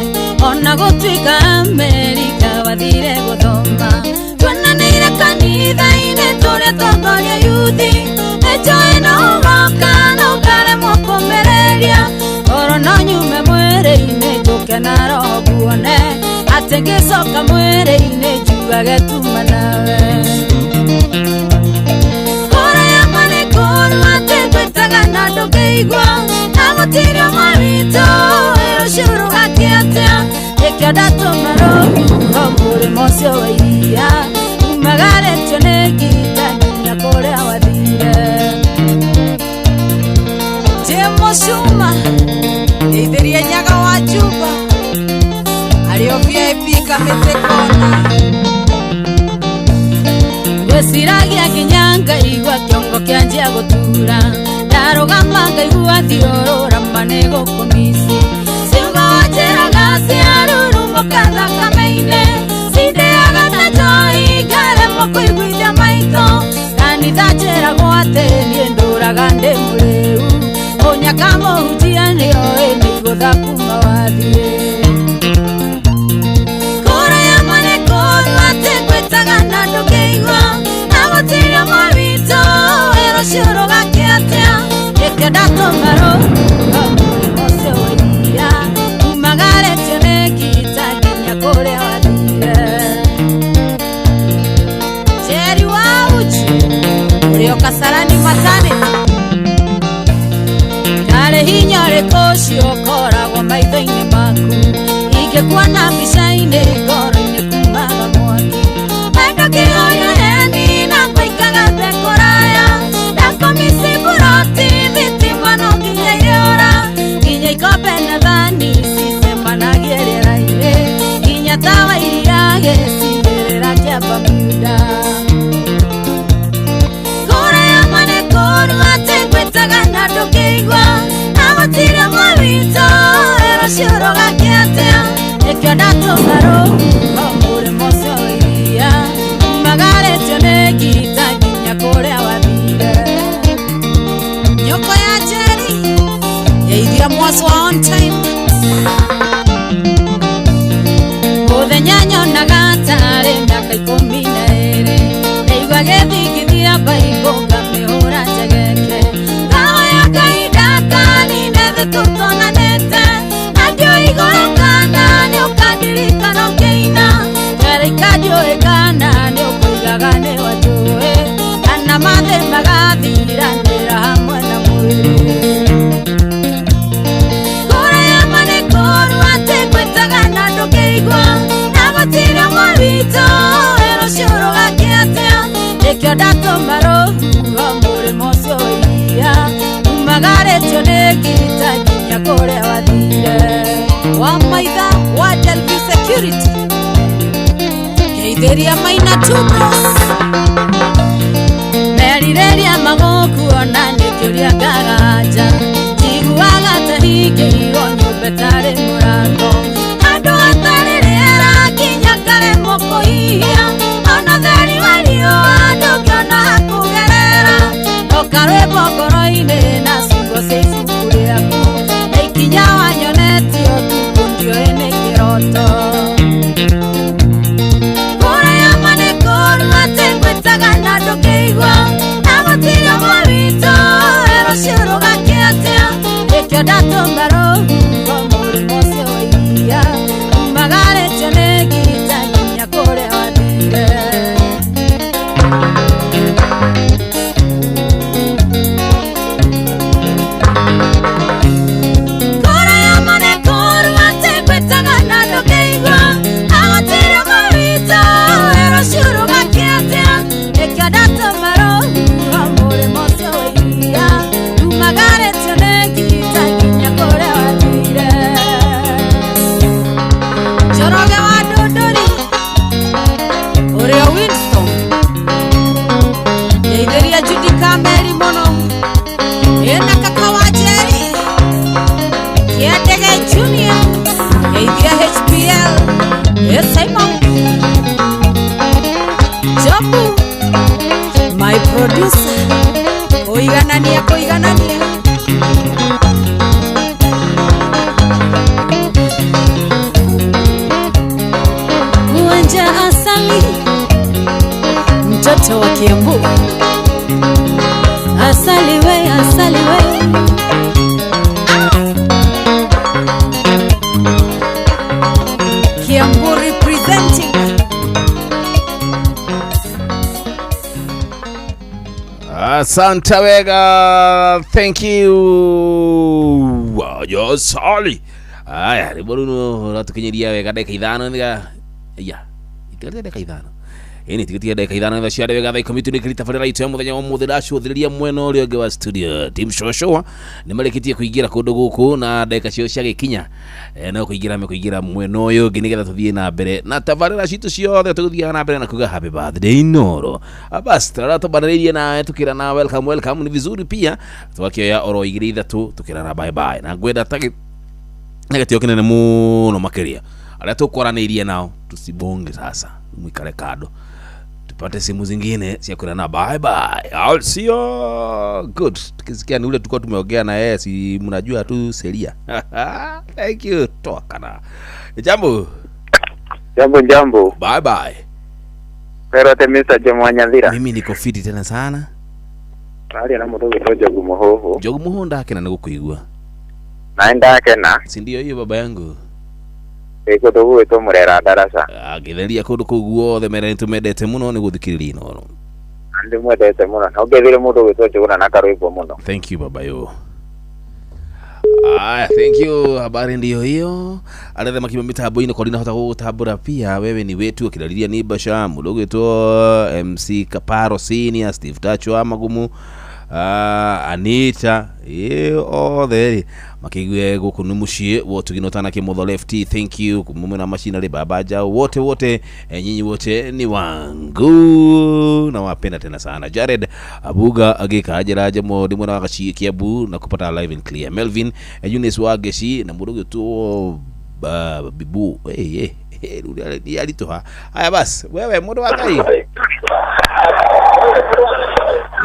ona gũtuĩka Amerika wathire gũthoma tuonanĩire kanitha-inĩ tũrĩa tongoria yuthi nĩnjũĩ no ũgoka na ũkaremwo kũmĩrĩria oro no nyume mwĩrĩ-inĩ njũke na roho nguone atĩ ngĩcoka mwĩrĩ-inĩ njuage tuma nawe ngoro yakwa nĩ kũũru atĩ ngwĩtaga na ndũngĩigua na gũtirĩ ũmwe witũ ũĩ rũciũ rũgakĩa atĩa nĩkĩo ndatũma rũhuho mũrĩmo ũcio wa iria umagarĩtio nĩ ngita nginya kũrĩa wathire. Jemo Shuma ndeithirie Nyaga wa Juba arĩ o VIP kamĩtĩ kona ngwĩciragia nginya ngaigua kĩongo kĩanjia gũtura ndarũgama ngaigua thiũrũra ma nĩ gũkũmici ciugo njĩraga ciarurumũka thakame-inĩ cindĩaga ta njohi ngaremwo kũiguithia maitho kanitha njĩragwo atĩ niĩ ndũraga ndĩ mũrĩu ũnyaka mũhunjia nĩoĩ nĩ igũtha thutha kuma wathiĩ Kũraya mane kũru atĩ ngwĩtaga na ndũngĩigua na gũtirĩ ũmwe witũ ũĩ rũciũ rũgakĩa atĩa nĩkĩo ndatũma rũhuho mũrĩmo ũcio wa iria umagarĩtio nĩ ngita nginya kũrĩa wathire Jerry wa Uchi ũrĩa Kasarani maternity Ndarĩ hinya ũrĩkũ ũcio ũkoragwo maitho-inĩ maku ingĩkuona mbica-inĩ ngoro-inĩ kumaga mwaki Wendo kĩhoya heni na ngũikaga thekũraya ndakomisi buroti thitima no nginya irĩũra nginya ikombe na thani cicemanagie rĩera-inĩ nginya tawa iria gĩcigĩrĩra kĩa Bermuda Kũraya mane kũru atĩ ngwĩtaga na ndũngĩigua na gũtirĩ ũmwe witũ ũĩ rũciũ rũgakĩa atĩa nĩkĩo ndatũma rũhuho mũrĩmo ũcio wa iria umagarĩtio nĩ ngita nginya kũrĩa wathire Nyoko ya Jerry geithia mwaswa on time Mũthenya nyonaga tarĩ mĩaka 12 ndaigua gĩthingithia baibũ ngamĩhũra njegeke Ngahoya kahinda kanine thĩ tũtonanĩte na ndiũĩ igũrũ kana nĩũkandirikana ũkĩina Ngarĩka ndiũĩ kana nĩũkũigaga nĩwanjũĩ kana mathĩ magathiranĩra hamwe na mwĩrĩ Kũraya mane kũru atĩ ngwĩtaga na ndũngĩigua na gũtirĩ ũmwe witũ ũĩ rũciũ rũgakĩa atĩa nĩkĩo ndatũma rũhuho mũrĩmo ũcio wa iria umagarĩtio nĩ ngita nginya kũrĩa wathire Wa maitha wa Delview Security geithĩria Maina Two Bros merirĩria magũkuona nĩ kĩũria ngagaja njiguaga ta hingĩirwo nyũmba ĩtarĩ mũrango handũ hatarĩ rĩera nginya ngaremwo kũhihia ona theri wa riũa ndũngĩona hakũgerera ndoka rwĩmbo ngoro-inĩ na ciugo cia ibuku rĩaku na ikinya wanyonetie ũtukũ ndiũĩ nĩ kĩroto Kũraya mane kũru atĩ ngwĩtaga na ndũngĩigua na gũtirĩ ũmwe witũ ũĩ rũciũ rũgakĩa atĩa nĩkĩo ndatũma rũhuho mũrĩmo ũcio wa iria umagarĩtio nĩ ngita nginya kũrĩa wathire Kũraya mane kũru atĩ ngwĩtaga na ndũngĩigua na gũtirĩ ũmwe witũ ũĩ rũciũ rũgakĩa atĩa nĩkĩo ndatũma rũhuho mũrĩmo ũcio wa iria umagarĩtio nĩ ngita nginya kũrĩa wathire Njoroge wa Ndũndũri ũrĩa Winston ngeithĩria Judy Kameri mũno ĩna kaka wa Jerry Kĩendege Junior ngeithia HPL ĩ Simon Jobu my producer kũiganania kũiganania Mwanja Asali mtoto wa Kiambu Asali we, asali we Kiambu representing Asante wega, thank you. Josali. Aya, rĩmwe rĩu ũratukinyiria wega ndagĩka 5 niga ya itigarĩte ndagĩka 5 ĩni tigĩtie ndagĩka 5 thaa cia wega thaa 10 nĩ kĩrita barĩra itũ ya mũthenya wa ũmũthĩ ndacũthĩrĩria mwena ũrĩa ũngĩ wa studio team Shoshoa nĩ marĩkĩtie kũingĩra kũndũ gũkũ na ndagĩka ciao ciagĩkinya no kũingĩra mekũingĩra mwena ũyũ ũngĩ nĩgetha tũthiĩ na mbere na tabarĩra citũ ciothe tũgũthiaga na mbere na kuga happy birthday Inooro. Bas tũratubanĩrĩirie nawe tukĩra na welcome welcome ni vizuri pia twakĩoya oro 2 3 tukĩrana bye bye na ngwenda tagi na gĩtĩo kĩnene mũno makĩria arĩa tũkwaranĩirie nao tusibonge sasa mwikare kando Nipate simu zingine cia kwĩrana bye bye. I'll see you. Good. Tukisikia ni ule tulikuwa tumeongea na yeye, si mnajua tu seria. Thank you. Toa kana. Jambo. Jambo jambo. Bye bye. Pero te Mr. Jomo Nyathira. Mimi niko fiti tena sana. Aria na mũndũ ũgwĩtwo Njogu Mũhũhũ. Njogu Mũhũhũ ndakena nĩ gũkũigua. Na ndakena. Si ndio hiyo baba yangu. Ĩĩ kũndũ gũgwĩtwo Mũrera Ndaraca. Agĩtheria kũndũ kũu guothe mere nĩtũmendete mũno nĩ gũthikĩrĩria Inooro. Ndĩmwendete mũno. Na ũngethire mũndũ ũgwĩtwo Njũgũna na karwĩmbo mũno. Thank you baba yo. Aya, thank you. Habari ndiyo hiyo. Arethe makima mitambo-inĩ korina hota gũgũtambũra pia. Wewe ni wetu akirariria ni Basha mũndũ ũgwĩtwo MC Kaparo Senior, Steve Tacho Amagumu, Anita, othe makigue gũkũ nĩ mũciĩ wote tana kimotho left. Thank you kumume na machina le baba jao wote wote, nyinyi wote ni wangu na wapenda tena sana. Jared Abuga agika ajeraje mo ndimwe na gaci Kiambu na kupata live and clear. Melvin Eunice Wageci na mũndũ ũgwĩtwo Bibu alitoha. Haya basi wewe mũndũ wa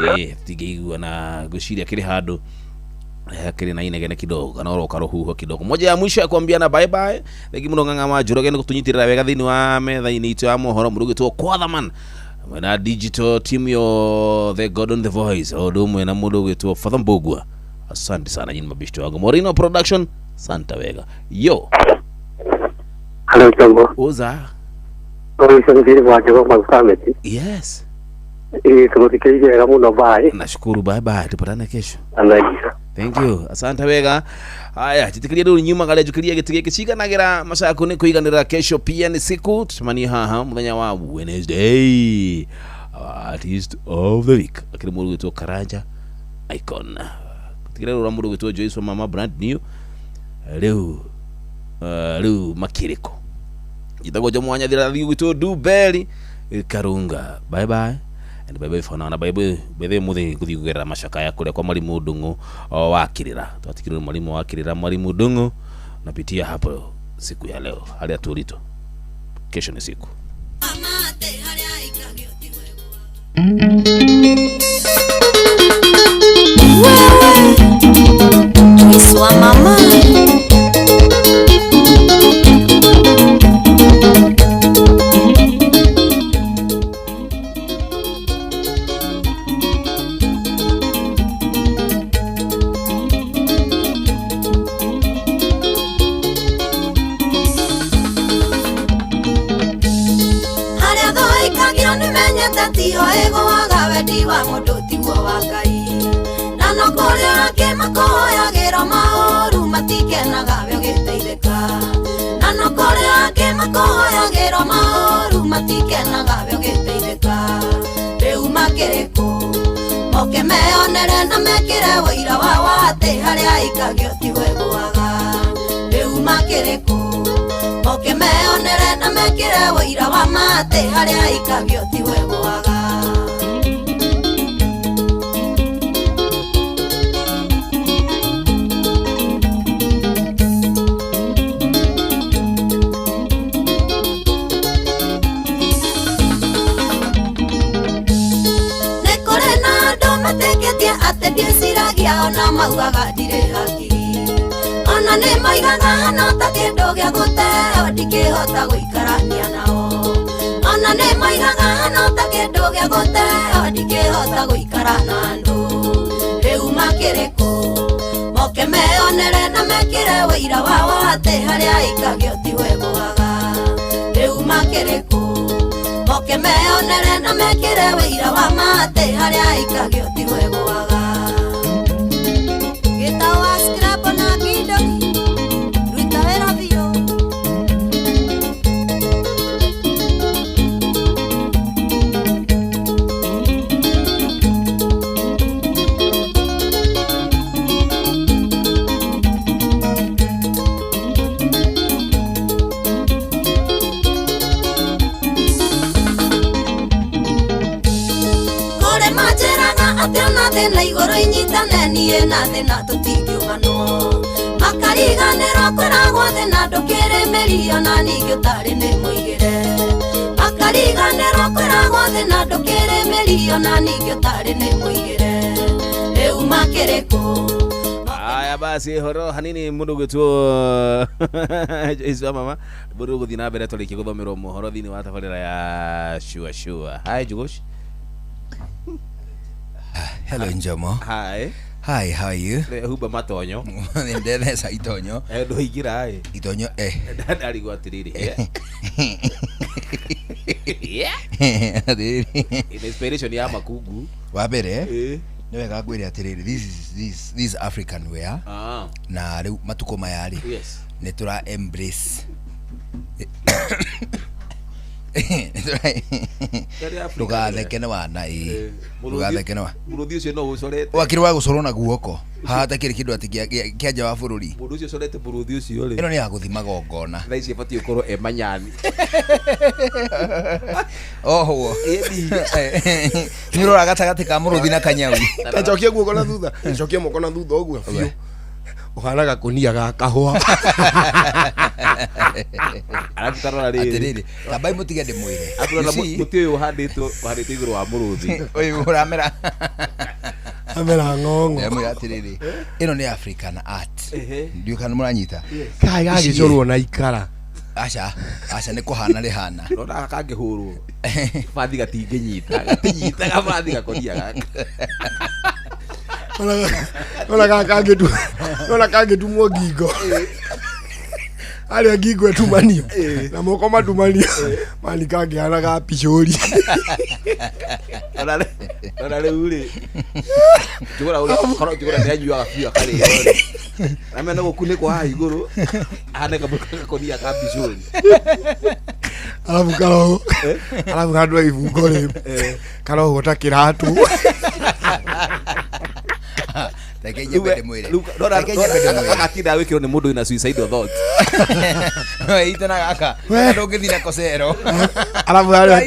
Ngai tigĩigua na ngwĩciria kĩrĩ handũ kĩrĩ na inegene kidogo kana oroka rũhuho kidogo. Moja ya mwisho ya kuambiana bye bye. Thengi mũno Ng'ang'a wa Njoroge nĩ gũtũnyitĩrĩra wega thĩinĩ wa metha-inĩ itũ ya mohoro. Mũndũ ũgwĩtwo Kwathaman mwena digital team yo the God on the voice o ũndũ ũmwe na mũndũ ũgwĩtwo Father Mbugua. Asante sana nyinyi mabishto wangu. Morino Production, santa wega. Yo. Hello Jongo. Oza. Yes. Bye. Nashukuru, bye bye. Tupatane kesho. Thank you. Asante wega. Haya, jitikiria rĩu nyuma gale jukiria gĩtĩ gĩkĩ ciganagĩra macaku nĩ kũiganĩra. Kesho pia ni siku tucemanie haha mũthenya wa Wednesday, artist of the week akĩrĩ mũndũ ũgwĩtwo Karanja Icon. Tigĩrĩra ũrĩa mũndũ ũgwĩtwo Joyce wa mama brand new rĩu rĩu makĩrĩko njĩtagwo Jomo wa Nyathira thiĩ gwitũ Dubeli Karunga. Bye bye. And bye bye for now. Na bye bye bethe muthi guthi kugerera macakaya kuria kwa mwalimu Ndung'u wa Kirira. Twatikirwo mwalimu wa Kirira, mwalimu Ndung'u, napitia hapo siku ya leo hali atulito. Kesho ni siku. Joyce wa mama. Meonere na mekire wĩira wa watĩ harĩa ikagio ti wegwaga rĩu makĩrĩkũ oke meonere na mekire wĩira wa matĩ harĩa ikagio ti wegwaga. Ona maugaga ndirĩ hakiri ona nĩ maigaga no ta kĩndũ gĩa gũteo ndingĩhota gũikarania nao ona nĩ maigaga no ta kĩndũ gĩa gũteo ndingĩhota gũikara na andũ rĩu makĩrĩkũ moke meonere na mekĩre wĩira wa watĩ harĩa ikagio ti wegwaga rĩu makĩrĩkũ moke meonere na mekĩre wĩira wa matĩ harĩa ikagio ti wegwaga. Thĩna igũrũ inyitane niĩ na thĩna tũtingiumanwo makariganĩrwo kwĩragwo thĩna ndũkĩrĩ mĩri ona ningĩ ũtarĩ nĩ mũigĩre. Ũkariganĩrwo kwĩragwo thĩna ndũkĩrĩ mĩrio na ningĩ ũtarĩ nĩ mũigĩre rĩu makĩrĩ kũ. Aya basi horo hanini mundu gwitwo Joyce wa mama mundu guthii na mbere turikie guthomerwo mohoro thiini wa tabarira ya shua shua. Hi Jugosh. Hello Njomo. Hi. Hi, how are you? Huba matonyo. Ndethesa itonyo. Nduingira ĩ. Itonyo eh. Ndarigwo atiriri. Yeah. Atiriri. Inspiration ya makungu. Wa mbere. Nĩ wega ngwĩre atĩrĩrĩ, this is African wear. Na rĩu matukũ maya rĩ. Yes. Nĩ tũra embrace. Ndũgatheke nĩ wana ĩ. Ndũgatheke nĩ wa. Mũrũthi ũcio no ũcorete. Wakiri wa gũcorwo na guoko. Haha hatakĩrĩ kĩndũ atĩ kĩa nja wa bũrũri. Mũndũ ũcio ũcorete mũrũthi ũcio rĩ. Ĩno nĩ ya gũthiĩ magongona. Thaa ici ĩbatiĩ gũkorwo e manyani. Ohwo. Nĩ ũrora gatagatĩ ka mũrũthi na kanyau. Njokie guoko na thutha. Njokie moko na thutha ũguo biũ. Ũhana gakũnia ga kahũa. Arabu tarora rĩrĩ. Atĩrĩrĩ, tambai mũtige ndĩmwĩre. Aturora mũtĩ ũyũ ũhandĩtwo igũrũ wa mũrũthi. Ũyũ ũramera. Amera ng'ong'o. Ndĩramwĩra atĩrĩrĩ, ĩno nĩ African art. Ndiũĩ kana mũranyita. Kaĩ gagĩcorwo na ikara. Aca, aca nĩ kũhana rĩhana. Ndona gaka kangĩhũrwo. Bathi gatingĩnyita. Gatinyitaga bathi gakonia gaka. Ona kangĩtumwo ngingo. Arĩa ngingo ĩtumanio na moko matumanio mani kangĩhana ga picũri. Ona rĩu rĩ njũgũra ũrĩa korwo njũgũra nĩanyuaga biũ akarĩo rĩ amena gũkunĩkwo haha igũrũ ahane gakonia ka picũri. Arabu karohwo arabu handũ ha ibungo rĩ karohwo ta kĩratũ. Reke nyambe ndĩmwĩre. Reke nyambe ndĩmwĩre. Agatinda gwĩkĩrwo nĩ mũndũ wĩna suicidal thought. Ite na gaka. Ndũngĩthiĩ na kocero. Arabu harĩa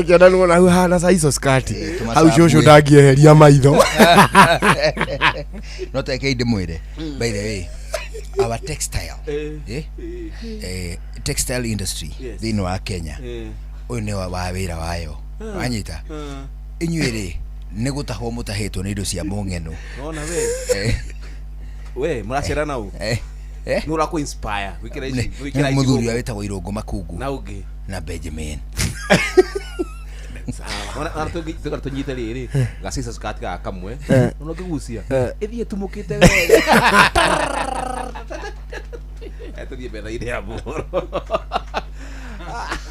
kĩanda nĩwona hau hana saico skati. Hau cũcũ ndangĩeheria maitho. No reke ndĩmwĩre. By the way, our textile textile industry thĩinĩ wa Kenya ũyũ nĩ wa wĩra wayo. Wanyita? Inyuĩ rĩ nĩ gũtahwo mũtahĩtwo nĩ indo cia mũng'eno. Nona we. We mũracera nau. Nĩ ũrakũ inspire wĩkĩra ici wĩkĩra ici. Mũthuri ũrĩa wĩtagwo Irũngũ Makungu. Na ũngĩ. Na Benjamin. Sawa. Ona tũngĩ tũnyite rĩrĩ gacisa skirt gaka kamwe. Ona ũngĩgucia ĩthiĩ ĩtumũkĩte wega. Tũthiĩ metha-inĩ ya mohoro.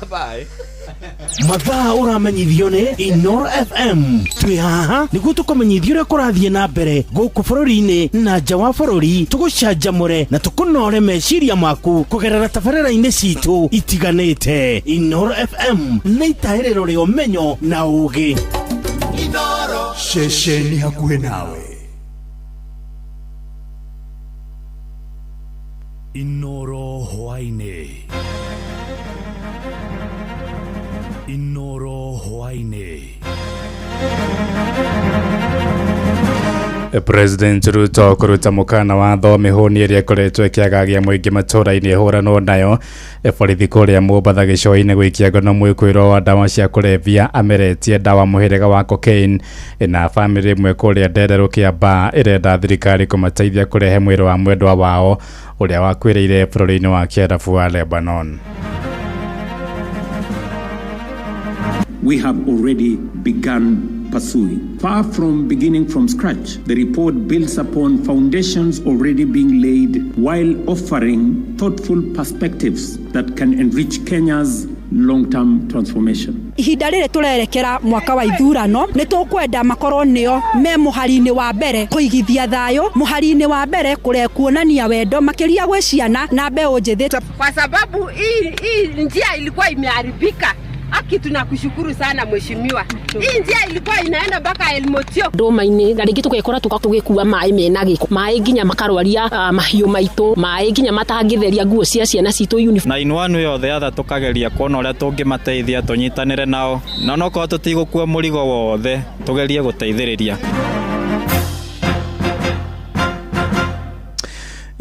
Bye. Mathaa ũramenyithio nĩ Inoro FM. Twĩ haha nĩguo tũkũmenyithia ũrĩa kũrathiĩ na mbere gũkũ bũrũri-inĩ na nja wa bũrũri, tũgũcanjamũre na tũkũnore meciria maku kũgerera tabarĩra-inĩ citũ itiganĩte. Inoro FM nĩ itahĩrĩro rĩa ũmenyo na ũũgĩ. Inoro ceceni hakuhĩ nawe. Inoro hwaĩ-inĩ. Inoro hwaĩ-inĩ. President Ruto kũruta mũkana watho mĩhũni ĩrĩa ĩkoretwo ĩkĩagagia mũingĩ matũũra-inĩ ĩhũranwo nayo. Borithi kũrĩa Mombatha gĩcũa-inĩ gũikia ngono mwĩkũĩrwo wa ndawa cia kũrebia ameretie ndawa mũhĩrĩga wa cocaine. Na bamĩrĩ ĩmwe kũrĩa Ndererũ Kĩambaa ĩrenda thirikari kũmateithia kũrehe mwĩrĩ wa mwendwa wao ũrĩa wakuĩrĩire bũrũri-inĩ wa Kĩarabu wa Lebanon. We have already begun pursuing. Far from beginning from scratch, the report builds upon foundations already being laid while offering thoughtful perspectives that can enrich Kenya's long-term transformation. Ihinda rĩrĩ tũrerekera mwaka wa ithurano nĩ tũkwenda makorwo nĩo me mũhari-inĩ wa mbere kũigithia thayũ, mũhari-inĩ wa mbere kũre kuonania wendo makĩria gwĩ ciana na mbeũ njĩthĩ, kwa sababu hii njia ilikuwa imeharibika. Aki tunakushukuru sana mheshimiwa. Hii njia ilikuwa inaenda mpaka Elmotio. Ndũma-inĩ na rĩngĩ tũgekora tũgĩkua maĩ mena gĩko, maĩ nginya makarwaria mahiũ maitũ, maĩ nginya matangĩtheria nguo cia ciana citũ uniform. Na in one way or the other tũkageria kuona ũrĩa tũngĩmateithia tũnyitanĩre nao, na onokorwo tũtigũkua mũrigo wothe tũgerie gũteithĩrĩria.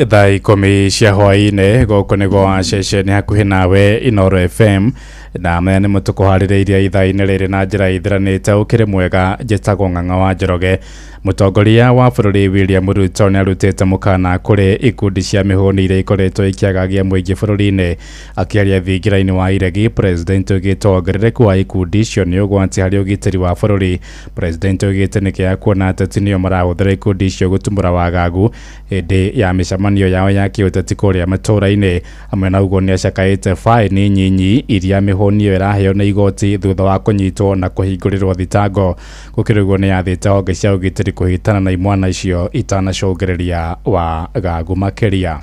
Thaa 10 cia hwaĩ-inĩ gũkũ nĩguo wa ceceni hakuhĩ nawe Inoro FM. Na maya nĩmo tũkũharĩrĩirie ithaa-inĩ rĩrĩ na njĩra ithiranĩte. Ũkĩrĩ mwega, njĩtagwo Ng'ang'a wa Njoroge. Mũtongoria wa bũrũri William Ruto nĩarutĩte mũkana kũrĩ ikundi cia mĩhũni iria ikoretwo ikĩagagia mũingĩ bũrũri-inĩ. Akĩaria thingira-inĩ wa iregi, President oigĩte wongerereku wa ikundi icio nĩ ũgwati harĩ ũgitĩri wa bũrũri. President oigĩte nĩkĩo kuona ateti nĩo marahũthĩra ikundi icio gũtumũra wagagu hĩndĩ ya mĩcemanio yao ya kĩũteti kũrĩa matũũra-inĩ. Hamwe na ũguo nĩacakaĩte faini nyinyi iria mĩhũni ĩyo ĩraheo nĩ igoti thutha wa kũnyitwo na kũhingũrĩrwo thitango. Gũkĩrĩ ũguo nĩyathĩte honge cia ũgitĩri kũhitana na imwana icio itanacũngĩrĩria wagagu makĩria.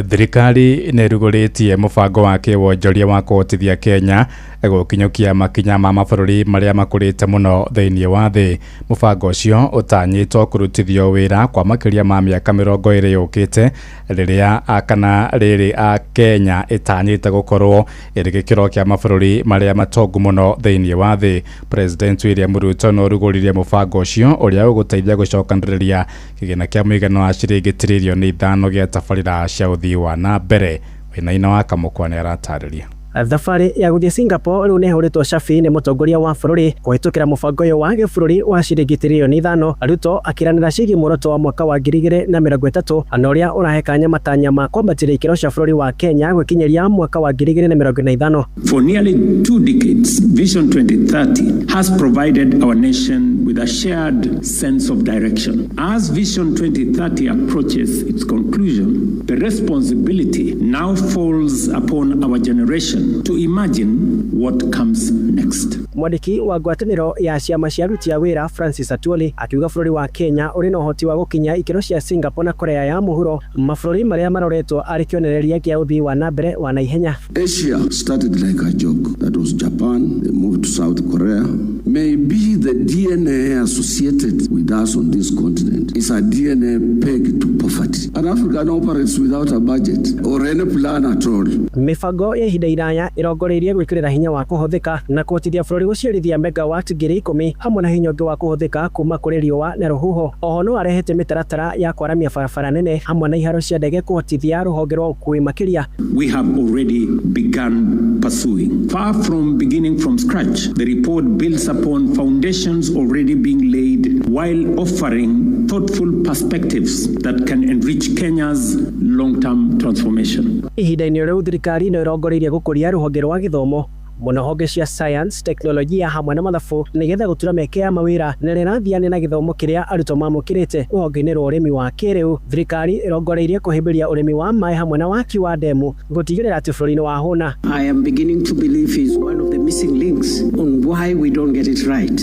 Thirikari nĩrugũrĩtie mũbango wa kĩwonjoria wa kũhotithia Kenya gũkinyũkia makinya ma mabũrũri marĩa makũrĩte mũno thĩinĩ wa thĩ. Mũbango ũcio ũtanyĩtwo kũrutithio wĩra kwa makĩria ma mĩaka 20 yũkĩte rĩrĩa kana rĩrĩ a Kenya ĩtanyĩte gũkorwo ĩrĩ gĩkĩro kĩa mabũrũri marĩa matongu mũno thĩinĩ wa thĩ. President William Ruto no ũrugũririe mũbango ũcio ũrĩa ũgũteithia gũcokanĩrĩria kĩgĩna kĩa mũigana wa ciringi tiririoni 5 gĩa tabarĩra cia ũthii wa na mbere. Wainaina wa Kamũkwa nĩaratarĩria. Thabarĩ ya gũthiĩ Singapore rĩu nĩĩhũrĩtwo cabi nĩ mũtongoria wa bũrũri kũhĩtũkĩra mũbango ũyũ wa gĩbũrũri wa ciringi tiririoni 5. Ruto akĩranĩra ciĩgiĩ muoroto wa mwaka wa 2030 na ũrĩa ũrahe kanya matanya ma kwambatĩria ikĩro cia bũrũri wa Kenya gwĩkinyĩria mwaka wa 2045. For nearly 2 decades, Vision 2030 has provided our nation with a shared sense of direction. As Vision 2030 approaches its conclusion, the responsibility now falls upon our generation to imagine what comes next. Mwandĩki wa ngwatanĩro ya ciama cia aruti a wĩra Francis Atwoli akiuga bũrũri wa Kenya ũrĩ na ũhoti wa gũkinya ikĩro cia Singapore na Korea ya Mũhuro, mabũrũri marĩa maroretwo arĩ kĩonereria kĩa ũthii wa na mbere wa naihenya. Asia started like a joke. That was Japan. They moved to South Korea. Maybe the DNA associated with us on this continent is a DNA pegged to poverty. And Africa operates without a budget or any plan at all. Mĩbango ya ihinda iraya ĩrongoreirie gwĩkĩrĩra hinya wa kũhũthĩka na kũhotithia bũrũri gũciarithia megawatt 10,000 hamwe na hinya ũngĩ wa kũhũthĩka kuma kũrĩ riũa na rũhuho. Oho no arehete mĩtaratara ya kwaramia barabara nene hamwe na iharo cia ndege kũhotithia rũhonge rwa ũkuui makĩria. We have already begun pursuing. Far from beginning from scratch, the report builds upon foundations already being laid while offering thoughtful perspectives that can enrich Kenya's long-term transformation. Ihinda-inĩ rĩu thirikari no ĩrongoreirie gũkũria rũhonge rwa gĩthomo mũno honge cia science, teknolojia hamwe na mathabu nĩgetha gũtura mĩeke ya mawĩra na rĩrathiane na gĩthomo kĩrĩa arutwo mamũkĩrĩte rũhonge-inĩ rwa ũrĩmi wa kĩrĩu. Thirikari ĩrongoreirie kũhĩmbĩria ũrĩmi wa maĩ hamwe na waki wa ndemu gũtigĩrĩra atĩ bũrũri nĩ wahũna. I am beginning to believe is one of the missing links on why we don't get it right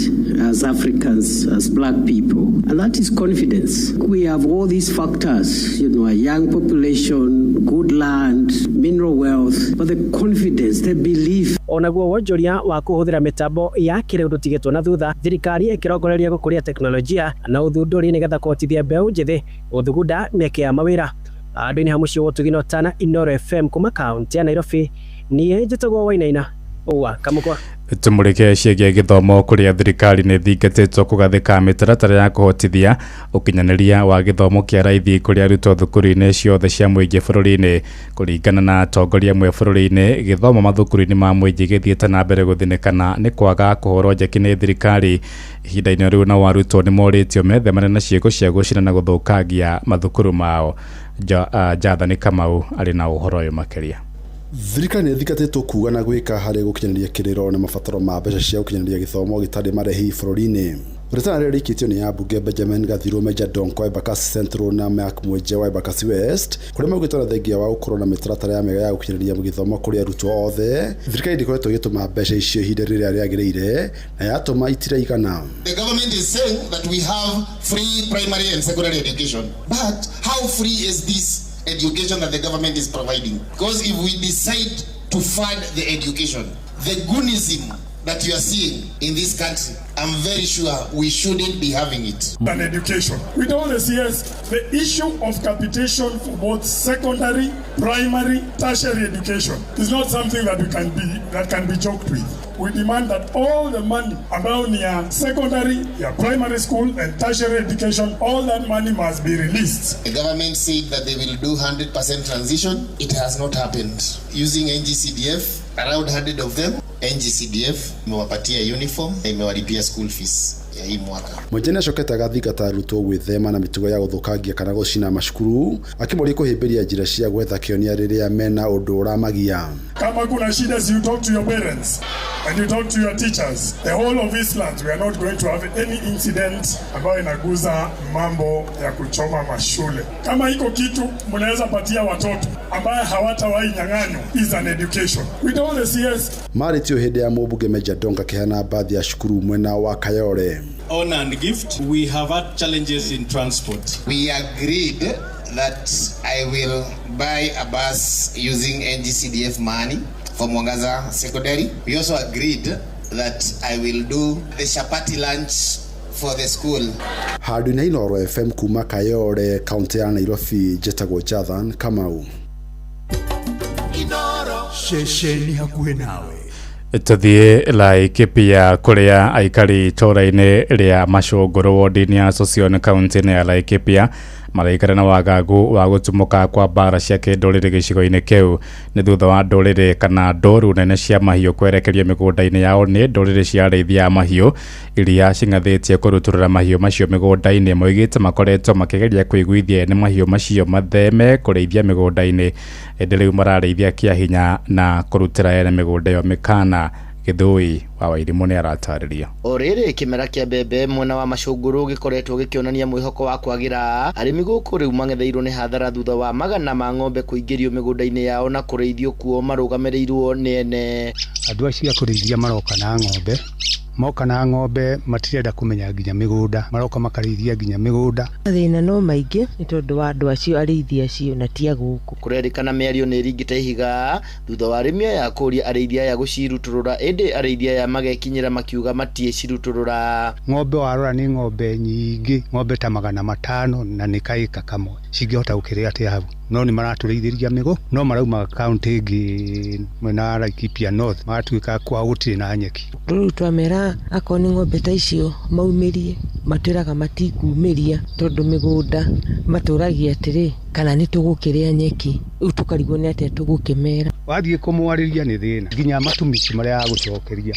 as Africans, as black people, and that is confidence. We have all these factors, you know, a young population, good land, mineral wealth, but the confidence, the belief. Onaguo wonjoria wa kũhũthĩra mĩtambo ya kĩrĩu ndũtigĩtwo na thutha, thirikari ĩkĩrongoreria gũkũria teknolojia na ũthundũri nĩgetha kũhotithia mbeũ njĩthĩ gũthugunda mĩeke ya mawĩra. Andũ-inĩ ha mũciĩ wa Ũtugi na Ũtana, Inooro FM kuma kaunti ya Nairobi, niĩ njĩtagwo Wainaina wa Kamũkwa. Tumũrĩke ciĩgiĩ gĩthomo kũrĩa thirikari nĩ thingatĩtwo kũgathĩka mĩtaratara ya kũhotithia ũkinyanĩria wa gĩthomo kĩa raithi kũrĩ arutwo thukuru-inĩ ciothe cia mũingĩ bũrũri-inĩ. Kũringana na atongoria amwe bũrũri-inĩ, gĩthomo mathukuru-inĩ ma mũingĩ gĩthiĩte na mbere gũthinĩkana nĩ kwaga kũhũrwo njeki nĩ thirikari. Ihinda-inĩ rĩu nao arutwo nĩ morĩtio methemane na ciĩko cia gũcina na gũthũkangia mathukuru mao. Jathani Kamau arĩ na ũhoro ũyũ makĩria. Thirikari nĩ ĩthingatĩtwo kuga na gwĩka harĩ gũkinyanĩria kĩrĩro na mabataro ma mbeca cia gũkinyanĩria gĩthomo gĩtarĩ marĩhi bũrũri-inĩ. Rĩtana rĩrĩ rĩikĩtio nĩ ambunge Benjamin Gathiru Meja Donko wa Embakasi Central na Mark Mwenje wa Embakasi West, kũrĩa maugĩte ona thengia wa gũkorwo na mĩtaratara ya mĩega ya gũkinyanĩria gĩthomo kũrĩ arutwo othe, thirikari ndĩkoretwo ĩgĩtũma mbeca icio ihinda rĩrĩa rĩagĩrĩire na yatũma itiraigana. The government is saying that we have free primary and secondary education, but how free is this education that the government is providing? Because if we decide to fund the education, the goonism that you are seeing in this country, I'm very sure we shouldn't be having it. And education. We told the CS the issue of capitation for both secondary, primary, tertiary education is not something that that can be joked with. We demand that all the money around your secondary, your primary school and tertiary education, all that money must be released. The government said that they will do 100% transition. It has not happened. Using NGCDF, Around 100 of them NGCDF imewapatia uniform na imewalipia school fees ya hii mwaka. Mwenje nĩacokete agathingata arutwo gwĩthema na mĩtugo ya gũthũkangia kana gũcina macukuru, akĩmoria kũhĩmbĩria njĩra cia gwetha kĩonia rĩrĩa mena ũndũ ũramagia. Kama kuna shida, you talk to your parents and you talk to your teachers. The whole of Eastlands, we are not going to have any incident ambayo inaguza mambo ya kuchoma mashule. Kama iko kitu mnaweza patia watoto ambaye hawatawahi nyang'anywa is an education. We told the CS Marĩtio hĩndĩ ya mũmbunge Mejja Donk akĩheana mbathi ya cukuru mwena wa Kayole. Honor and gift, we have had challenges in transport. We agreed that I will buy a bus using NGCDF money for Mwangaza Secondary. We also agreed that I will do the chapati lunch for the school. Handũ-inĩ Inooro FM kuma Kayole, kaunti ya Nairobi, njĩtagwo Jathan Kamau. Ceceni hakuhĩ nawe. Tuthiĩ Laikipia kũrĩa aikari itũũra-inĩ rĩa Macũngũrũ wodi-inĩ ya Sossion kaunti-inĩ ya Laikipia maraikara na wagagu wa gũtumũka kwa mbara cia kĩndũrĩrĩ gĩcigo-inĩ kĩu. Nĩ thutha wa ndũrĩrĩ kana ndũru nene cia mahiũ kwerekerio mĩgũnda-inĩ yao nĩ ndũrĩrĩ cia arĩithia a mahiũ iria cing'athĩtie kũrutũrũra mahiũ macio mĩgũnda-inĩ. Moigĩte makoretwo makĩgeria kũiguithia ene mahiũ macio matheme kũrĩithia mĩgũnda-inĩ, ĩndĩ rĩu mararĩithia kĩa hinya na kũrutĩra ene mĩgũnda ĩyo mĩkana. Gĩthũi wa Wairimũ nĩ aratarĩria. O rĩrĩ kĩmera kĩa mbembe mwena wa Macũngũrũ gĩkoretwo gĩkĩonania mwĩhoko wa kwagĩra, arĩmi gũkũ rĩu mang'etheirwo nĩ hathara thutha wa magana ma ng'ombe kũingĩrio mĩgũnda-inĩ yao na kũrĩithio kuo marũgamĩrĩirwo nĩ ene. Andũ acio a kũrĩithia maroka na ng'ombe, moka na ng'ombe matirenda kũmenya nginya mĩgũnda, maroka makarĩithia nginya mĩgũnda. Mathĩna no maingĩ nĩ tondũ wa andũ acio arĩithi acio na ti a gũkũ. Kũrerĩkana mĩario nĩ ĩringĩte ihiga thutha wa arĩmi aya kũria arĩithi aya gũcirutũrũra, ĩndĩ arĩithi aya magekinyĩra makiuga matiĩcirutũrũra. Ng'ombe warora nĩ ng'ombe nyingĩ, ng'ombe ta 500 na nĩ kaĩka kamwe, cingĩhota gũkĩrĩa atĩa hau? No nĩ maratũrĩithĩria mĩgũ, no marauma kaunti ĩngĩ mwena wa Laikipia North, magatuĩka kwao gũtirĩ na nyeki. Rĩu twamera akorwo nĩ ng'ombe ta icio maumĩrie, matwĩraga matikumĩria tondũ mĩgũnda matũragia atĩrĩ kana nĩ tũgũkĩrĩa nyeki, rĩu tũkarigwo nĩ atĩa tũgũkĩmera. Wathiĩ kũmwarĩria nĩ thĩna, nginya matumici marĩa agũcokeria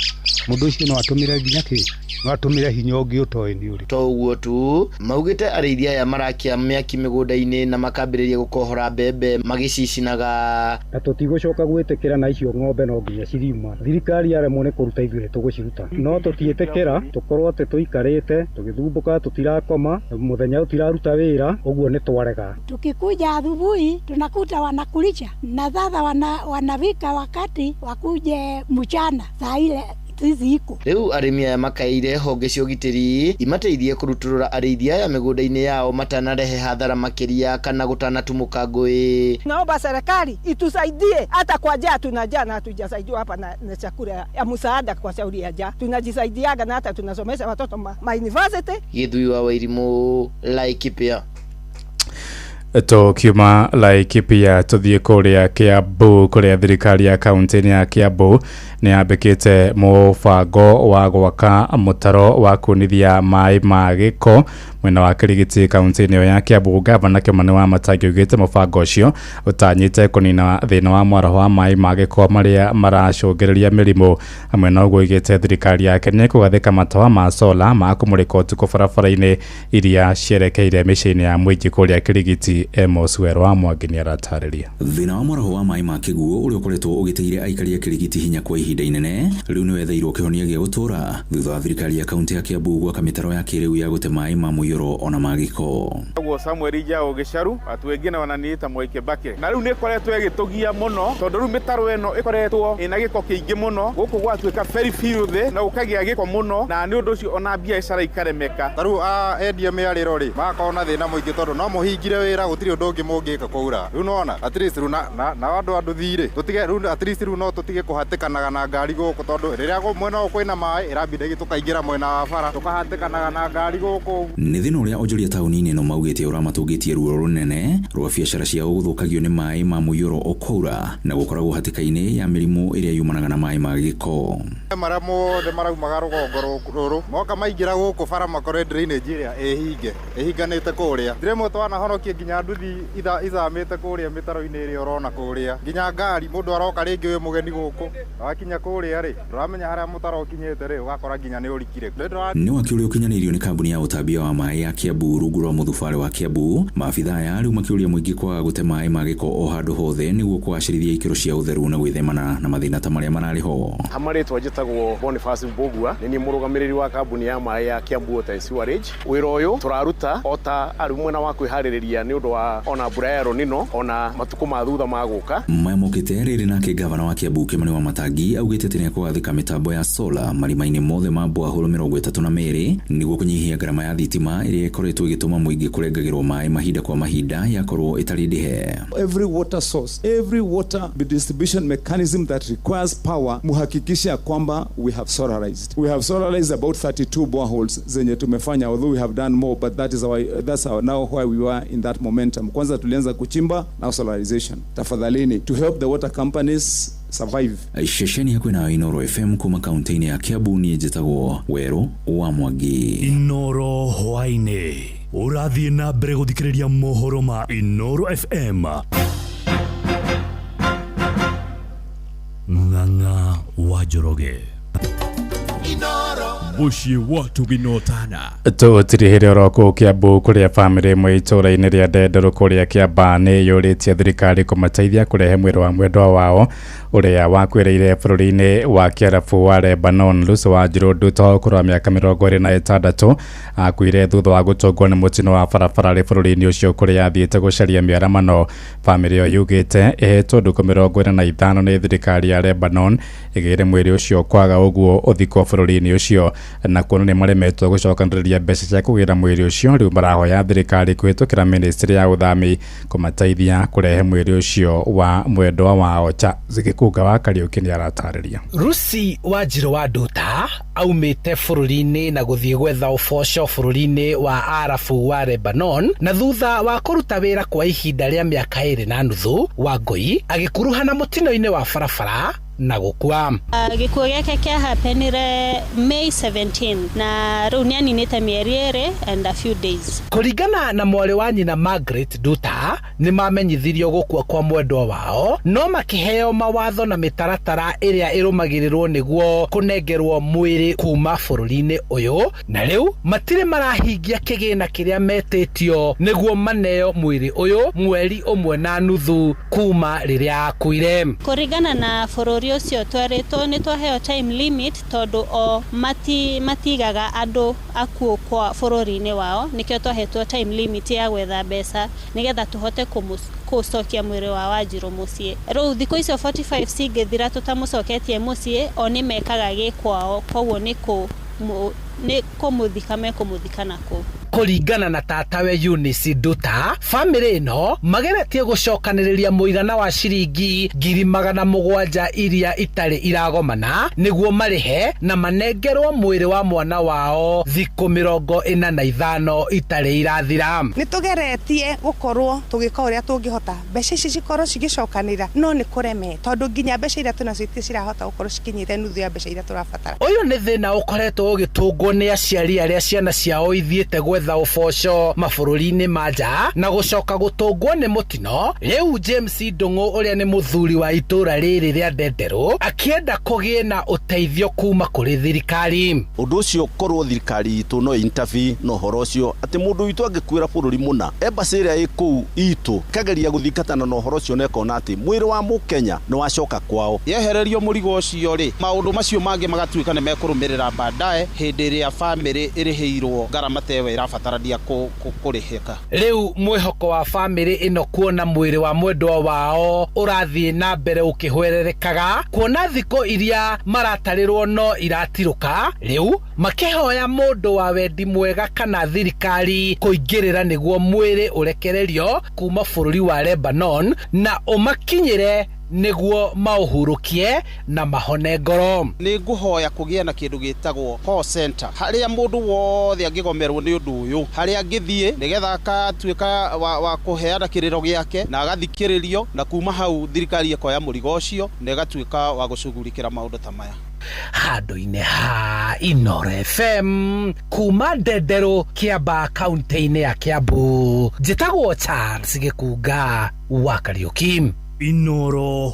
mũndũ ũcio no atũmĩre nginya kĩ, no atũmĩre hinya ũngĩ ũtoĩ nĩ ũrĩkũ. To ũguo tu, maugĩte arĩithi aya marakia mĩaki mĩgũnda-inĩ na makambĩrĩria gũkohora mbembe magĩcicinaga. Na tũtigũcoka gwĩtĩkĩra na icio ng'ombe no nginya ciriuma. Thirikari yaremwo nĩ kũruta ithuĩ tũgũciruta, no tũtiĩtĩkĩra tũkorwo atĩ tũikarĩte tũgĩthumbũka, tũtirakoma mũthenya, tũtiraruta wĩra, ũguo nĩ twarega. Tukikuja asubuhi tunakuta wanakulisha na sasa wanavika wakati wakuje mchana saa ile iko. Rĩu arĩmi aya makaire honge cia ũgitĩri imateithie kũrutũrũra arĩithi aya mĩgũnda-inĩ yao matanarehe hathara makĩria kana gũtanatumũka ngũĩ. Naomba serikali itusaidie hata kwa njaa, tuna njaa na hatujasaidiwa hapa na chakula ya msaada kwa shauri ya njaa. Tunajisaidiaga na hata tunasomesha watoto ma university. Gĩthui wa Wairimũ, Laikipia. Tukiuma Laikipia tuthiĩ kũrĩa Kiambu kũrĩa thirikari ya kaunti-inĩ ya Kiambu nĩ yambĩkĩte mũbango wa gwaka mũtaro wa kunithia maĩ ma gĩko mwena wa Kĩrigiti kaunti-inĩ ĩyo ya Kiambu. Gavana Kimani Wamatangi augĩte mũbango ũcio ũtanyĩte kũnina thĩna wa mwaraho wa maĩ ma gĩko marĩa maracũngĩrĩria mĩrimũ. Hamwe na ũguo augĩte thirikari yake nĩ ĩkũgathĩka matawa ma sola ma kũmũrĩka ũtukũ barabara-inĩ iria cierekeire mĩciĩ-inĩ ya mũingĩ kũrĩa Kĩrigiti. Amos Werũ wa Mwangi nĩ aratarĩria. Thĩna wa mwaraho wa maĩ ma kĩguũ ũrĩa ũkoretwo ũgĩteire aikari a Kĩrigiti hinya kwa ihinda inene rĩu nĩ wetheirwo kĩhonia gĩa gũtũũra thutha wa thirikari ya kaunti ya Kiambu gwaka mĩtaro ya kĩrĩu ya gũte maĩ ma mũiyũro ona ma gĩko. Guo Samuel Njau Gĩcaru, watu wengine wananiita Mwai Kibaki, na rĩu nĩ ĩkoretwo ĩgĩtũgia mũno tondũ rĩu mĩtaro ĩno ĩkoretwo ĩna gĩko kĩingĩ mũno gũkũ gwatuĩka very filthy na gũkagĩa gĩko mũno, na nĩ ũndũ ũcio ona biacara ikaremeka. Ta rĩu endia mĩarĩro rĩ magakorwo na thĩna mũingĩ tondũ no mũhingire wĩra gũtirĩ ũndũ ũngĩ mũngĩka kwaura. Rĩu nona at least rĩu na andũ a nduthi rĩ tũtige rĩu at least rĩu no tũtige kũhatĩkanaga na ngari gũkũ tondũ rĩrĩa mwena ũyũ kwĩna maĩ ĩrambinda tũkaingĩra mwena wa bara tũkahatĩkanaga na ngari gũkũ. Nĩ thĩna ũrĩa onjoria taũni-inĩ ĩno maugĩte ũramatũngĩtie ruo rũnene rwa biacara ciao gũthũkagio nĩ maĩ ma mũiyũro ũkwaura na gũkoragwo hatĩka-inĩ ya mĩrimũ ĩrĩa yumanaga na maĩ ma gĩko. Marĩa mothe maraumaga rũgongo rũrũ moka maingĩra gũkũ bara makore drainage ĩrĩa ĩhinge ĩhinganĩte kũrĩa rĩmwe twanahonokia nginya nduthi ithamĩte kũrĩa mĩtaro-inĩ ĩrĩa ũrona kũrĩa nginya ngari mũndũ aroka rĩngĩ wĩ mũgeni gũkũ wakinya kũrĩa rĩ ndũramenya harĩa mũtaro ũkinyĩte rĩ ũgakora nginya nĩ ũrikire. Nĩ waki ũrĩa ũkinyanĩirio nĩ kambuni ya ũtambia wa maĩ ya Kiambu rungu rwa mũthubarĩ wa Kiambu. Maabithaa aya rĩu makĩũria mũingĩ kwaga gũte maĩ ma gĩko o handũ hothe nĩguo kũgacĩrithia ikĩro cia ũtheru na gwĩthemana na mathĩna ta marĩa mararĩ ho. Hamarĩtwa njĩtagwo Boniface Mbugua, nĩ niĩ mũrũgamĩrĩri wa kambuni ya maĩ ya Kiambu Water and Sewerage. Wĩra ũyũ tũraruta o ta arĩ mwena wa kwĩharĩrĩria nĩ ũndũ wa ona mbura ya El Nino ona matukũ ma thutha magũka. Maya mokĩte rĩrĩ nake gavana wa Kiambu Kimani Wamatangi augĩte atĩ nĩekũgathĩka mĩtambo ya sola marima-inĩ mothe ma borehole 32 nĩguo kũnyihia ngarama ya thitima ĩrĩa ĩkoretwo ĩgĩtũma mũingĩ kũrengagĩrwo maĩ mahinda kwa mahinda yakorwo ĩtarĩ ndĩhe. Every water source, every water distribution mechanism that requires power, muhakikishe kwamba we have solarized. We have solarized about 32 boreholes zenye tumefanya, although we have done more, but that is our, that's our now where we were in that momentum. Kwanza tulianza kuchimba, now solarization. Tafadhalini, to help the water companies survive. Ceceni hakuhĩ nayo Inooro FM kuma kaunti-inĩ ya Kiambu niĩ njĩtagwo Werũ wa Mwangi. Inooro hwaĩ-inĩ ũrathiĩ na mbere gũthikĩrĩria mohoro ma Inooro FM. Ng'ang'a wa Njoroge. Mũciĩ wa tũginotana. Tũtirihĩre oro kũu Kiambu kũrĩa bamĩrĩ ĩmwe itũũra-inĩ rĩa Ndenderũ kũrĩa Kĩambaa nĩ yũrĩtie thirikari kũmateithia kũrehe mwĩrĩ wa mwendwa wao ũrĩa wakuĩrĩire bũrũri-inĩ wa Kĩarabu wa Lebanon. Lucy Wanjiru Nduta wa ũkũrũ wa mĩaka 26 akuire thutha wa gũtũngwo nĩ mũtino wa barabara arĩ bũrũri-inĩ ũcio kũrĩa athiĩte gũcaria mĩaramano. Bamĩrĩ ĩyo yugĩte ĩhetwo ndukũ 45 nĩ thirikari ya Lebanon ĩgĩre mwĩrĩ ũcio kwaga ũguo ũthikwo bũrũri-inĩ ũcio, na kuona nĩ maremetwo gũcokanĩrĩria mbeca cia kũgĩra mwĩrĩ ũcio rĩu marahoya thirikari kũhĩtũkĩra ministry ya ũthami kũmateithia kũrehe mwĩrĩ ũcio wa mwendwa wao. Charles Gĩkũnga wa Kariũki nĩ aratarĩria. Lucy Wanjiru wa Nduta aumĩte bũrũri-inĩ na gũthiĩ gwetha ũboco bũrũri-inĩ wa Arabu wa Lebanon, na thutha wa kũruta wĩra kwa ihinda rĩa mĩaka 2.5 Wangũi agĩkuruhana mũtino-inĩ wa barabara na gũkua. Gĩkuũ gĩake kĩahapenire May 17 na rĩu nĩaninĩte mĩeri 2 and a few days. Kũringana na mwarĩ wa nyina Margaret Nduta, nĩ mamenyithirio gũkua kwa mwendwa wao, no makĩheo mawatho na mĩtaratara ĩrĩa ĩrũmagĩrĩrwo nĩguo kũnengerwo mwĩrĩ kuma bũrũri-inĩ ũyũ, na rĩu matirĩ marahingia kĩgĩna kĩrĩa metĩtio nĩguo maneo mwĩrĩ ũyũ mweri 1.5 kuma rĩrĩa akuire. Kũringana na bũrũri ũcio twerĩtwo nĩ twaheo time limit tondũ o matigaga andũ akuũ kwa bũrũri-inĩ wao, nĩkĩo twahetwo time limit ya gwetha mbeca nĩgetha tũhote kũcokia mwĩrĩ wa Wanjiru mũciĩ. Rĩu thikũ icio 45 cingĩthira tũtamũcoketie mũciĩ, o nĩ mekaga gĩkwao, koguo nĩ kũmũthika mekũmũthika nakũu. Kũringana na tatawe Eunice Nduta, bamĩrĩ ĩno mageretie gũcokanĩrĩria mũigana wa ciringi 700,000 iria itarĩ iragomana nĩguo marĩhe na manengerwo mwĩrĩ wa mwana wao thikũ 45 itarĩ irathira. Nĩ tũgeretie gũkorwo tũgĩka ũrĩa tũngĩhota mbeca ici cikorwo cigĩcokanĩra, no nĩ kũreme tondũ nginya mbeca iria twĩnacio itirĩ cirahota gũkorwo cikinyĩte nuthu ya mbeca iria tũrabatara. Ũyũ nĩ thĩna ũkoretwo ũgĩtũngwo nĩ aciari arĩa ciana ciao ithiĩte gwetha ũboco mabũrũri-inĩ ma nja na gũcoka gũtũngwo nĩ mũtino. Rĩu James Ndung'u ũrĩa nĩ mũthuri wa itũũra rĩrĩ rĩa Ndenderũ akĩenda kũgĩe na ũteithio kuma kũrĩ thirikari. Ũndũ ũcio korwo thirikari itũ no intervene na ũhoro ũcio atĩ mũndũ witũ angĩkuĩra bũrũri mũna, embassy ĩrĩa ĩ kũu itũ ĩkageria gũthingatana na ũhoro ũcio na ĩkona atĩ mwĩrĩ wa mũkenya nĩ wacoka kwao. Yehererio mũrigo ũcio rĩ, maũndũ macio mangĩ magatuĩka nĩ mekũrũmĩrĩra baadaye hĩndĩ ĩrĩa bamĩrĩ ĩrĩhĩirwo ngarama ta ĩyo ĩrabatarania kũrĩhĩka. Rĩu mwĩhoko wa bamĩrĩ ĩno kuona mwĩrĩ wa mwendwa wao ũrathiĩ na mbere ũkĩhwererekaga, kuona thikũ iria maratarĩrwo no iratirũka, rĩu makĩhoya mũndũ wa wendi mwega kana thirikari kũingĩrĩra nĩguo mwĩrĩ ũrekererio kuma bũrũri wa Lebanon na ũmakinyĩre nĩguo maũhurũkie na mahone ngoro. Nĩ ngũhoya kũgĩa na kĩndũ gĩtagwo call center harĩa mũndũ wothe angĩgomerwo nĩ ũndũ ũyũ, harĩa angĩthiĩ nĩgetha akatuĩka wa kũheana kĩrĩro gĩake na agathikĩrĩrio, na kuma hau thirikari ĩkoya mũrigo ũcio na ĩgatuĩka wa gũcugurikĩra maũndũ ta maya. Handũ-inĩ ha Inoro FM kuma Ndenderũ, Kĩamba, kaunti-inĩ ya Kiambu, njĩtagwo Charles Gĩkunga wa Kariũki. Inoro.